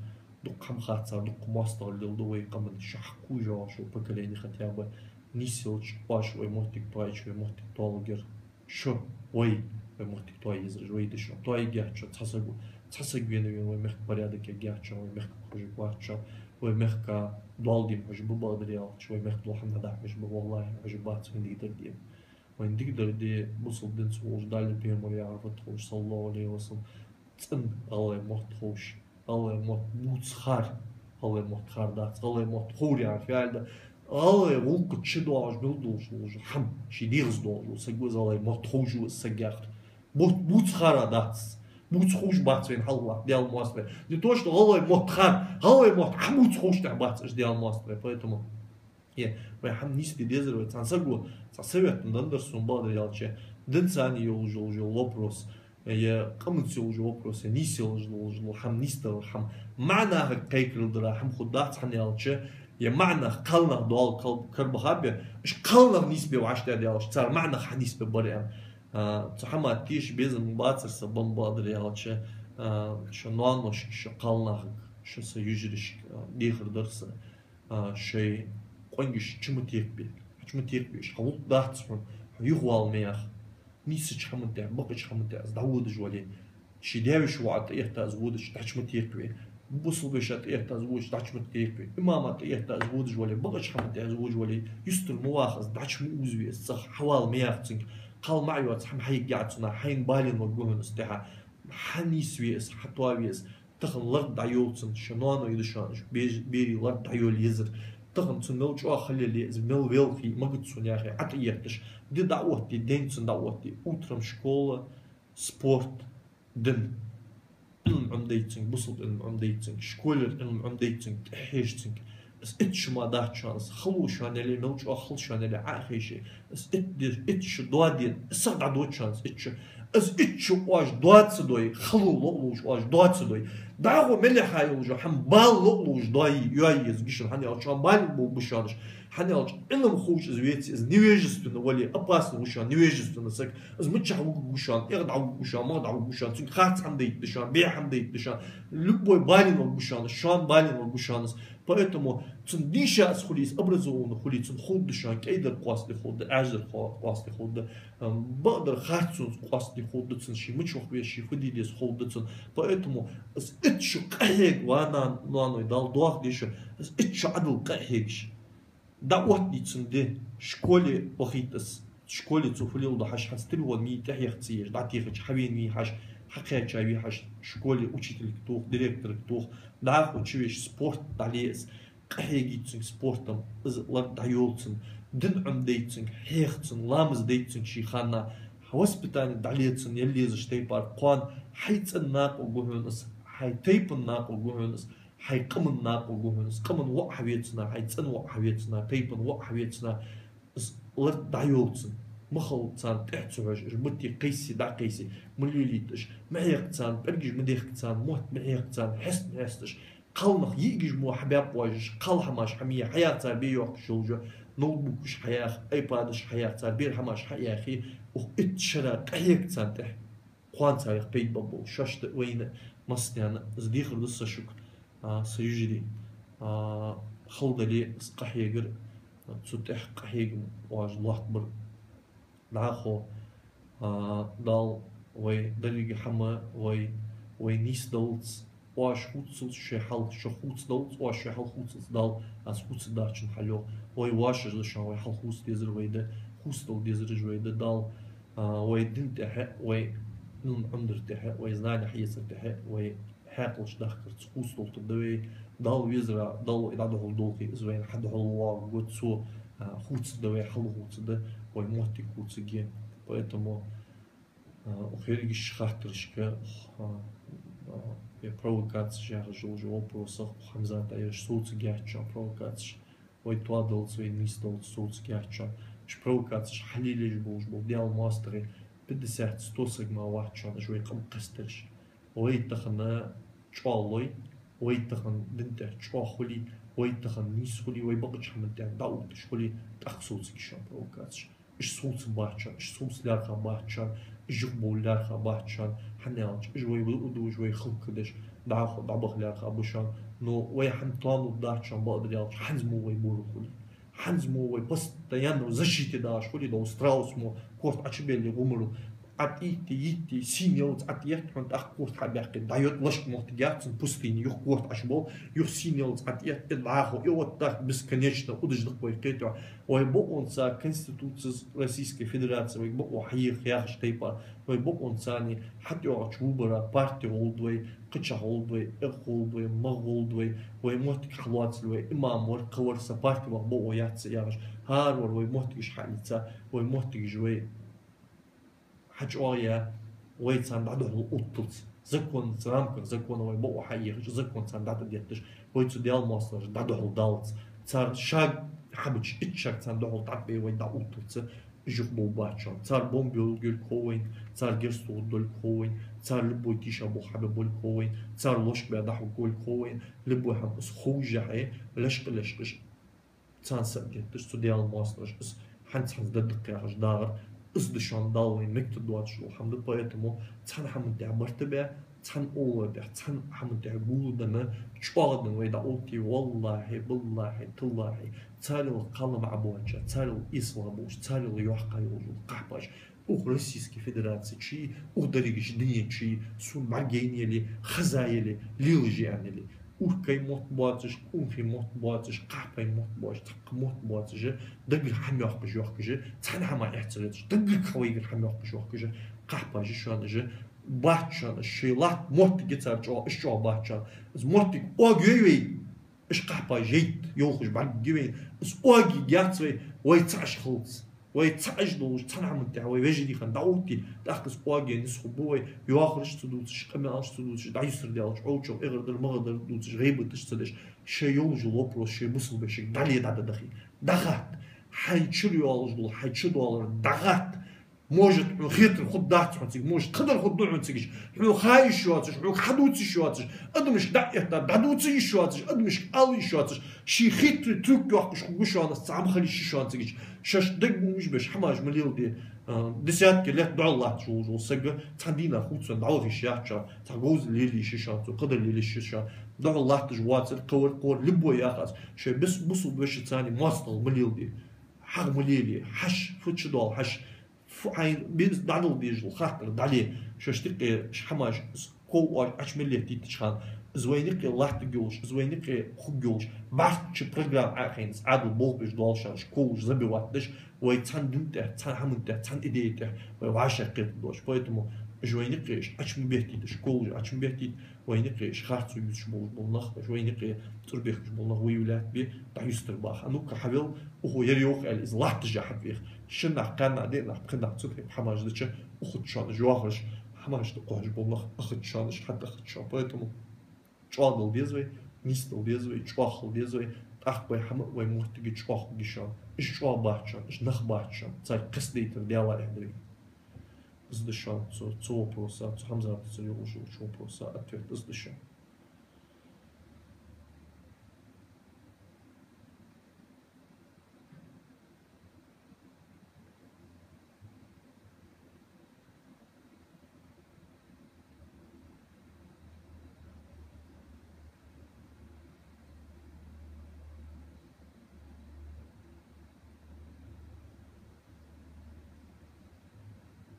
дукха хӀама хацар, дукха моастагӀал леладу вай къаман, шоай хьакхувш йоагӀаш йола поколение хотя бы нийсъелча, оаш вай моттиг тоаийча, вай моттиг тоалургьяр шо, вай, вай моттиг тоае езар уж вай да шо. Тоаергьяц шо цхьа саго, цхьа саг вена-вена вай мехка порядок ергьяц шоана, вай мехка хьожаргвац шо, вай мехка доал де хьожаргба, бакъдар аьлча, вай мехка дола хӀама дӀадахьа хьожаргба, валлахӀи, хьожаргбац, вайна дикадар де. Вайна дикадар де бусалба динца волча Даьла Пайхамара яхар фуд ховш, صلى الله عليه وسلم, цӀена гӀалгӀай мотт ховш, гӀалгӀай мотт бувцар, гӀалгӀай мотт хар дац, гӀалгӀай мотт ховр яхар фу да. ГӀалгӀай гӀулакх чудоагӀаш, мел долаш долаш хӀама, ший дегӀаца доагӀаш дола саг ва из, гӀалгӀай мотт ховш ва из саг яхар. Мотт бувца хар дац, бувца ховш бац вайна хьалха латта Даьла моастагӀий. Не то что гӀалгӀай мотт хар, гӀалгӀай мотт хьабувца ховш тӀехьа бац уж Даьла моастагӀий. Поэтому Е, вай хӀама нийсде дезар вай. Цхьан саго цхьа совет ма деннадар сона, бакъдар аьлча, динца йолаш йола, йола вопрос, е къаманца йолаш йола вопрос, е нийсъелаш йолаш йола хӀама, нийсдалар хӀама, маӀа нахага кхайкарал дара хӀама хургдац, хӀана аьлча, е маӀа нах, кхалнах доал кал-, карабахаб, уж кхалнах нийсбе вӀаштӀехьадаьлча, цар маӀа нах хьанийсбергбар аьнна. А, цу хӀаман тешаш безам бацар са, бан, бакъдар аьлча, а, шо ноаношка, шо кхалнахага, шо са йижарашка, а, дехар дар са. А, шоай къонгаш чу ма текхабе. Хьа чу ма текхабе, уж хьа гӀулакх дац хьона, хьо юхавала ма яха. Нийсача хӀаман тӀа, бакъача хӀаман тӀа из дӀаводаш вале, ший даь-веший воӀа тӀаэтта из водача дӀачу ма текхаве. Бусалба вешийна тӀаэтта из водача дӀачу ма текхаве. Имама тӀаэтта из водаш вале, бакъача хӀаман тӀа из водаш вале, юстара ма ваха из, дӀачу ма узаве из, цӀагӀа хьавала ма яха цунга. Кхал маӀа йоаца хӀама хьайга яц цунах, хьайна балийна варгва хьона из тӀехьа. Хьанийсве из, хьатоаве из. Тахан лард дӀайола цун, шоай ноаной да шоана, уж бе-, берий лард дӀайола езар. Тахан цун мел чӀоагӀа хала яле, из мел велхий, магац цунна яхе, ӀотӀаетташ. Ди дӀаотте, ден цун дӀаотте. Утром школа, спорт, дин. Ӏилма Ӏомадайта цунга, бусалба Ӏилма Ӏомадайта цунга, школера Ӏилма Ӏомадайта цунга, тӀехьежа цунга. Из итт шу мара дац шоана, из хало шоана яле, мел чӀоагӀа хала шоана яле, Ӏо а хайше. Из итт де-, итт шу доаде, из сагӀа дӀадода шоана, из итт шу. Из итт шу оаш доа ца дой, хало ло-, ловш оаш доа ца дой. ДӀахо мел яхьа йолаш йола хӀама бала ло-, ловш доа, йоа еза гишан, хӀана аьлча шоана балийна болх ба шоана уж. ХӀана аьлча Ӏилма ховш из веце, из невежественно вале, опасно ва шоана, невежественно саг. Из мичахьа вугаргва шоана, эгӀа дӀавугаргва шоана, магӀа дӀавугаргва шоана, цунга харц хӀама дайта да шоана, бехк хӀама дайта да шоана, любой балийна варгва шоана, шоана балийна варгва шоана из. Поэтому цун дийша из хуле, из образованный хуле, цунна ховргда шоана кӀайдар къоастаде ховргда, Ӏаьржа дар къо-, къоастаде ховргда, ам, бакъдар харц цунца къоастаде ховргда цунна, ше мича ваха веза, ше фу де деза ховргда цунна. Поэтому из итт шу къахьега, ва нана-, ноаной, Дала доахаде шо, из итт шу Ӏодилла къахьегаш. ДӀаоттадий цун ди, школе вахийта из. Школе цо фу леладу хьажа, хӀанз телефон ма йий, тӀехьа яха ца езаш, дӀатехача хьавена вий хьажа, хьакхаьча вий хьажа, школе учительга тоха, директорга тоха, дӀахо чувеш, спорт дӀале из, къахьегийта цунга спортом, из лард дӀайола цунна, дин Ӏомадайта цунга, хьеха цунна, ламаз дайта цунга ший ханна, воспитани дӀале цунна, ел лезача тайпара, кхоана хьай цӀен накъаваргва хьона из, хьай тайпан накъаваргва хьона из, хьай къаман накъаваргва хьона из, къаман воӀ хьаве цунна, хьай цӀен воӀ хьаве цунна, тайпан воӀ хьаве цунна, из лард дӀайола цунна. Ма хала царна тӀехьа ца хьожаш, уж бутти кхайсе, дӀакхайсе, ма лелийта уж, ма хьекха царна, пӀелгаш ма дехка царна, мотт ма хьекха царна, хьеста ма хьесташ. Кхалнах йиӀигаш мо хьабаьккха оаш уж, кхал хӀамаш хьа ма е, хьаяха цар бе йоахкаш йолаш йола, ноутбукаш хьаяха, айпадаш хьаяха, цар бер хӀамаш хьаяхе, укх итт шера къахьега царна тӀехьа. Кхоана царех пайда ба болаш, шоашта, вайна, массанена, из дехар да са шуга, а, са йижарий, а, хала дале, из къахьегар, а, цу тӀехьа къахьегам оаш лоаттабар. ДӀахо, а, Дала вай деррига хӀама, вай, вай нийсдаллалца, оаш хувцалца шоай хьал, шо хувцадаллалца, оаш шоай хьал хувцалца, Дала аз хувцаргдоацачун хьалйоах. Вай воашаш да шоана, вай хьал хувца дезар вай да, хувцадала дезараш вай да. Дала, а, вай дина тӀехьа, вай Ӏилма Ӏомадар тӀехьа, вай знани хьаэцар тӀехьа, вай хьаькъалаш дахкарца хувцадолийтаргда вай. Дала везар, Дала вай дӀадухьалдолхе, из вайна хьадухьалвоагӀаргва, цо, а, хувцаргда вай, хьал хувцаргда, вай моттиг хувцаргья. Поэтому, а, укх ерригача хаттарашка, а, а, е провокацеш яхаш йолча вопросах, Хьамзата, ераш совцаргьяц шоана провокацеш. Вай тоадаллалца, вай нийсдаллалца совцаргьяц шоана. Уж провокацеш хьалелаеш болаш бола Даьла моастагӀий пятьдесят, сто саг мара вац шоана, уж вай къам кхестараш. Вай тахан чӀоагӀа лой, вай тахан дина тӀа чӀоагӀа хуле, вай тахан нийса хуле, вай бакъача хӀаман тӀа дӀаотташ хуле, тӀаккха совцаргья шоана провокацеш. Уж совцаргбац шоана, уж совца лаьрхӀаргбац шоана, уж юхабовла лаьрхӀаргбац шоана, хӀана аьлча уж вай луъу да, уж вай хӀалакдеш, дӀахо дӀабаха лаьрхӀаргба шоана, но вай хӀама тоалургдац шоана, бакъдар аьлча, хӀанз мо вай бора хуле. ХӀанз мо вай постоянно защите дагӀаш хуле, дов страус мо корта Ӏочубелле гӀумарал. ӀотӀаетте, етте, сийна яллалца ӀотӀаетт хьона, тӀаккха корта хьабаьккхе, дӀайода лашка моттиг яц цун, пустыня, юха корта Ӏочуболх, юха сийна яллалца ӀотӀаетт, э, дӀахо, э, вот так бесконечно, удаш да-кх вай кхетам. Вай бокъонца Конституцес Российской Федерации вайга бокъо хьаех яхача тайпара, вай бокъонца царна хьатӀайоагӀача выбора парти гӀолла да вай, кхычахьа гӀолла да вай, эгӀа гӀолла да вай, магӀа гӀолла да вай, вай моттиг хьалоацалга вай, имам вар, кхы вар, са парти ваха бокъо яц яхаш, хӀара вар вай моттигаш хьалийца, вай моттигаш вай хьачӀоагӀъяь, вай царна дӀадухьал отталца. Законаца, рамках закона вай бокъо хьаехаш, закон царна дӀатӀадетташ, вай цу Даьла моастагӀашта дӀадухьал даллалца. Цар шаг хьабича, итт шаг царна духьал тӀатӀабе вай дӀаотталца, уж юха бовргбац шоана. Цар бомба йолга йолга хов вайна, цар герз тохаргдолга хов вайна, цар любой тийшаболх хьабе болга хов вайна, цар лошка бе дӀахьоргволга хов вайна, любой хӀама из ховшшехь, лечкъа-лечкъаш царна са а детташ, цу Даьла моастагӀаша из хӀанз-хӀанз дергда-кх яхаш дагӀар, из да шоана Дала вайна мегаш доацаш дола хӀама да. Поэтому цхьан хӀаман тӀа барт бе, цхьан уллар тӀа, цхьан хӀаман тӀа гулденна, чӀоагӀденна вай дӀаотте, валлахӀи, биллахӀи, таллахӀи, царел кхаллам Ӏобоацаш, царел эсалагӀа болаш, царел йоккха йолаш йола къахьпаш, укх Российской Федераци чу, укх дерригача дунен чу, сона бӀаргаяйнаяли, хезаяли, лелаш я аьннаяли, уркхай мотт боацаш, къонахий мотт боацаш, къахьпай мотт боацаш, цхьаккха мотт боацаш, даггара хӀама йоаккхаш-йоаккхаш, цхьан хӀаман эхь ца хеташ, даггара хьавайгара хӀама йоаккхаш-йоаккхаш, къахьпаш я шоана уж, бац шоана уж, шоай латта моттиг я цар чӀоагӀа, уж чӀоагӀа бац шоана. Из моттиг оагайой вай, уж къахьпаш яйта йолхаш бӀаргагургья вайна. Из оагайергьяц вай, вай цхьа уж хилац. Вай цхьа уж долаш, цхьан хӀаман тӀа вай вежарий хинна дӀаотте, тӀаккха из оагайе низ хургба вай, йоахараш ца дувцаш, къамаьлаш ца дувцаш, дӀаюстара даьлча Ӏовчал эгӀардар, магӀардар дувцаш, гӀийбаташ ца деш, шоай йолаш йола вопрос шоай бусалба вешийга дӀале дӀадахийта. ДӀахатта. Хьайна чура йоаллаш дола, хьай чудоаллар дӀахатта. Может, хьона хетар хургдац хьона цига, может, кхыдар хургда хьона цига, хьона ха йиш йоацаш, хьога хьадувца йиш йоацаш, адамашка дӀа а этта, дӀадувца йиш йоацаш, адамашка ала йиш йоацаш, ший хитрый трюк йоаккхаш хургва шоана из, цхьа хӀама хила йиш я шоана цига. Шоаш дагадоагӀаш беш хӀамаш ма леладе, а, десятки лет духьал латташ волаш вола саг цхьан дийнахьа хувцалуш дӀаваха йиш яц шоана, цхьа говзал лелае йиш я шоана цо, кхыдар лелае йиш я шоана, духьал латташ воацар, кхывар, кхывар, любой яхац, шоай бус-, бусалба вешийца цхьана моастагӀал ма леладе. ХьагӀ ма лелае, хьажа, фу чудоал хьажа, фу хьайна бе-, дӀадала дезаш дола хаттар дӀале, шоашта юкъе хӀамаш, из ков оаш Ӏочу мел леттийтача хана, из вайна юкъе латтаргйолаш, из вайна юкъе хургйолаш, бӀарчча программа Ӏохайна, из Ӏаьдал болх беш доал шоана, уж коваш забивать деш, вай цхьан дина тӀа, цхьан хӀаман тӀа, цхьан идея тӀа вай вӀашагӀкхетаргдолаш. Поэтому уж вайна юкъе уж Ӏочу ма беттийта, уж коваш Ӏочу ма беттийта, вайна юкъе уж харцо ювцаш болаш бола нах, уж вайна юкъе цӀур бехкаш бола нах выявлять бе, дӀаюстара баха. А ну-ка, хьавел, укхо ер йоах аьле, из латташ а хьатӀавеха. Шиннахьа, кхаьннахьа, диъннахьа, пхеннахьа цу тайпа хӀамаш дича, ухац шоана уж йоахараш, хӀамаш тӀакхоачаш бола нах, ухац шоана уж, хьатӀаухац шоана. Поэтому чӀоагӀдала деза вай, нийсдала деза вай, чӀоагӀа хила деза вай, тӀаккха вай хӀама, вай моттиг чӀоагӀа хургья шоана. Уж чӀоагӀа бац шоана, уж нах бац шоана, царга кхестадайтар Даьлах эхь да вайна. Из да шоана цу, цу вопроса, цу ХӀамзатаца йолаш йолча вопроса ответ, из да шоана.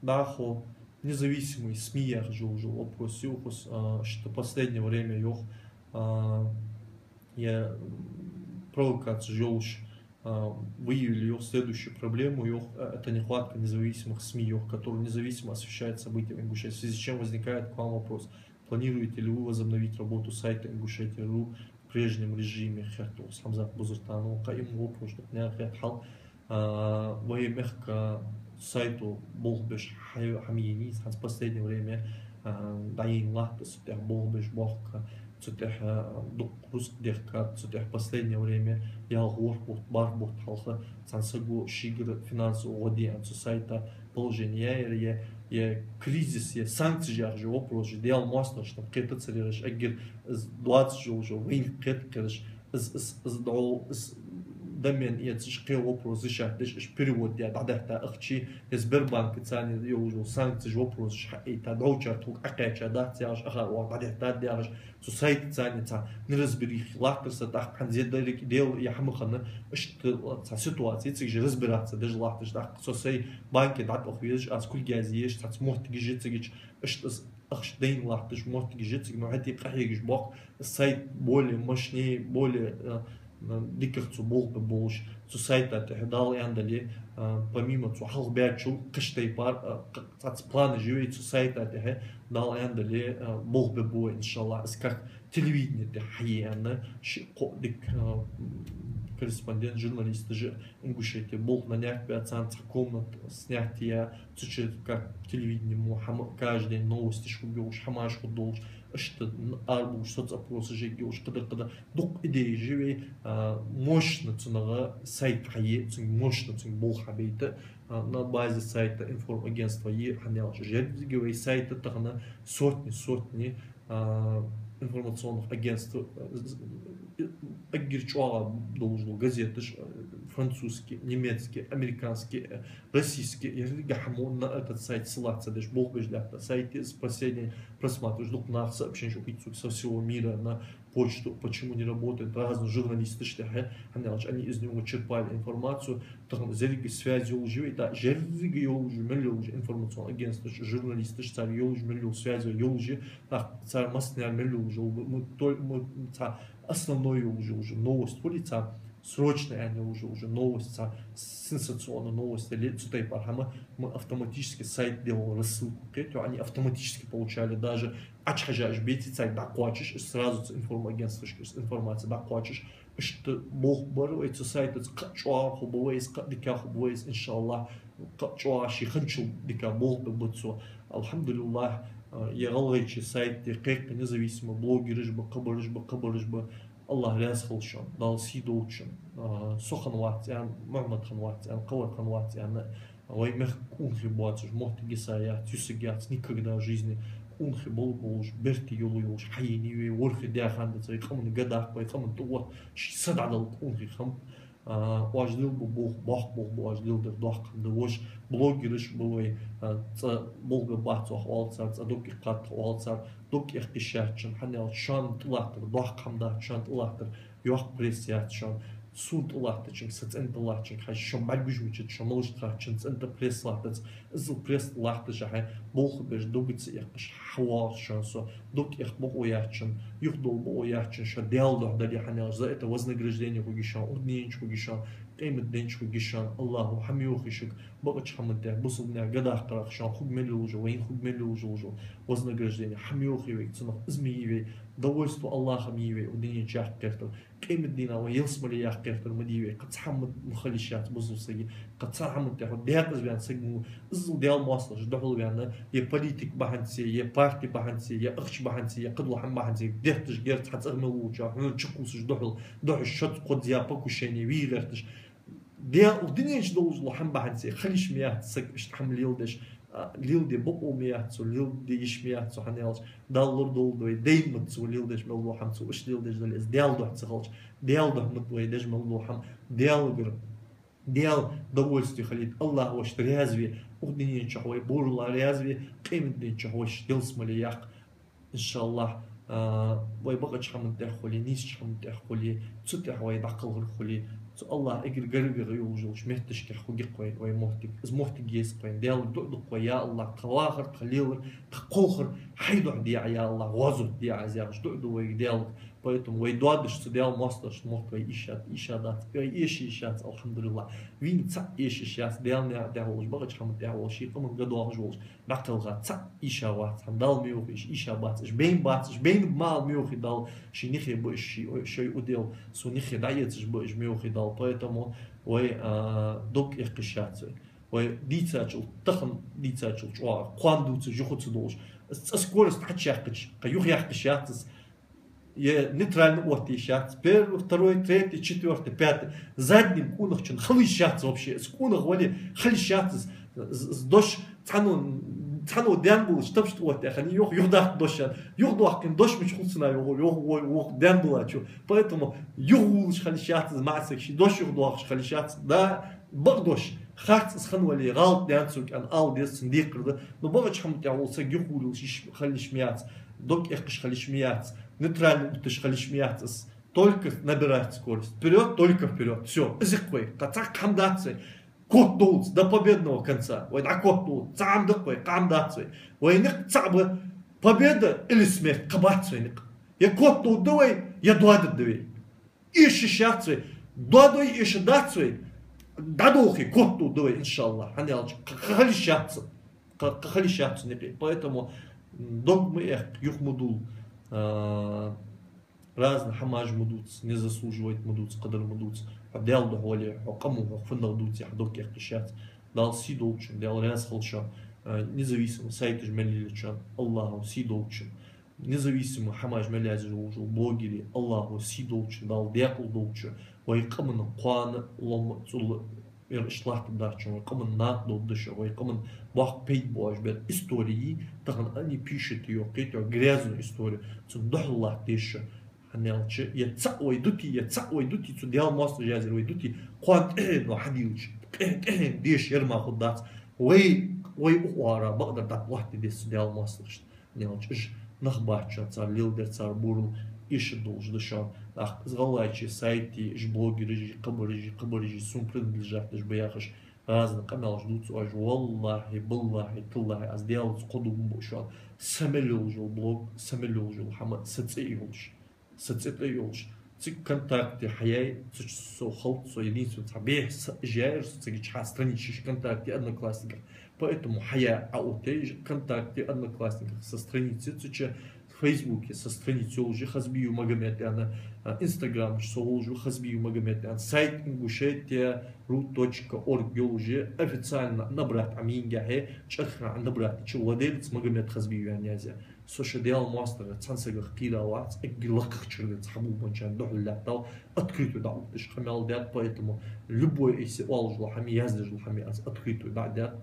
ДӀахо независимый СМИ яхаш йолаш йола вопрос я укхаза, а, что последнее время йоах, а, е, м, провокацеш йолаш, а, выявили йоах следующую проблему, йоах, а, это нехватка независимых СМИ, йоах, которые независимо освещают события в Ингушетии, в связи с чем возникает к вам вопрос. Планируете ли вы возобновить работу сайта Ингушетия ру в прежнем режиме? Хаьттад укхаза ХӀамзат Бузуртанова. Кхы а вопрос да-кх, наьха хетта хьал. А, вай мехка сайто болх беш хьа-, хӀама енай из, хӀанз последнее время, а, дӀаенна латт из, цу тӀа болх беш бохк, цу тӀа, а, дукха рузкъа дехкад, цу тӀа последнее время ялх-ворхӀ бутт, бархӀ бутт хьалха цхьан саго шийгара финансово гӀо де аьнна цу сайта положени яьяр, е, е кризис, е санкцеш яхаш йола вопрос, уж Даьла моастагӀашта кхетацар ераш, эггара из доацаш йолаш йола, вайна кхетакхераш, из, из, из дӀо-, из домен эцаш, кхы вопрос решать деш, уж перевод даь дӀадахьийта ахча, е Сбербанка царна йолаш йола санкцеш, вопросаш хьаайта, дӀовчар тхога Ӏокхаьча дац яхаш, ахар оаха дӀадахьийта яхаш, цу сайта царна цхьа неразберихи латтар са, тӀаккха хӀанз деррига дел е хӀама хана, иштта цхьа ситуаци, цига же разбираться деш латташ, тӀаккха со сай банке дӀатӀаваха везаш, аз кулгази еш, цхьацца моттигаш я цига, иштта ахча дайна латташ моттигаш я цига, но хӀаьта къахьегаш боахк, сайт более мощнее, более, э, дикагӀа цо болх бе болаш, цу сайта тӀехьа Дала аьнна дале, э, помимо цу хьалха баьчул кхыча тайпара, э, кх-, цхьацца планаш я вай цу сайта тӀехьа, Дала аьнна дале, э, болх бе бу вай, иншаллахӀ, из как телевидени тӀехьа хьае аьнна, ши-кхо дика, э, корреспондент, журналисташ Ингушете болх нанять баь, царна цхьа комната снять яь, цу чу как телевидени мо хӀама, каждый день новостеш хургйолаш, хӀамаш хургдолаш, иштта н-, арабувлаш соцопросаш ергйолаш, кхыдар-кхыдар. Дукха идея я вай, а, мощно цунах сайт хьае, цунга мощно цунга болх хьабайта, а, на базе сайта информагентство е, хӀана аьлча еррига вай сайта тахан сотни, сотни а, информационных агентств, э, эггара чӀоагӀа долаш дола газеташ, э, французский, немецкий, американский, э, российский, еррига хӀама на этот сайт ссылаться деш, болх беш латта сайт я из, последний просматриваешь, дукха наха сообщенеш ухийт сога со всего мира на почту, почему не работает, разные журналисташ тӀехьа, хӀана аьлча они из него черпали информацию, тахан еррига связь йолаш я вай, да, еррига йолаш я, мел йолаш я информационный агентстваш, журналисташ, цар йолаш, мел йола связь йолаш я, тӀаккха цар массане мел йолаш йола, м, м, то-, м, цхьа основной йолаш йола новость хуле, цхьа срочная аьнна йолаш йола новость, цхьа сенсационная новость, или цу тайпара хӀама, мы автоматически сайт делал рассылку кхеть, они автоматически получали, даже Ӏочухьежа уж беце, царга дӀакхоачаш, уж сразу цу информагентствашка информаци дӀакхоачаш, иштта болх бар вай цу сайтаца, кхы а чӀоагӀа хургба вай из, кхы а дика хургба вай из, иншаллахӀ, кхы а чӀоагӀа ше хинначул дика болх бергба цо. АлхьамдулиллахӀ, а, е гӀалгӀайче сайт, е кхы а независимый блогераш ба, кхыбараш ба, кхыбараш ба. АллахӀ раьза хилва шоана, Дала сий долда шоана. А, со хинна вац аьнна, Мухьаммад хинна вац аьнна, кхывар хинна вац аьнна, вай мехка къонахий боацаш, моттиг йиса яц, юсиг яц, никогда в жизни къонахий бола болаш, берти йола йолаш хьаенай вай, ворхӀе даь хана дац вай къаман га даккха, вай къаман тӀа отта, ший са дӀадала къонахий хиннаб. А, оаш лелабу болх, боккха болх ба оаш леладер, доккха хӀама да. Вож блогераш ба вай, а, цкъа болх бе бац оаха оал цар, цкъа дог эккхад тхо оал цар, дог эккха йиш яц шоана, хӀана аьлча шоана тӀалаттар доккха хӀама дац, шоана тӀалаттар йоккха пресса яц шоана. Сона тӀалаттачунга, са цӀен тӀалаттачунга хьажа, шо бӀаргагуш мичад, шо малашта харцачун цӀен тӀа пресса латтац. Иззал пресса тӀа латташехь, болх беш, дог ца эккхаш хьавоагӀа шоана со. Дог эккха бокъо яц шоана, юхадола бокъо яц шоана, шо Даьла духьа дале, хӀана аьлча за это вознаграждение хургья шоана, укх дунен чу хургья шоана, къематден чу хургья шоана. АллахӀа хӀама йоахий шуга, бакъача хӀаман тӀа, бусалба наьха га даккхарах шоана, хургйолаш йола, вайна хургйолаш йола возможность хӀама йоахий вайга, цунах из ма йий вай, довольство АллахӀа ма йий вай укх дунен чу яккха гӀертар. Къематдийнахьа вай ялсмале яккха гӀертар ма дий вай, кхы цхьа хӀама ма хила йиш яц бусалба сага, кхы цхьа хӀаман тӀа хьо декъаза ваьнна саг ма вий, иззал Даьла моастагӀашта духьал ваьнна, е политик бахьанца, е парти бахьанца, е ахча бахьанца, е кхыдола хӀама бахьанца, детташ герз хьа цӀагӀа мел волчоа хьона чукхувсаш духьал, духьал шозза кхозза я покушение вий гӀерташ. Даьла, укх дунен чу долаш дола хӀама бахьанца хила йиш ма яц саг иштта хӀама леладеш, а, леладе бокъо ма яц цо, леладе йиш ма яц цо, хӀана аьлча Дала лорадолда вай, дайна ма дац цо леладеш мел дола хӀама, цо иштта леладеш дале, из Даьла духьа ца хилча, Даьла духьа ма дац вай деш мел дола хӀама, Даьлагара, Даьла довольствие хилийта, АллахӀ вайшта раьза ве, укх дунен чу вай борала раьза ве, къематден чу вайшта ялсмале яккха. ИншааллахӀ, а, вай бакъача хӀаман тӀа хуле, нийсача хӀаман тӀа хуле, цу тӀа вай дӀакхалхар хуле, цу АллахӀа эггара гаргагӀа йолаш йолча метташка хургья-кх вай, вай моттиг. Из моттиг еза-кх вайна. Даьлага дуӀа ду-кх вай: я АллахӀ, тха вахар, тха лелар, тха кхалхар хьай духьа де Ӏа, я АллахӀ, гӀазот де Ӏа, аз яхаш дуӀа ду вайга Даьлага. Поэтому вай доадеш цу Даьла моастагӀашта мотт вай эша, эша дац, вай эша йиш яц, алхьамдулиллахӀ. Вийна цхьа эша йиш яц, Даьла наькъа тӀа волаш, бакъача хӀаман тӀа волаш, ший къаман га доахаш волаш, дӀакхелха цхьа эша вац, хӀана, Дала ма йоахий уж эша бац, уж байна бац, уж байна ма ала ма йоахий Дала, ший нихе ба уж, ший, шоай удел, со нихе дӀаэцаш ба уж ма йоахий Дала. Поэтому вай, а, дог эккха йиш яц вай. Вай дийцачул, тахан дийцачул чӀоагӀа кхоана дувцаш юха ца долаш, из цкъа скорость хьачуяьккхача, кхы юхаяккха йиш яц из, е нейтрально отта йиш яц. Первый, второй, третий, четвёртый, пятый. Задним къонахчун хила йиш яц вообще. Из къонах вале хила йиш яц из. З-, з-, дош цхьанне Цхьанне даьнна болаш тапча тӀаоттаяь хиннай, йоах, юхадаккха дош аьнна. Юхадоаккхаш дош мича хул цунна, йоах, йоах, йоах, йоах даьнна болчо. Поэтому юхавоалаш хила йиш яц из маӀа саг, ший дош юхадоахаш хила йиш яц. Да, бакъ дош, харц из хинна вале, гӀалат даьннад цо аьнна ала деза, цунна декхар да. Но бакъача хӀаман тӀа вола саг юхавоалаш йиш хила йиш ма яц, дог эккхаш хила йиш ма яц, нейтрально отташ хила йиш ма яц из. Только набирать скорость. Вперёд, только вперёд. Всё. Из я-кх вай. Кхы цхьаккха хӀама дац вай. Котдоалац до победного конца. Вай дӀакотдоал. Цхьа хӀама да-кх вай, кхы хӀама дац вай. Вай никъ цаӀ ба: победа или смерть. Кхы бац вай никъ. Е котдоаларгда вай, е доадаргда вай. Эшаш яц вай. Доадой, эшаш дац вай. ДӀадолхе котдоаларгда вай, иншаллахӀ. ХӀана аьлча кхы, кхы хила йиш яц. Кхы, кхы хила йиш яц никъ. Поэтому, м, дог ма эккха, юха ма дувла. А, разни хӀамаш ма дувца, не заслуживает ма дувца, кхыдар ма дувца. Хьо Даьла духьа вале, хьо къамо, хьо фуннагӀа дувце, хьа дог эккха йиш яц. Дала сий долчун, Даьла раьза хилва шоана, а, независимый сайташ мел лелаечун, АллахӀа сий долчун, независимый хӀамаш мел язъеш волаш вола блогерий, АллахӀа сий долчун, Дала даькъала долча, вай къаман кхоана лома цӀула ер иштта латтаргдоацачун, вай къаман накъадоалаш, вай къаман боккха пайда боацаш бар истории, тахан они пишут её, кхетий, грязную историю, цун духьал латтадеш. ХӀана аьлча, е цаӀ вай дутий, е цаӀ вай дутий, цу Даьла моастагӀаша язъяьр вай дутий, кхоана тӀехьенна хьадийлача, тӀе-, тӀехьенна деша ер мара хургдац. Вай, вай укх оагӀорахьа бакъдар дӀалаттаде деза цу Даьла моастагӀашта. ХӀана аьлча уж нах бац шоана, цар леладер, цар бурал эшаш долаш да шоана. ТӀаккха из ГӀалгӀайче сайтий, уж блогераши, кхыбараши, кхыбараши сона принадлежат деш ба яхаш, разни къамаьлаш дувц оаш. ВаллахӀи, биллахӀи, таллахӀи, аз Даьлаца кхо дув ма буъ шоана. Са мел йолаш йола блог, са мел йолаш йола хӀама са цӀи йолаш, са цӀи тӀа йолаш. Цига ВКонтакте хьаяй, цу чу со халкъ, со единственный цхьа бехк са жаьр, со цига чу хьа страница ВКонтакте, Одноклассниках. Поэтому хьаяй, Ӏаоттаяй ВКонтакте, Одноклассниках са страница, цу чу Фейсбуке са страница йолаш я, Хазбиев Магомед аьнна, а, Инстаграма чу со волаш ва, Хазбиев Магомед аьнна, сайт Ингушетия ру точка орг йолаш я, официально набрать Ӏа мингехье, чӀархна Ӏа набрать дича, владелец Магомед Хазбиев аьнна язъяь. Со шоай Даьла моастагӀа цхьан сагах кхийра вац, эггара лакхагӀчар да цхьа бубанчарна духьал лаьттав, открыто дӀаоттадеш къамаьл даьд, поэтому любой, если оалаш дола хӀама, яздеш дола хӀама аз открыто дӀа а даьд,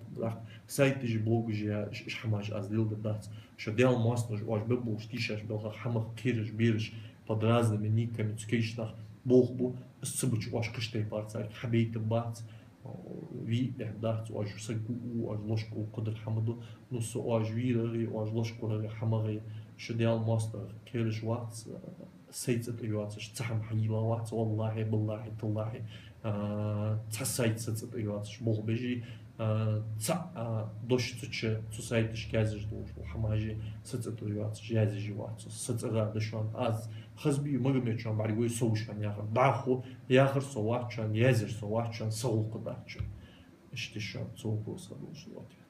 сайташи, блогаши, я, иш, иш хӀамаш аз леладер дац. Шоай Даьла моастагӀаша оаш бе болаш тийшаш белхах хӀамах кхераш бераш под разными никами цу кагийча наха болх бу, из ца буча оаш кхыча тайпара царга хьабайтаргбац. Вий, эхь дац, оаш саг ва, оаш лочкъа ва, кхыдар хӀама да. Ну, со оаш вийрагӀи, оаш лочкъарагӀи, хӀамагӀи, шоай Даьла моастагӀа кхераш вац, сай цӀи тӀа йоацаш цхьа хӀама хьайийлла вац, валлахӀи, биллахӀи, таллахӀи, а, цхьа сайт са цӀи тӀа йоацаш болх беш, а, цхьа, а, дош цу чу, цу сайташка язъеш долаш дола хӀамаш са цӀи тӀа йоацаш язъеш вац. Са цӀи гӀа да шоана, аз Хазбиев Магомед шоана бӀаргагой, со ва шоана яхар. ДӀахо яхар со вац шоана, язъяр со вац шоана, са гӀулакх дац шоана. Иштта шоана цу вопросага долаш дола ответ.